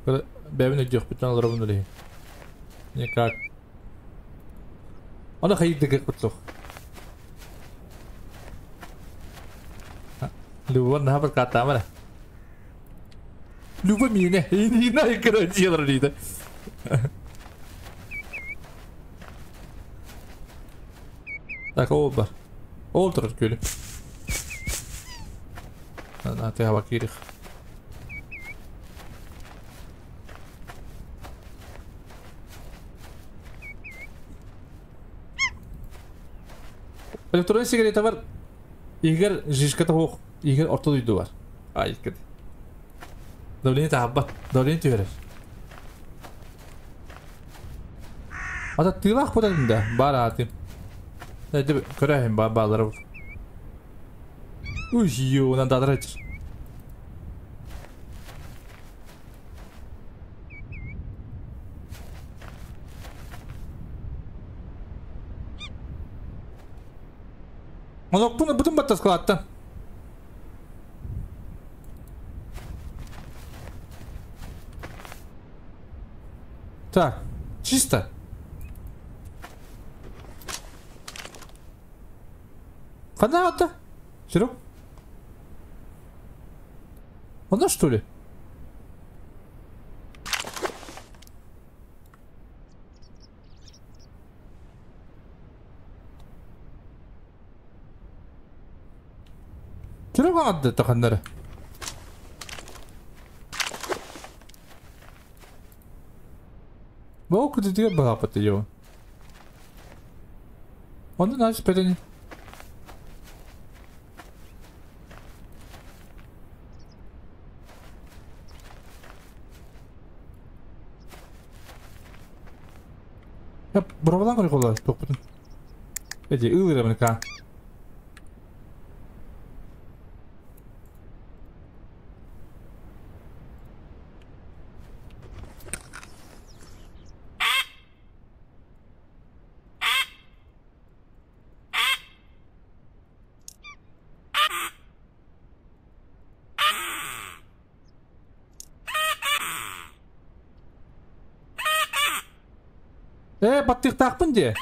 S1: Бэбин өйдүөх бүт олорон үлей. Никак. Оны хайдыгы кутлух. Люба на прокатамара. Люба мине. Не знаю, когда делали. Так, ол бар. Ол турар күөлү. Тыаба киирих. Электронный сигарета бар. Игорь жишката хоқ. Игорь орто дойду бар. Ай, кет. Давление таабат. Давление түһэрэр. Ата тыылаах бутатын да. Бар аатын. Көрөһүн бар баалары. Уй, ё, надо драть. Онокпун бутун баттас кылаттан. Так, чисто. Хана ата? Серег? Она что ли? Серег аңады таханнары. Бу күтүтүгэр баҕаппыт дьон. Онно наһаа түспэтини. Бұрабалан көрі қола тоқпытын. Эти ылырабын ка. Баттыктаакпын де.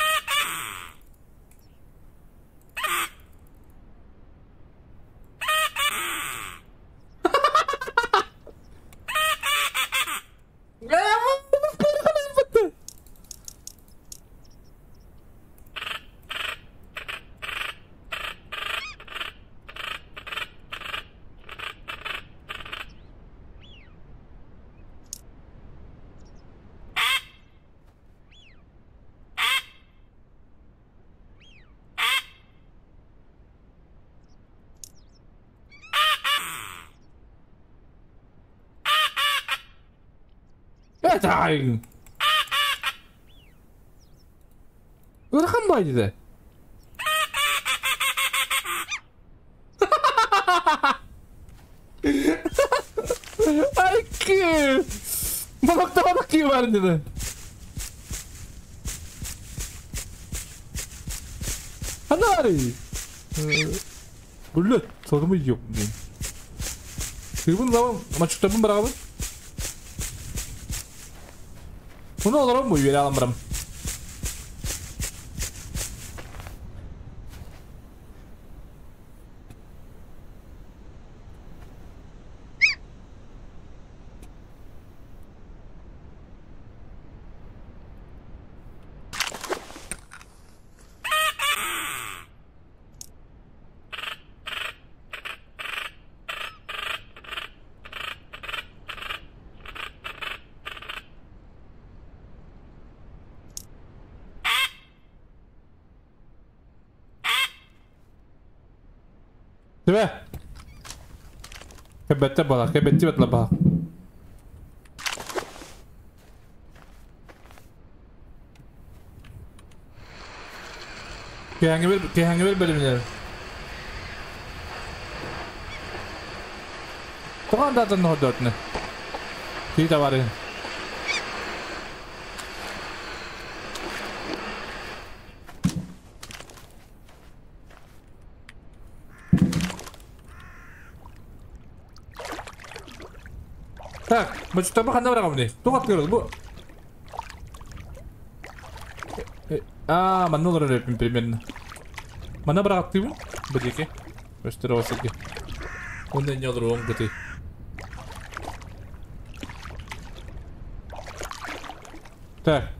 S1: Этайын. Ырахан бай деді. Айки! Балактабадық кие барын деді. Анари! Бүлет, содымы yok. Тыыбын лабам, мачуктабын барабын. Bunu olurum bu üyeli alımırım. Değil mi? Kebette bala, kebetti betla bala. Herhangi bir bölümleri. Tohan da no dörtne. Siitä var. Так, мачуктабы ханна барагамны. Тугат көрөт бу. А, манна олорор примерно. Манна барагаттыбы? Бу диэки. Өстөр осеки. Онда не олорор гыты. Так.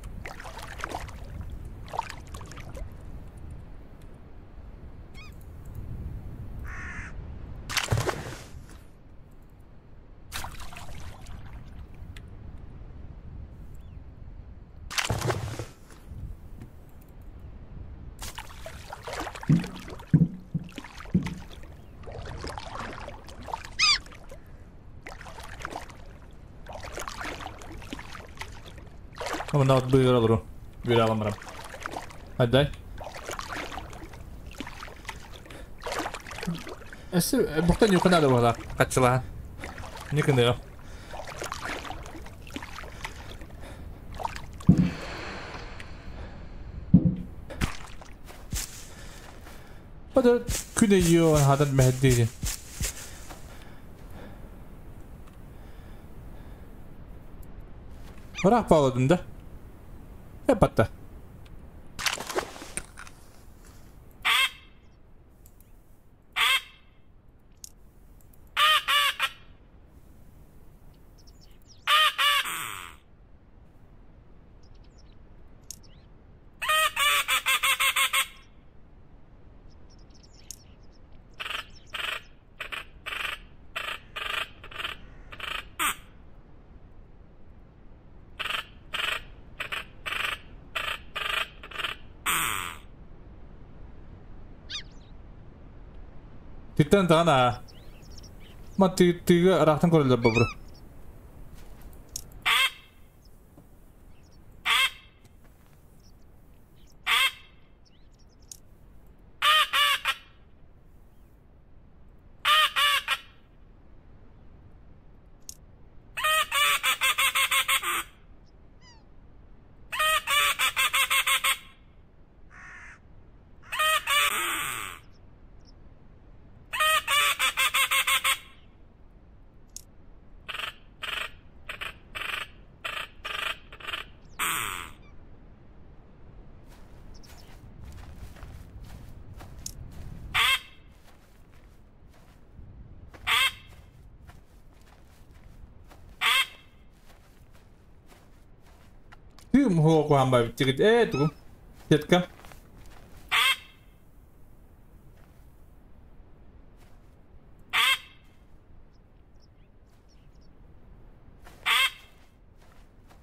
S1: Онно быыгар олору. Бүөрэ аламарам. Айдай. Эссе бухта нюхана да буола. Хаччылаан. Никыныа. Бада күн өйүөн хадан мэһэддири. Ыраах баҕаладым да. Эпатта. Титтэн таана. Ма тыга ыраахтан көрөллөр бобуру. Хуокуhan päivittikit ee tuku. Jätkä.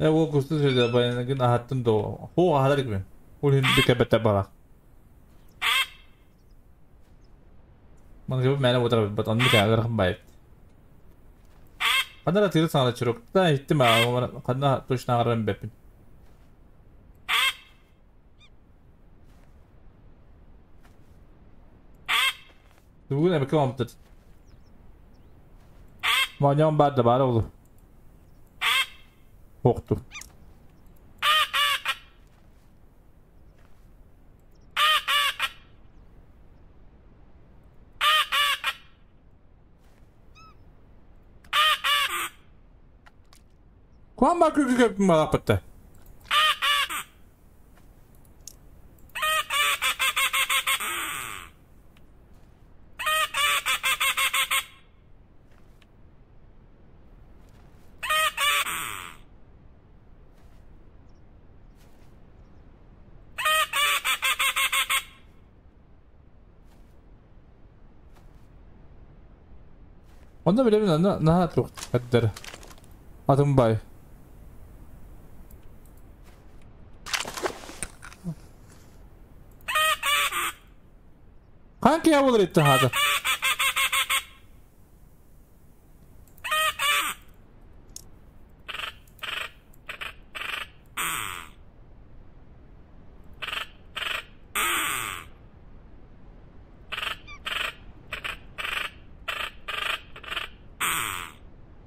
S1: Ee уокусту сөйдө баянагын ахаттын до. Хоо ахаларик мен. Улин бикебетте бара. Мангы мәне отыра бат онны кагыр байып. Кандара тиры саңа чурок. Та иттим а канда точно агарым беппин. Бүгүн эбеке омтут. Маньон бар да бар олу. Хокту. Куан бар күкү көпүн балапытты. Онно билэбин онно наһаа туох эттэр. Атын бай. Хаан киһи буолар итти хаата.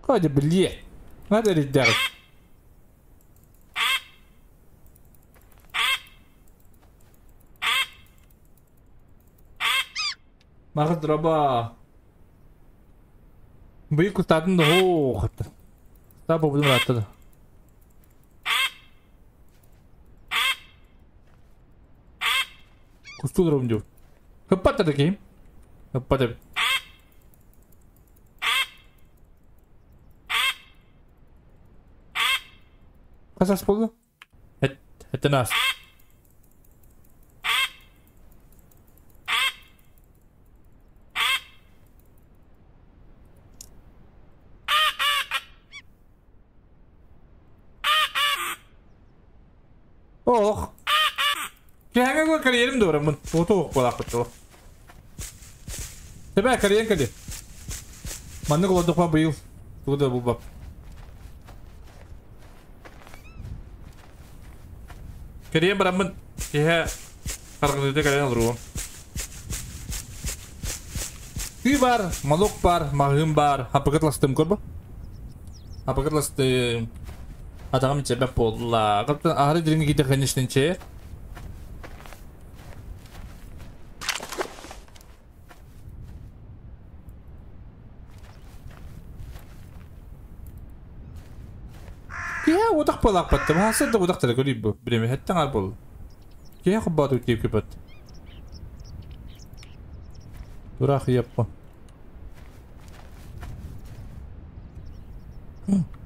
S1: Hadi бле. Надо ребят. Мағыдраба. Быйы кустатын да хоохатты. Стапа будем аттады. Кусту дроп. Хыппатта да кейм. Хыппатта. Хасас болду? Это нас. Ох. Кеңе карьерим doğru. Фото болақ бітті. Тебе карьер кади. Манны голодуқпа быйыл. Тугуда бұл бап. Кэрийэн бараммын киһэ харгылыыта кэлэн олоруом. Тыы бар, малок бар, маҕаһыын бар, хаппыкытластым көрбө. Хаппыкытластым. Атаҕым чэбэп буолла. Каптан аһары дириҥ киитэ конечно че. Киһи утах буолаахпаттым. Хасын да утахтара көрүй бу. Биреме хеттен ар бол. Киһи хоббаату тиеп көпөт. Тураах яппа.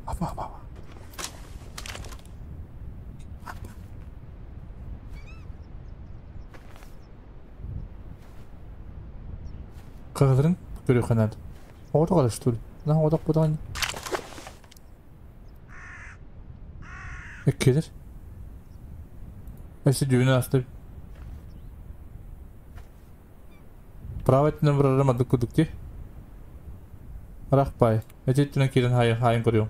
S1: Апа апа. Кыгырын көрүөххэ наада. Оҕото карыштыр. На оҕотох бутаҕын. Эккелер. Өссө дьүһүнү аста. Право өттүнэн барарым адык кудук ти. Арах пай. Эти өттүнэн киирэн хайын хайын көрүөм.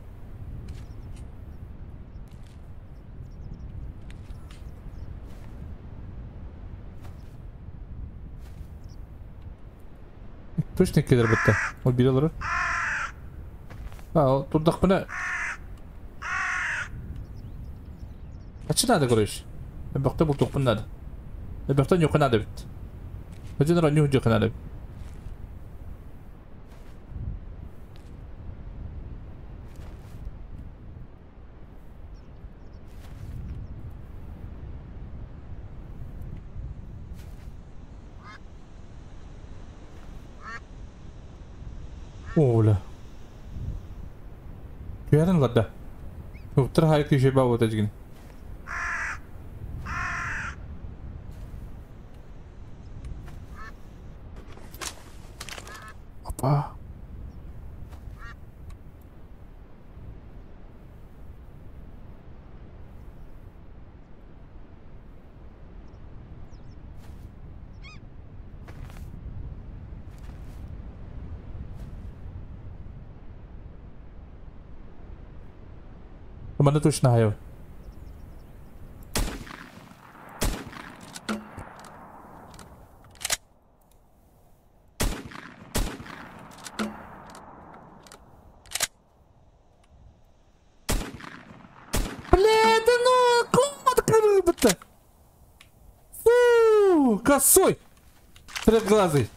S1: Точно кэлэр бытта. Ол биир олорор. А, турдахпына Ачы надо, короче. Эбэхтэ бултуохпун надо. Эбэхтэ ньуха надо бит. Один ранню дьуха надо. Оля. Түһэрин ыларда. Уптар хайы күйшей ба бота жигин. Опа. Манна точно хайа. Бля, да ну, кот Фу, косой! Трехглазый.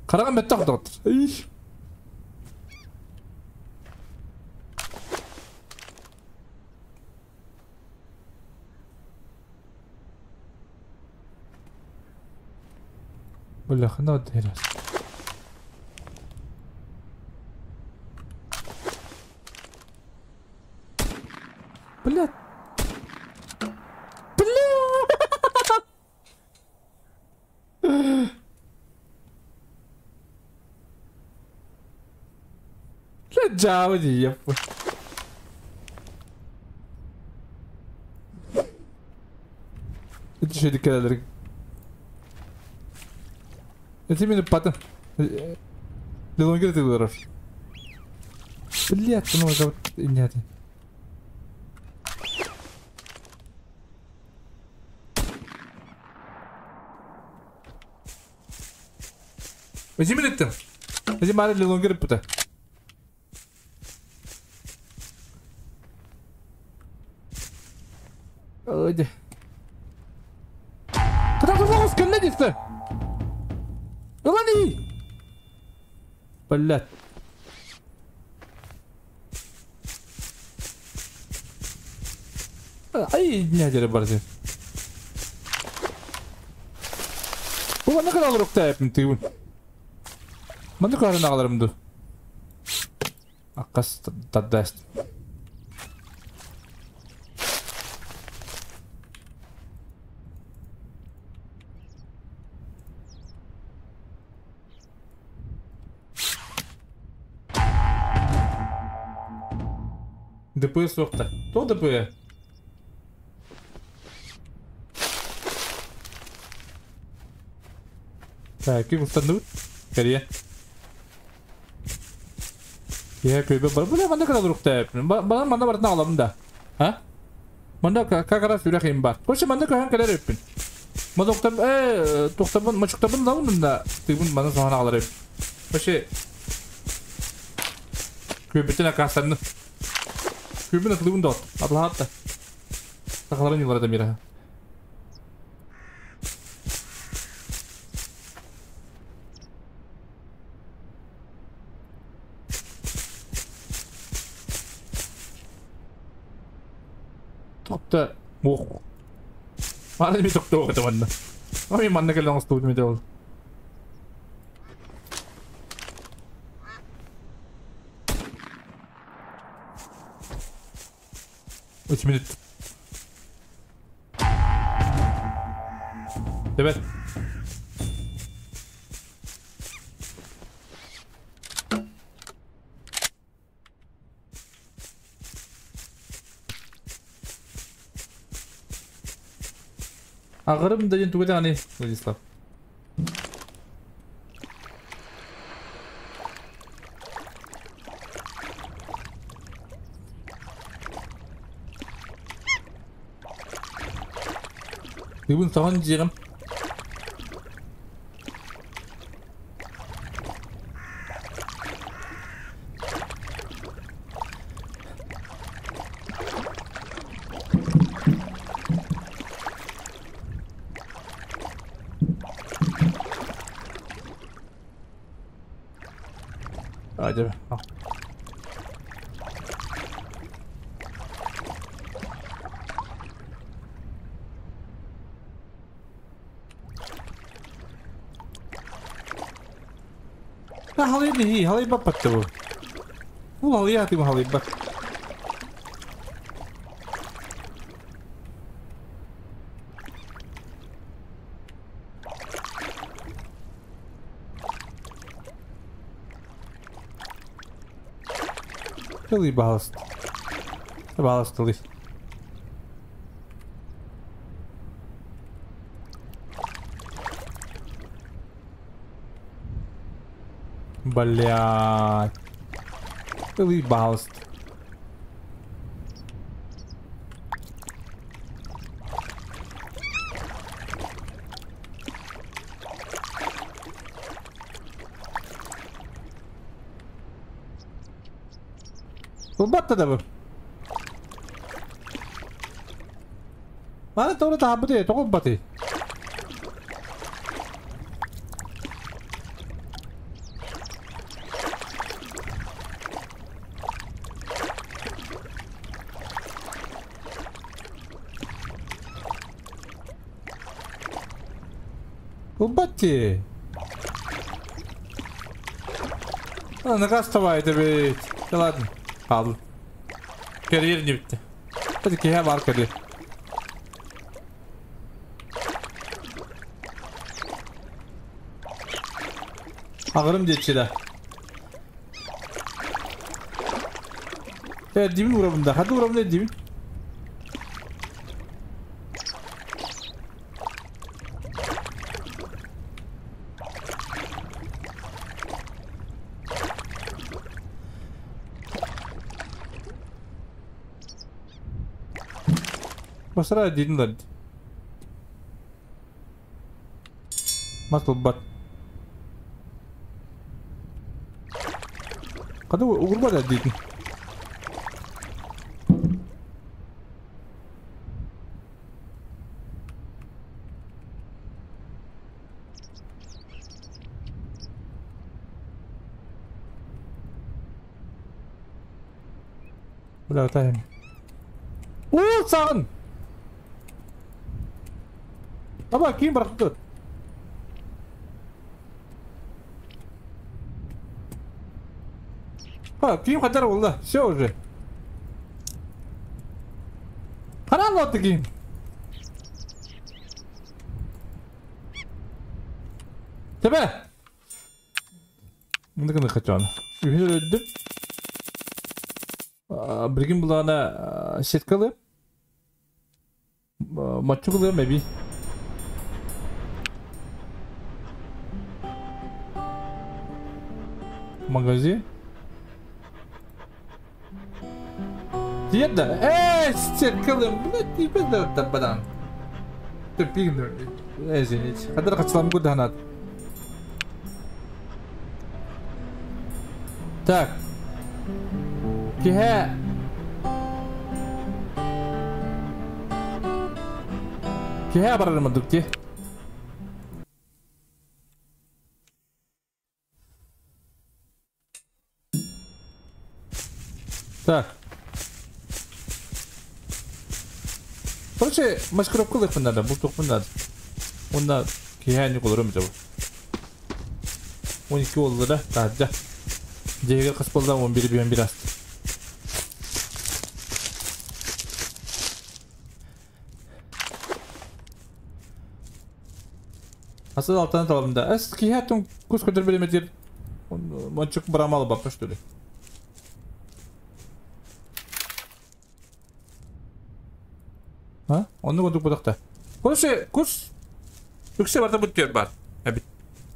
S1: Хараҕым бэттэх доҕоттор. Иш. Бля, хана дырас. Бля. Бля. Бля, дьаабы дии, яппы. Ити шөйдүк кэлэлэр. Эти мени патын. Лилонгер тылырар. Блядь, ну это нет. Эти мени там. Эти мары лилонгер пута. Ой. Тырах кэллэ дистэ. Ылан Блядь. Ай, нядері бар сен. Бұл маны қара алыр өкті тыйбын. Маны қарын ағаларымды. Аққас таддаст. ДП суохта. То ДП? Так, ким устанут? Корея. Я көйбе бар. Бу манда кара руктап. Бана манда бартына аламын да. А? Манна как раз үрэх им бар. Короче, манна көһөн кэлэр эппин. Модоктам тохтабын, мочуктабын лабын да тыыбын маны соһон аҕалар эбит. Вообще күөбүтүн акастанны. Күөбүн атылыбын да атлаһат да. Сахаларын юлара да мира. Топта муох. Маны ми токтоо кete манна. Ами манна кэлэн оҥостубут мите ол. Үч минут. Evet. Аҕырым да диэн тугу даҕаны Владислав. Бүгүн соһон дьиэҕим. Дьэ, Халый халый баппатты бу. Бу халый атым халый бак. Халый баласт. Баласт лый. Блядь. Ты балст. Ылбатта да бу. Маны тоҕо таабыты, тоҕо ылбаты. Ылбатты. А, наказ это ведь. Да ладно. Ал. Карьер не битти. Hadi киһи бар карьер. Ağırım диэччилэ. Димин уровында. Хады уровында димин. Басара дидин да. Масыл бат. Кады угурба да дидин. Бля, тайм. О, саған! Аба, ким бырақты? А, ким хотар болды? Все уже. Харан лотты ким. Тебе! Мындыкыны хочу. Үйін өддім. Бірген бұлағына сеткалы. Матчу қылы мәби. Магазин. Тиийэр да? Ээ, стеркалым, блядь, тиийбэт да тарбадан. Тупик, извините. Хадыр качалам гуданат. Так. Киһэ. Киһэ барарым ордук дии. Так. Короче, маскировка ылыахпын наада, бултуохпун наада. Уонна киһи олором этэ. 12 буолла таһырдьа. Дьиэгэ хас буолла 11 бүөн bir аста. Асыл алтаны талабым да. Эс киһи аттын кус көтөр биреметир. Мончук брамалы баппа что ли? А? Оннук оннук бодохта. Короче, кус үксэ барта бут түөр бар. Эбит.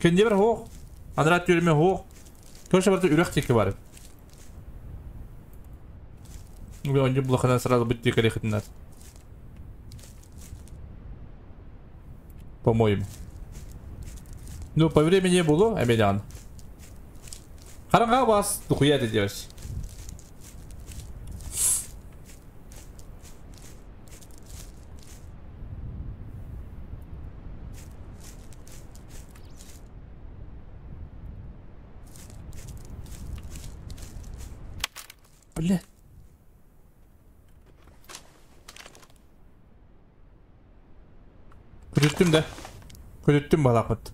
S1: Кэннибэр хоох. Анараа түөрүмэ хоох. Короче, барта үрэх диэки бар. Онньу булаханан сразу бут диэки рехитиннар. По-моему. Ну, по времени было, Эмилян. Харанга вас, духуя ты делаешь. Блядь. Көтүттүм да. Көтүттүм балапыт.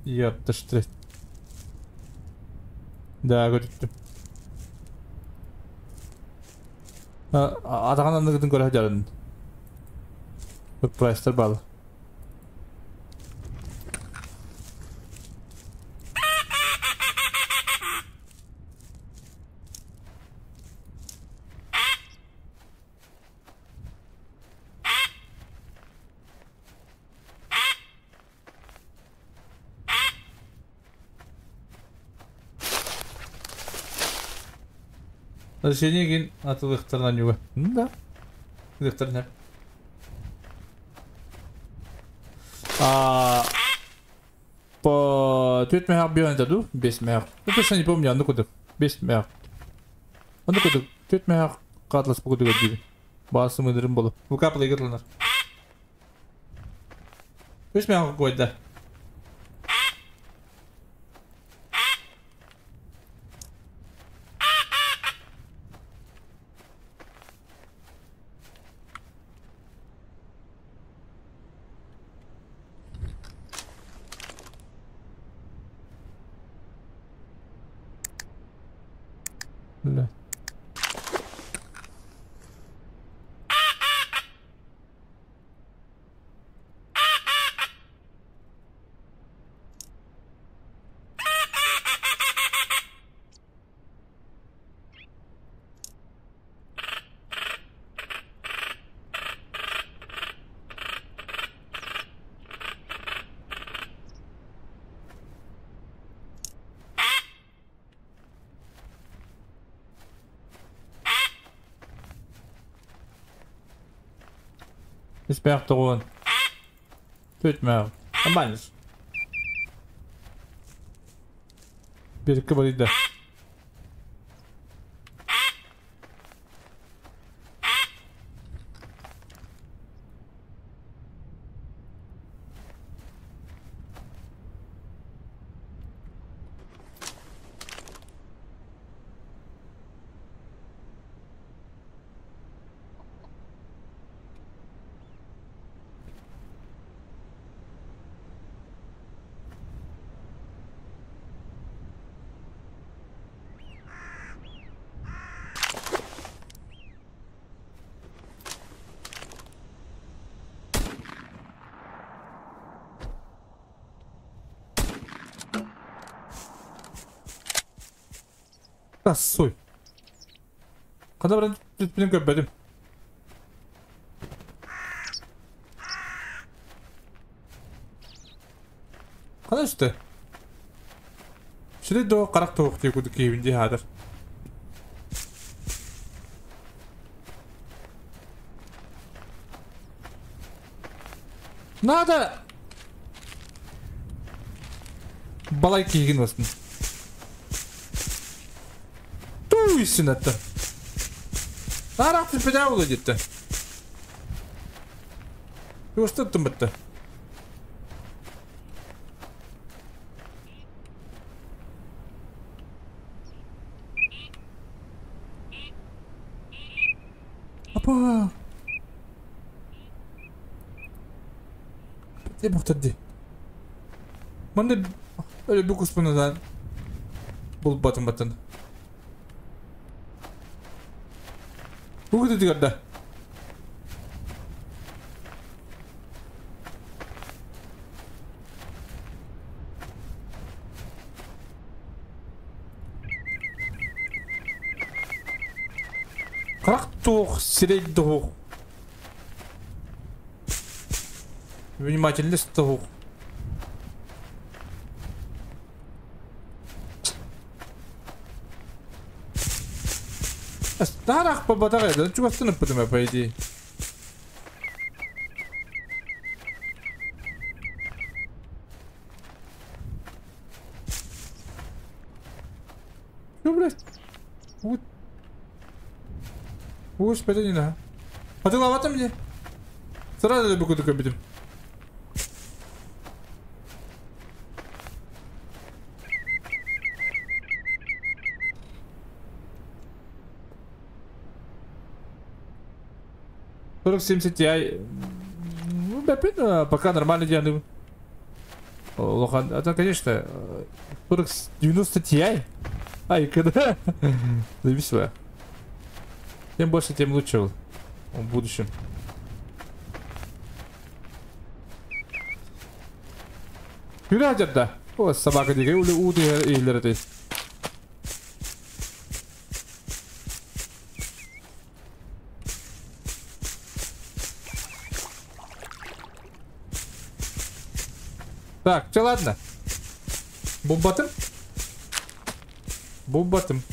S1: Ёпта. Да, көтүттүм. Атахан анныгытын көрө жарын. Прайстар бал. Разрешение атылыктарынан юга. Да. Ылыктарынан. А по түт мехар бион даду, бес мехар. Ну точно не помню, ну куда. Бес мехар. Ну куда. Түт мехар катлас погоду диби. Басы мыдырым болу. Вукапла игрланар. Бес мехар койда. Бля. Испях тоҕуон. Түт мээр. Аманис. Бирикке барыйда. Тассой. Қанда баран түтпінен көппәдім. Қанда үсті? Шүре до қарақ тоғық тек өді кейбінде хадыр. Надо! Балай киһигин ылсын. Туйсын аттан. Арах түппедә була дитте. Юстаттым бітті. Апа. Бітті бұқтырды. Манды өлі бүк ұспыныдан бұл батын батын. Бүгді дігерді. Қақ тоқ, сирек тоқ. Внимательность тоқ. Старах по батарее, да чего стыдно потом, по идее. Ну, блядь. Вот. Господи, не надо. А ты ловата мне? Сразу люблю такой будем. 4070 Ti. Ну, опять, пока нормально делаем. Лохан, это, конечно, 4090 Ti. Ай, когда? Зависло. Тем больше, тем лучше в будущем. Юля, да. О, собака дикая, ули, уды, или это. Так, все, ладно. Бомбатым. Бомбатым.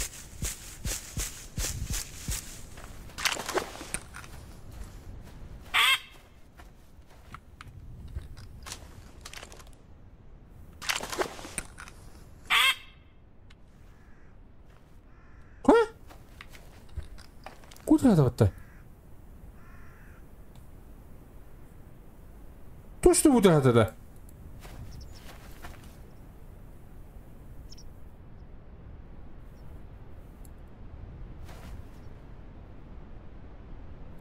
S1: Куда это вот-то? Точно вот это, да?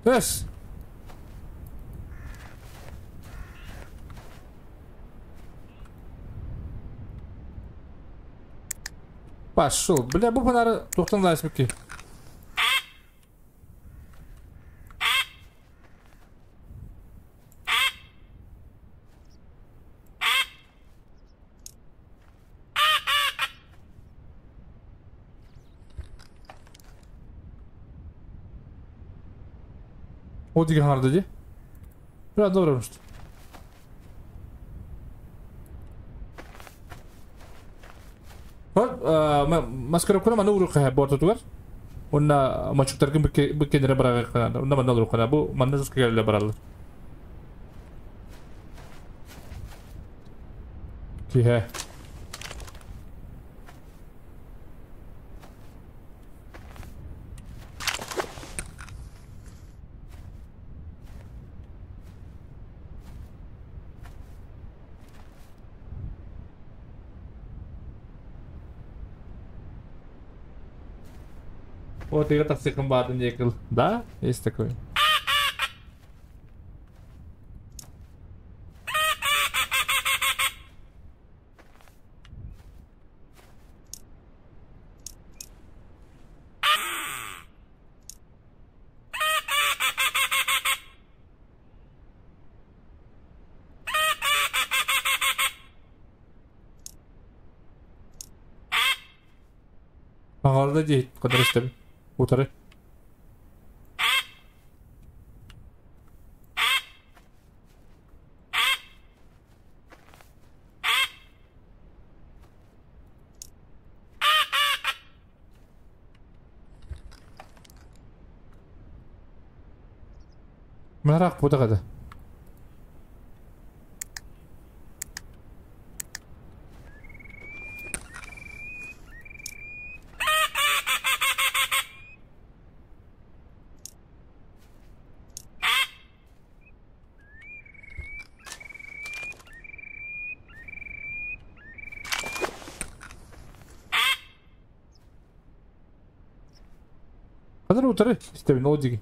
S1: Yes. Пошел. Бля, бу фонары тоқтан лайсмеки. O diye hardı. Biraz doğru olmuştu. Маскара куна мана урука бортотугар. Онна мачуктаргын биккенере барага. Онна мана урука бу манна жуска келе баралар. Кихе. Вот и это всех. Да, есть такой. Ağırda değil, kadar istedim. Утары. Merak bu da kadar. Ханар утары истэбин ол диги.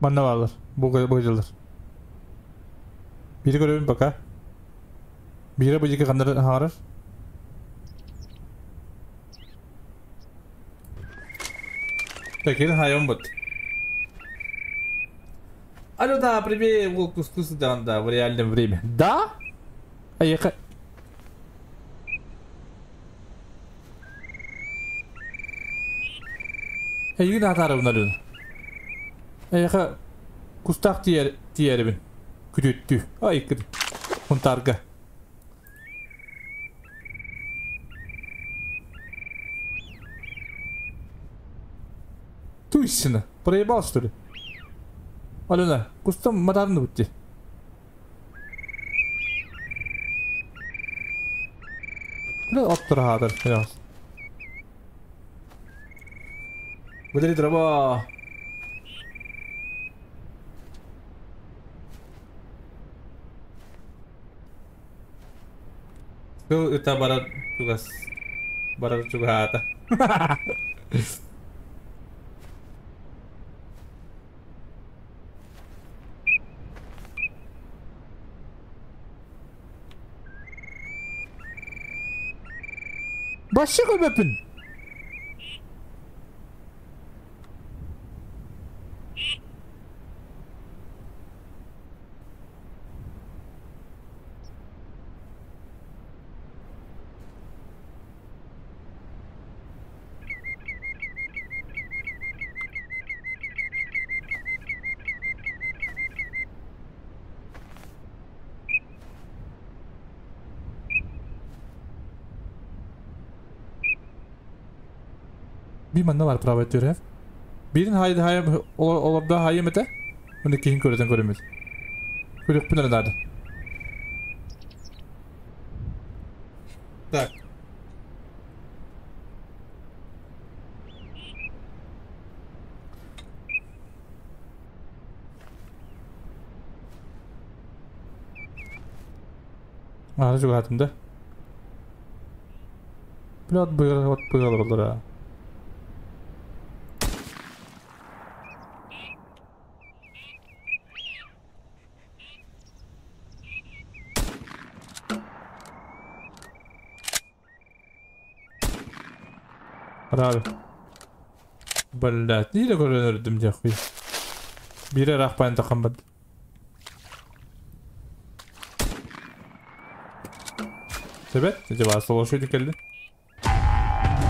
S1: Манна бааллар. Бу быһдьаллар. Биири көрөбүн пока. Биирэ бу диэки ханнары хаҥарар. Так, хайон бут. Алло, да, привет, волк кускус, да, да, в реальном время. Да? А я Эйигин атаарабын Алена. Эйиэхэ кустаах тиийэрибин. Күтүттүү. Ай, икки. Хунтаарга. Туйсина. Проебал, что ли? Алена, кустам матарны бутти. Бля, оттура хаатар. Выдали дрова. Сыл ыта барар чугас. Барар чугаата. Башчы көрбөппүн. Би манна бар право төрөв. Бирин хайды хайым олорда хайым эте. Муну кийин көрөтөн көрөмүз. Көрөкпүн эле дады. Так. Ары жугатым да. Блядь, быгыр, вот быгыр болдур а. Hadi abi. Блядь, не көрөнөрдүм дьахуй. Бире рахпайн тахамбат. Себет, acaba savaşıydı келdi.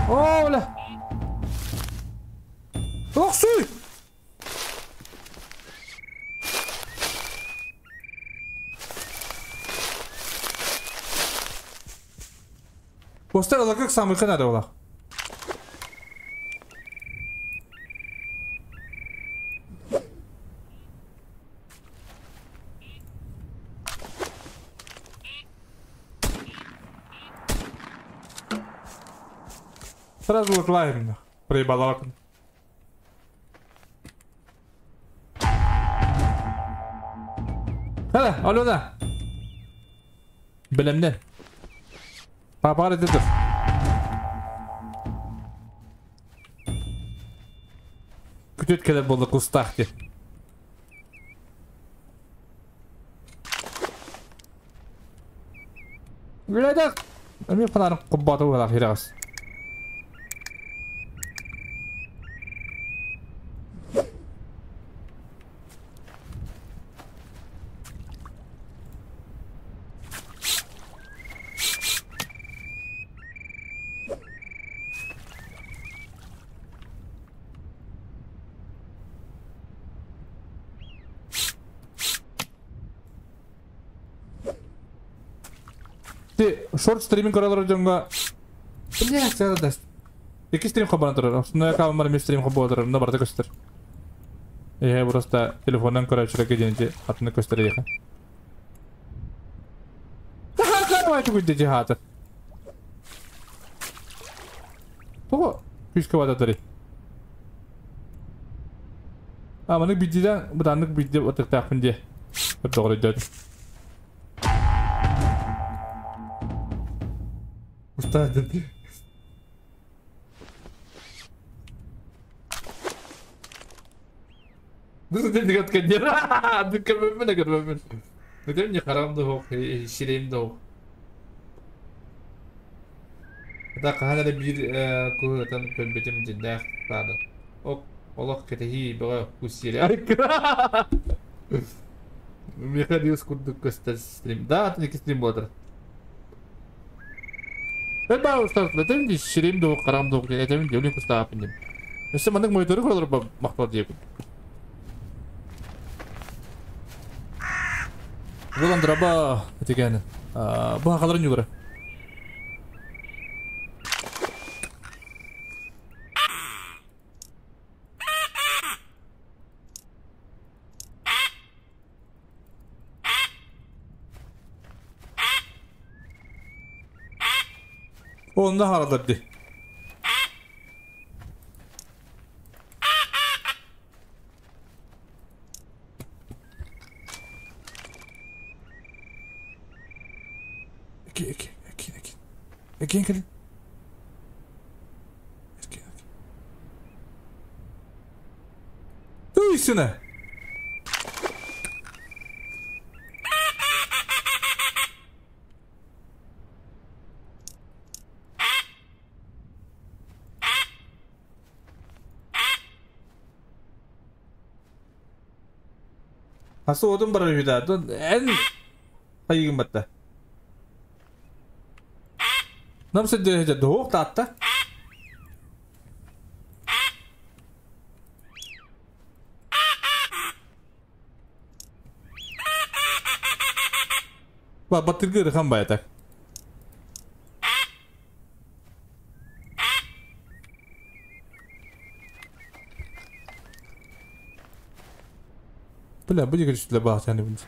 S1: О, бля. Ох, суй! Постер алакак самый ханада олах. Сразу лаем, проебала окна. Ха, Алена! Билемнен. Папа дедір. Күтет келер болды кустах деп. Үләдік! Мен фонарым құббаты олақ ерағыз. Ти шорт стриминг көрөлөр дьоҥҥо Блять, да. Икки стрим хабан турар. Основной аккаунтмар эмиэ стрим хабан турар. Онно барыта көстөр. Эһэ просто телефонунан көрөөччүлэргэ диэн атыны көстөр эйиэхэ. Жиһаата. Тоҕо күүскэ бататарый? А, маннык биддидан бытааннык бидди батыктаахпын диэ. Доҕор өйдөөтүм. Устаадын. Көрбөппүн. Бүтүн харам да суох, сирэйим да суох. Да хаһан эрэ биир куһуотан көрбүтүм дьиннээх таада. Ок, олох кэтэһии бөҕө кус сиэри. Михаил курдук көстөр стрим. Да, атын икки стрим буолар. Ben баҕа этем ди сирэйим да суох, харам да суох этем ди өлүн кустааппын дим. Өссө маннык монитору көрөлөр махтал диэбин. Булан драба этигәне. Бу хакаларын югары. Онно харадар ди. Эки, эки, эки, эки. Эки, эки. Эки, эки. Туйсына! Хасы одун барар үдә. Эн хайыгын батта. Намсы дэ доох таатта. Ба баттыргы хан баятак. Бля, бу диге үстүле баах саны бин.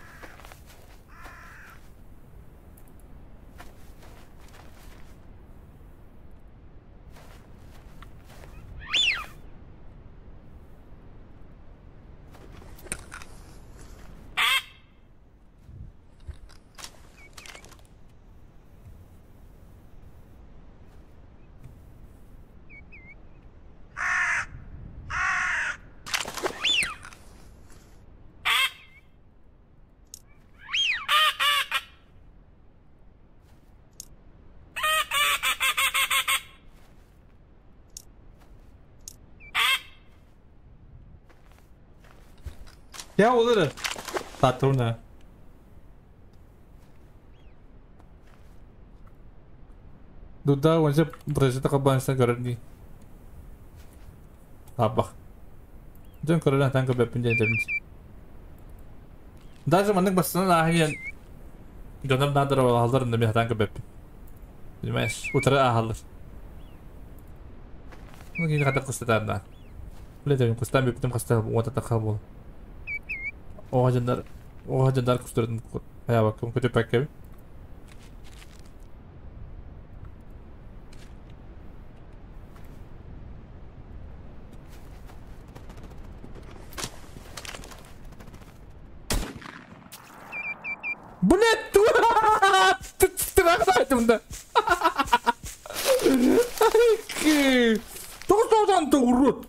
S1: Я olur. Patrona. Дуда онча прожита кабанса көрөрди. Табах. Дөн көрөрөн танка бэппин дедим. Даже маннык бассынан ахиен дьонор наадара алаллар да мен танка бэппин. Понимаешь, утра ахаллар. Ну кини хата кустатарна. Билетем кустан бэптим куста уота таха бол. Оға жандар кустырдын аябакым көтөпәккеби. Блять, Тырақсайтымда. Тоғыз урод.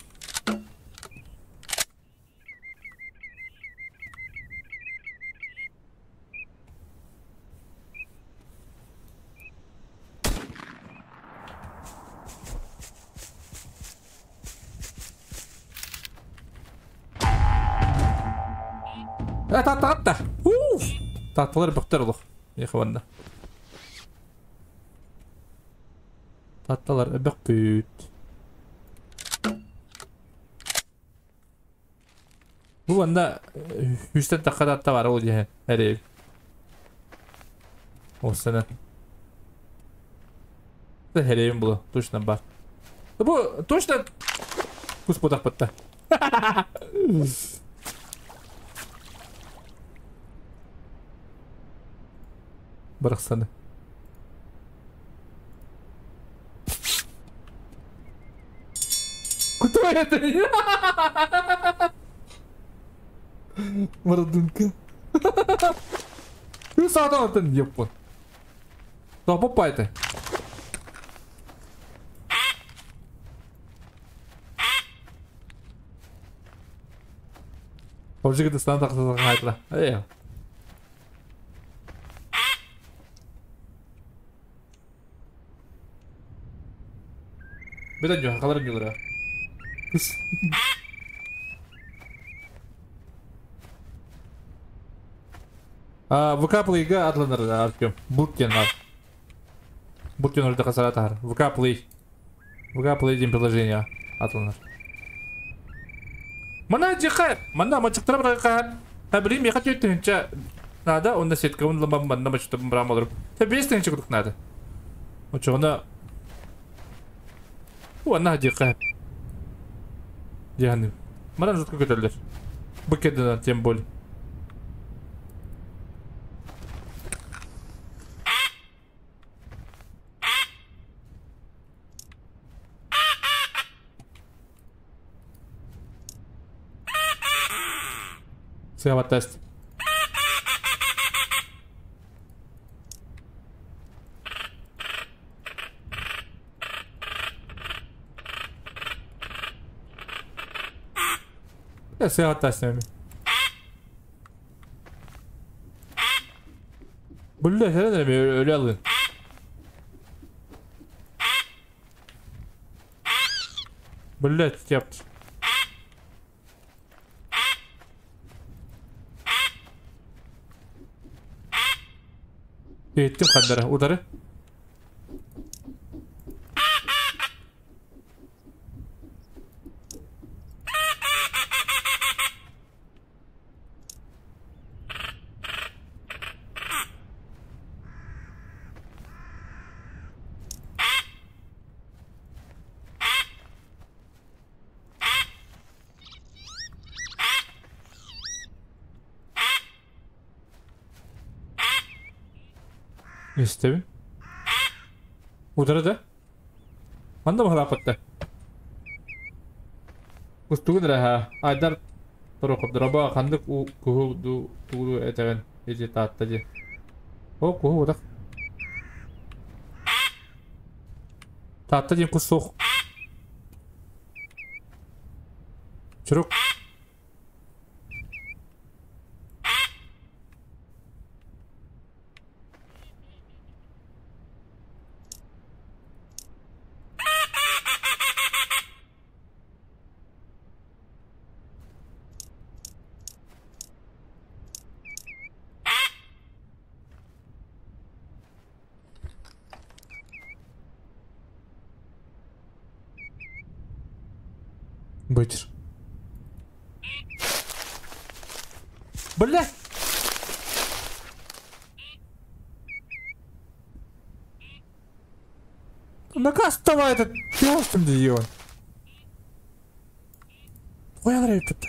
S1: Таатта. Уф! Таатталар бөхтөр олох. Ехванна. Таатталар бөхпүт. Бу анда үстен таққа таатта бар ол дие. Әрей. Осыны. Херейин булу, точно бар. Бу точно кус ботах бытта. Барахсаны. Кто это? Бородунка. Ты саатан атын еппун. Топпайты. Обжигді стан тақсызға айтыла. Эй. Бетен жо, қаларын жолыра. ВК Play-га атланыр Артем. Буртен ал. Буртен орда қасара тахар. ВК Play. ВК Play деген приложение атланыр. Мана жиха, мана мачыктыра бір қар. Та білейм, яқа түйттігінші надо, онда сетка, онда манна мачыктып бұрам олыр. Та 5 тігінші күдік надо. Очоғына... Уана жиха. Яғни. Мана жутко көтерлер. Быкеден тем более. Сыға тест. Сыға тест неме. Бұлда сәрі өлі алын. Бұлда yaptı. Ettim kadara udarı. Истеби. Удары да. Манда махлапатта. Устугун раха. Айдар торохоп драба хандык у куху ду тугу этеген эжи таатта же. О куху удак. Таатта ден кус соқ. Чурук. Бычыр. Бля! Наказ давай этот пёс там где он. Ой, Андрей, тут.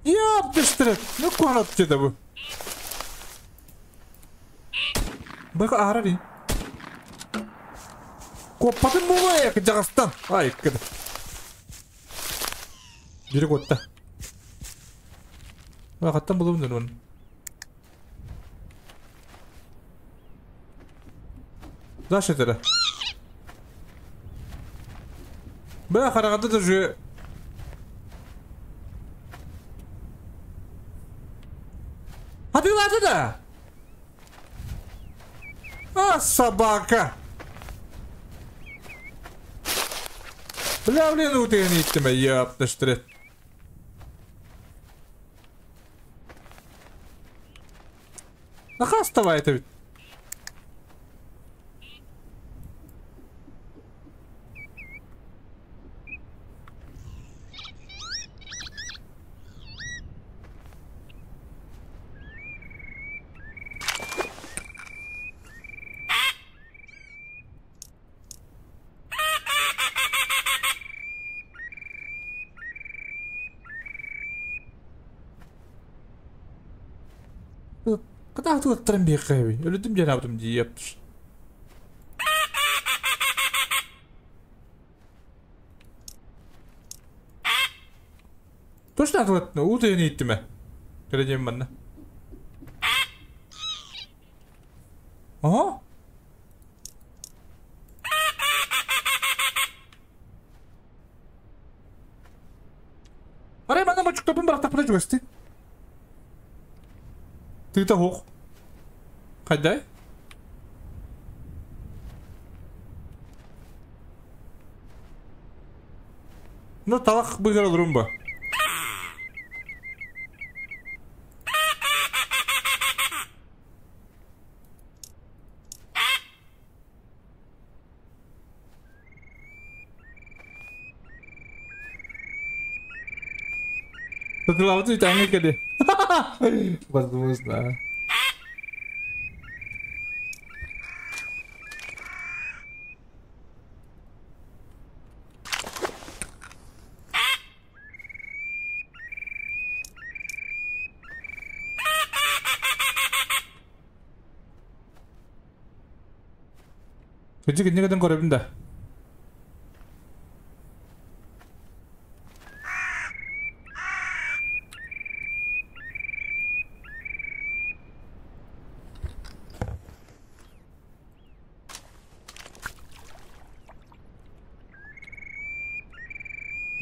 S1: Ёб ты что? Ну куда ты это? Бэк арари. Копатын болайық жағастан. Ай, кіді. Жүрек отта. Қаттан болуын оны. Заш етері. Бә, қарағанда да жүе. Атылады да! А, собака! Бля, блин, утыгын иттім, ёпташтырет. Нахастава это ведь. Кытаатылаттарым биэххэби. Өлүтүм диэн абытым дии. Точно атылаттын, уу тыйын ииттиме. Кэлэ диэн манна. Ага. Арай манна бочуктапын бырахтахпына чугасты. Тыыта хуох. Хайдай? Ну талах быгар олорун ба. Татылабыт үтәңе кеди. Возможно. Кыдьык иннигэтин көрөбүн да.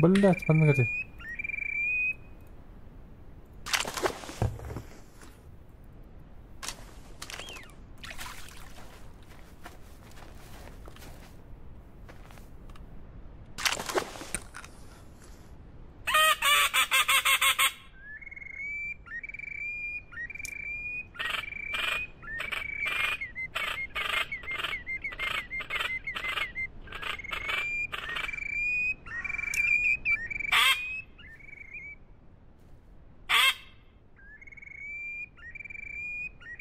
S1: Блять, маннык эти.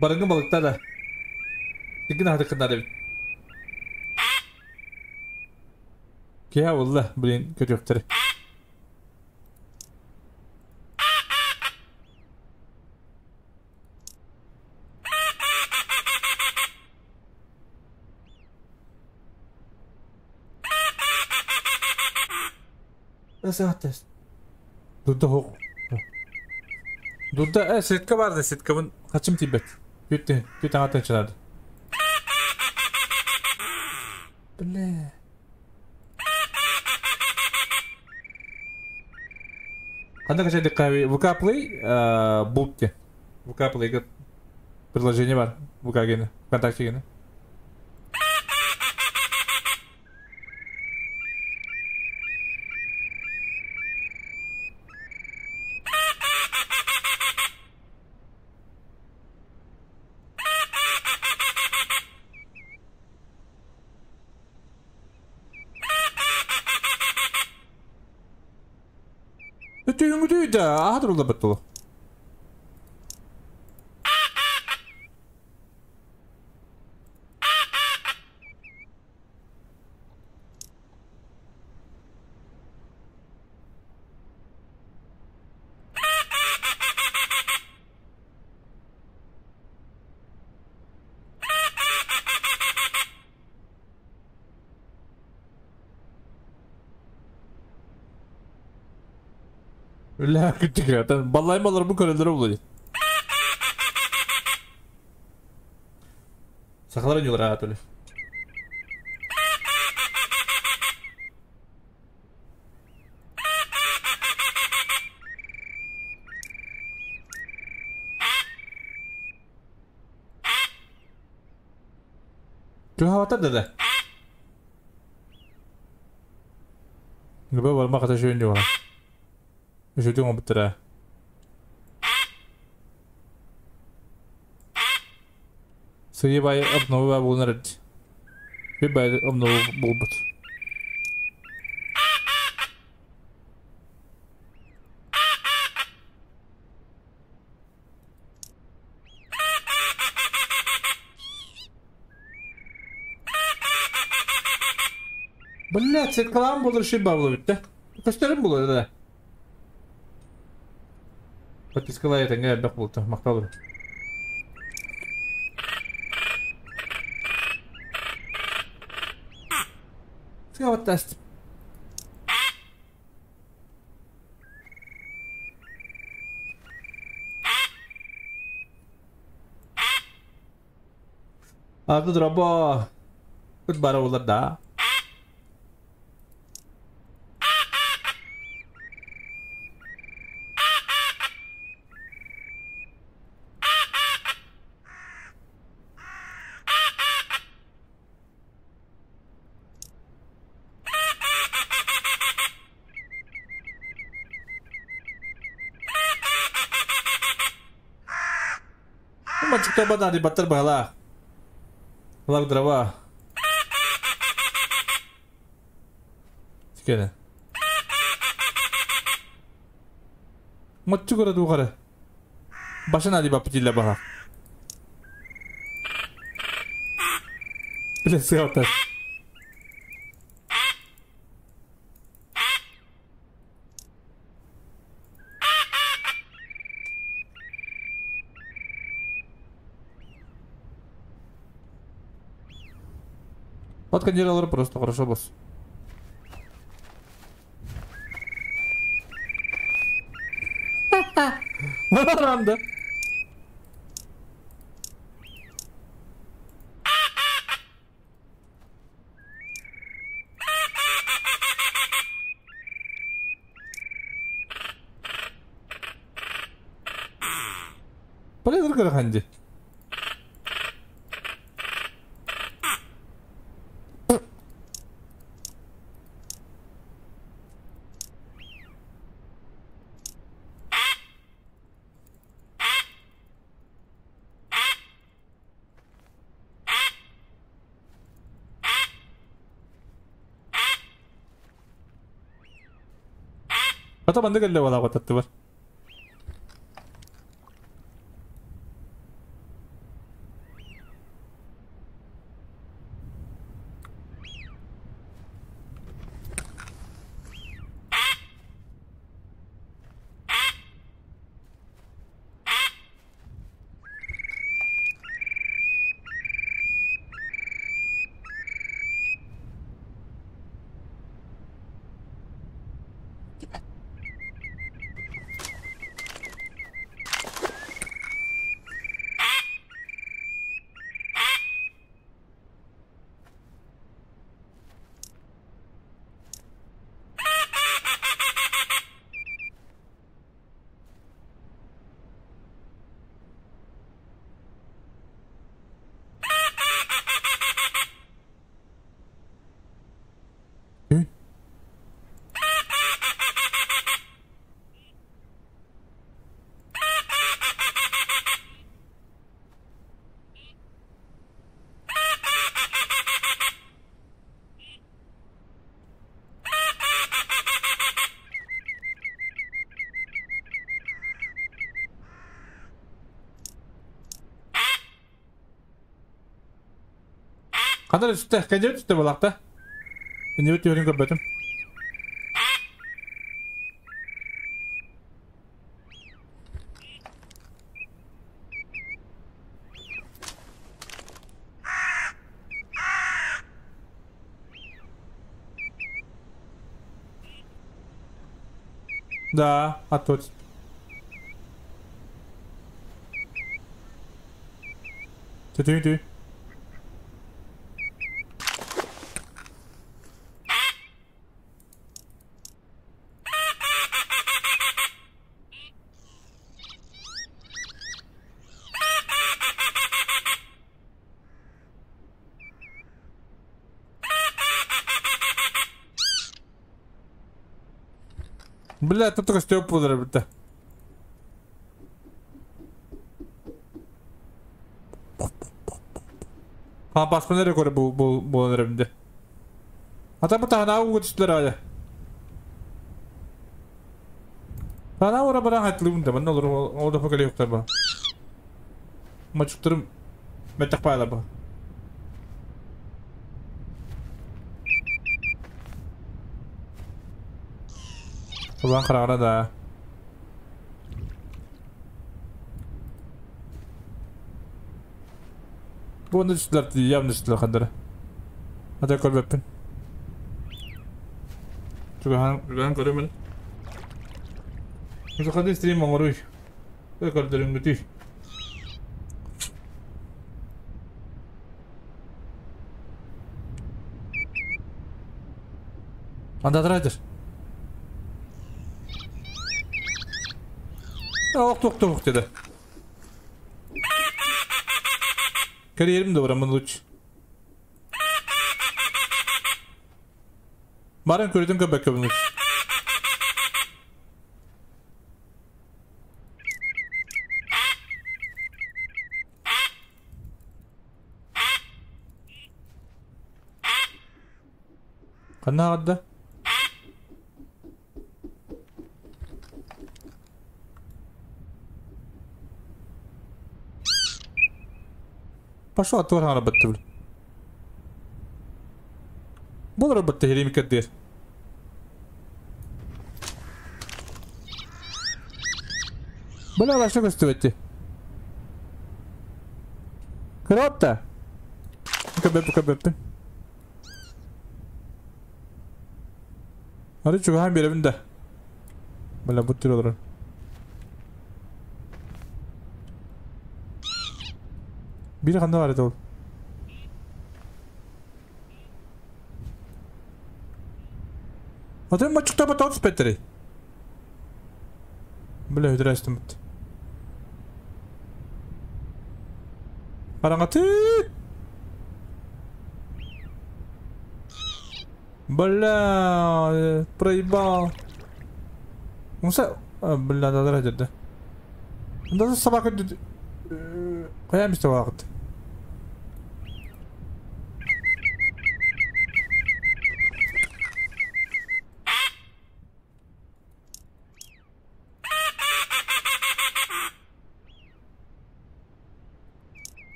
S1: Барыҥҥы балыктар да. Тигин аһатыккыннар эбит. Киһи булла, блин, көтүөхтэрэ. Дурда хоқ. Дурда, сетка бар да, сеткабын хачым тибет. Күтті, күт аңатын чынады. Бля. Қандай качайдық қави? ВК Play, Бултте. ВК Play приложение бар. ВК гені, ВКонтакте гені. Өтүйүңүтүй да, аһатырылда баттылы. Үлэ күттүк. Баллайым балар бу көрөлдөр болду. Сахалар нюлара атылы. Түһаватар да. Гыбы барма ката шөйүн жуга. Үшөтүң обуттара. Сыйы бай обнову булнар. Би бай обнову булбут. Блять, сеткалаан болur ши баблы битте. Көстөрүм булur да. Подпискалай этеңге элбэх булта, макталыр. Сыгабаттаст. Арды дроба. Кут бара олар да. Мачыктар баттар бала. Лак дрова. Тикene. Маччугара дугара. Башына ди бапытilla бала. Биле сыгалтар. Вот кондировалар просто хорошо босс. Баранды. Полезер караханди. Ата манды кэллэ бала бататты бар. Қандар үсті, кәндебет үсті болақта. Кәндебет өрін көрбөтім. Да, а тут. Ты. Бля, тут только Степу ребята. А баспанер көрі бұл бұл ребінде. Ата бұл тағына өтістілер айлы. Тағына ора баран айтылуын да, мында олар ол да фөкеле yoқтар ба. Мачуктырым мәттақ пайла ба. Ulan karara da. Bu onu üstler, yavun üstler kadar. Hadi kol öpün. Чугаһаан көрүм эрэ. Сахалыы стрим оҥоруй. Көрдөрүҥҥүтүй. Андадрайдер. Ох, тух тух деді. Карьерим да барамын лучше. Баран көрүтүн көбөккөбүн лучше. Ханна аҕарда? Пошел аттыгар хаҥарбатты бил. Болор батты херими кэрдиэр. Бля, вообще көстүбэтти. Кыраатта. Көбөп көбөппүн. Ары чугаһаан биэрэбин да. Бля, бу түр олорор. Биир ханна бар еді ол? Атын мачукта бата түспеттери. Бля, өтірәстім бітті. Қараңға түт! Бля, проебал. Муса, бля, да, да, да. Да, собака Қоям істе уақыт.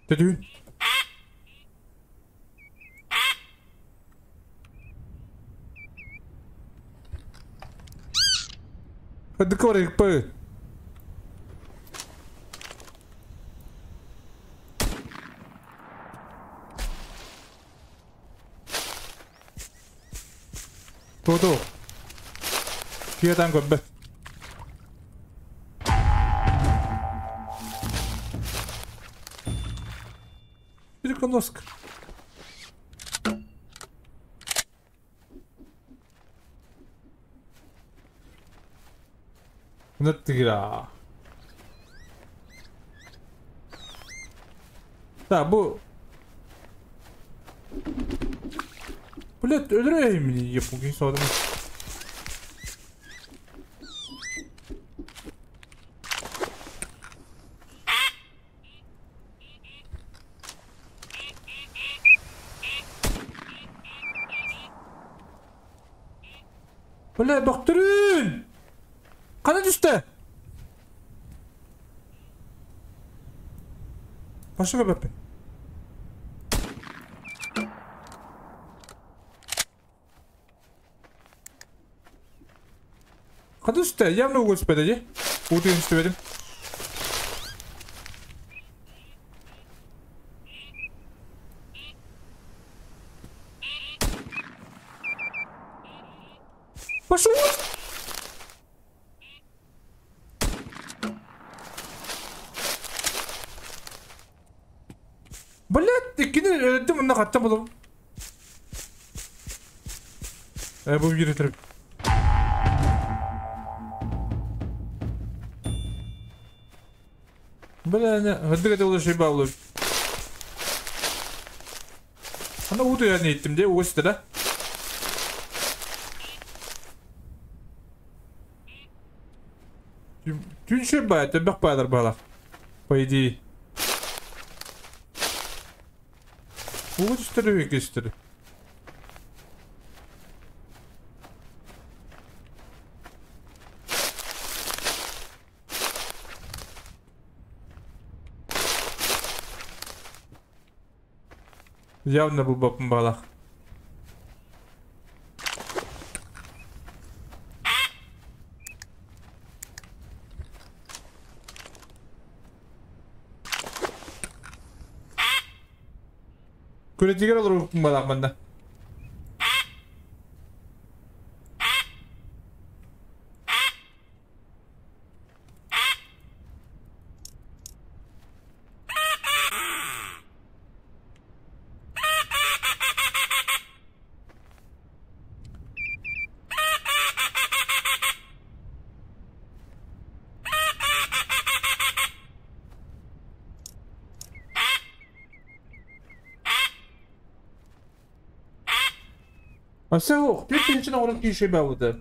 S1: Төтүүн. Хадыкор икпы. Тоту. Киетан көббет. Переконоск. Наттыгра. Да, бу... Блядь, өлөрөйм епуги содым. Бля, докторын! Қана түсті? Башы көбәппін. Қана түсті? Явно угол түспеді, де? Утыгын түсті едім. Пошел! Блядь, иккини өлөттүм мына хаттан болом. Бу бири турып. Бля, не, хаддыга те болар шей баулы. Ана уду я не иттим де, угосты да? Түн шей бай, төбек байдар бала. По идее. Угу түстірі, екі түстірі. Явно был бапын балах. Күрэтигэр олорбуппун балаах манна. Өссө суох, 4000 оҥорон киирсэй баабыта.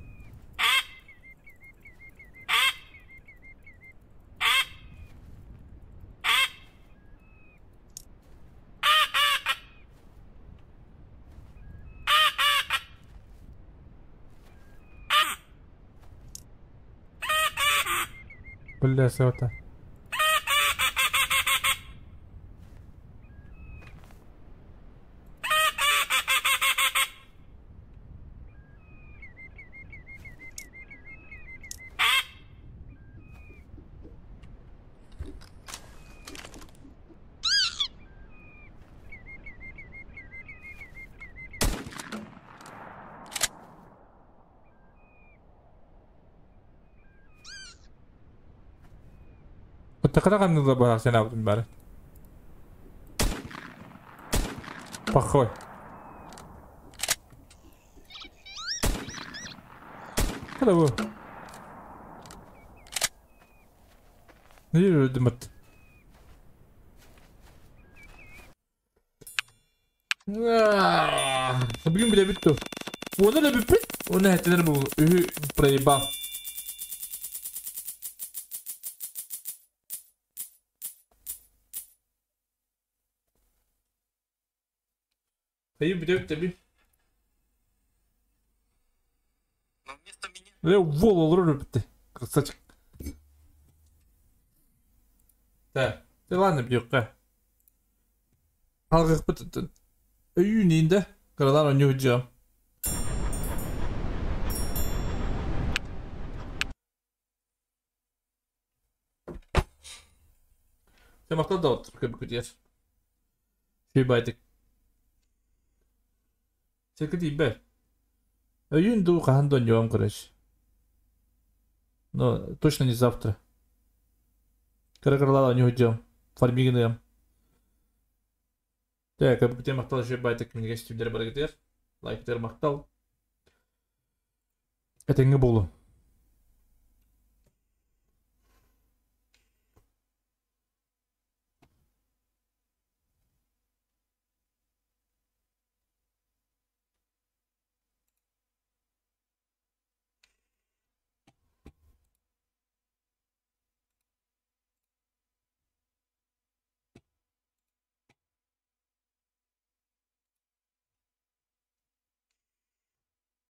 S1: Бля, сыата. Оттакара ханныла бара сен бары. Похой. Kada bu? Ne öldüm at. Бүгүн билэ бүттү. Уона да бүппүт. Уона хэтинер бу үһү проебал. Хайы бүтэ бүттэ Ле вол олорор бүттэ. Красавчик. Так, да ладно бүтэххэ. Алгыхпыт өйүүн да кыралаан оонньуу сылдьыам. Махтал да көбүкүтүгэр. Сүүбаайдык. Сиргэ тиийбэт. Өйүүн дуу хаһан да оонньуом короче. Но точно не завтра. Кыра-кыралаан оонньуу сылдьыам. Фармигыныам. Так, көбүкүтүгэр махтал үчүгэй баайдык минньигэс түүннэри барыгытыгар. Лайктар махтал. Этэҥҥэ буолуҥ.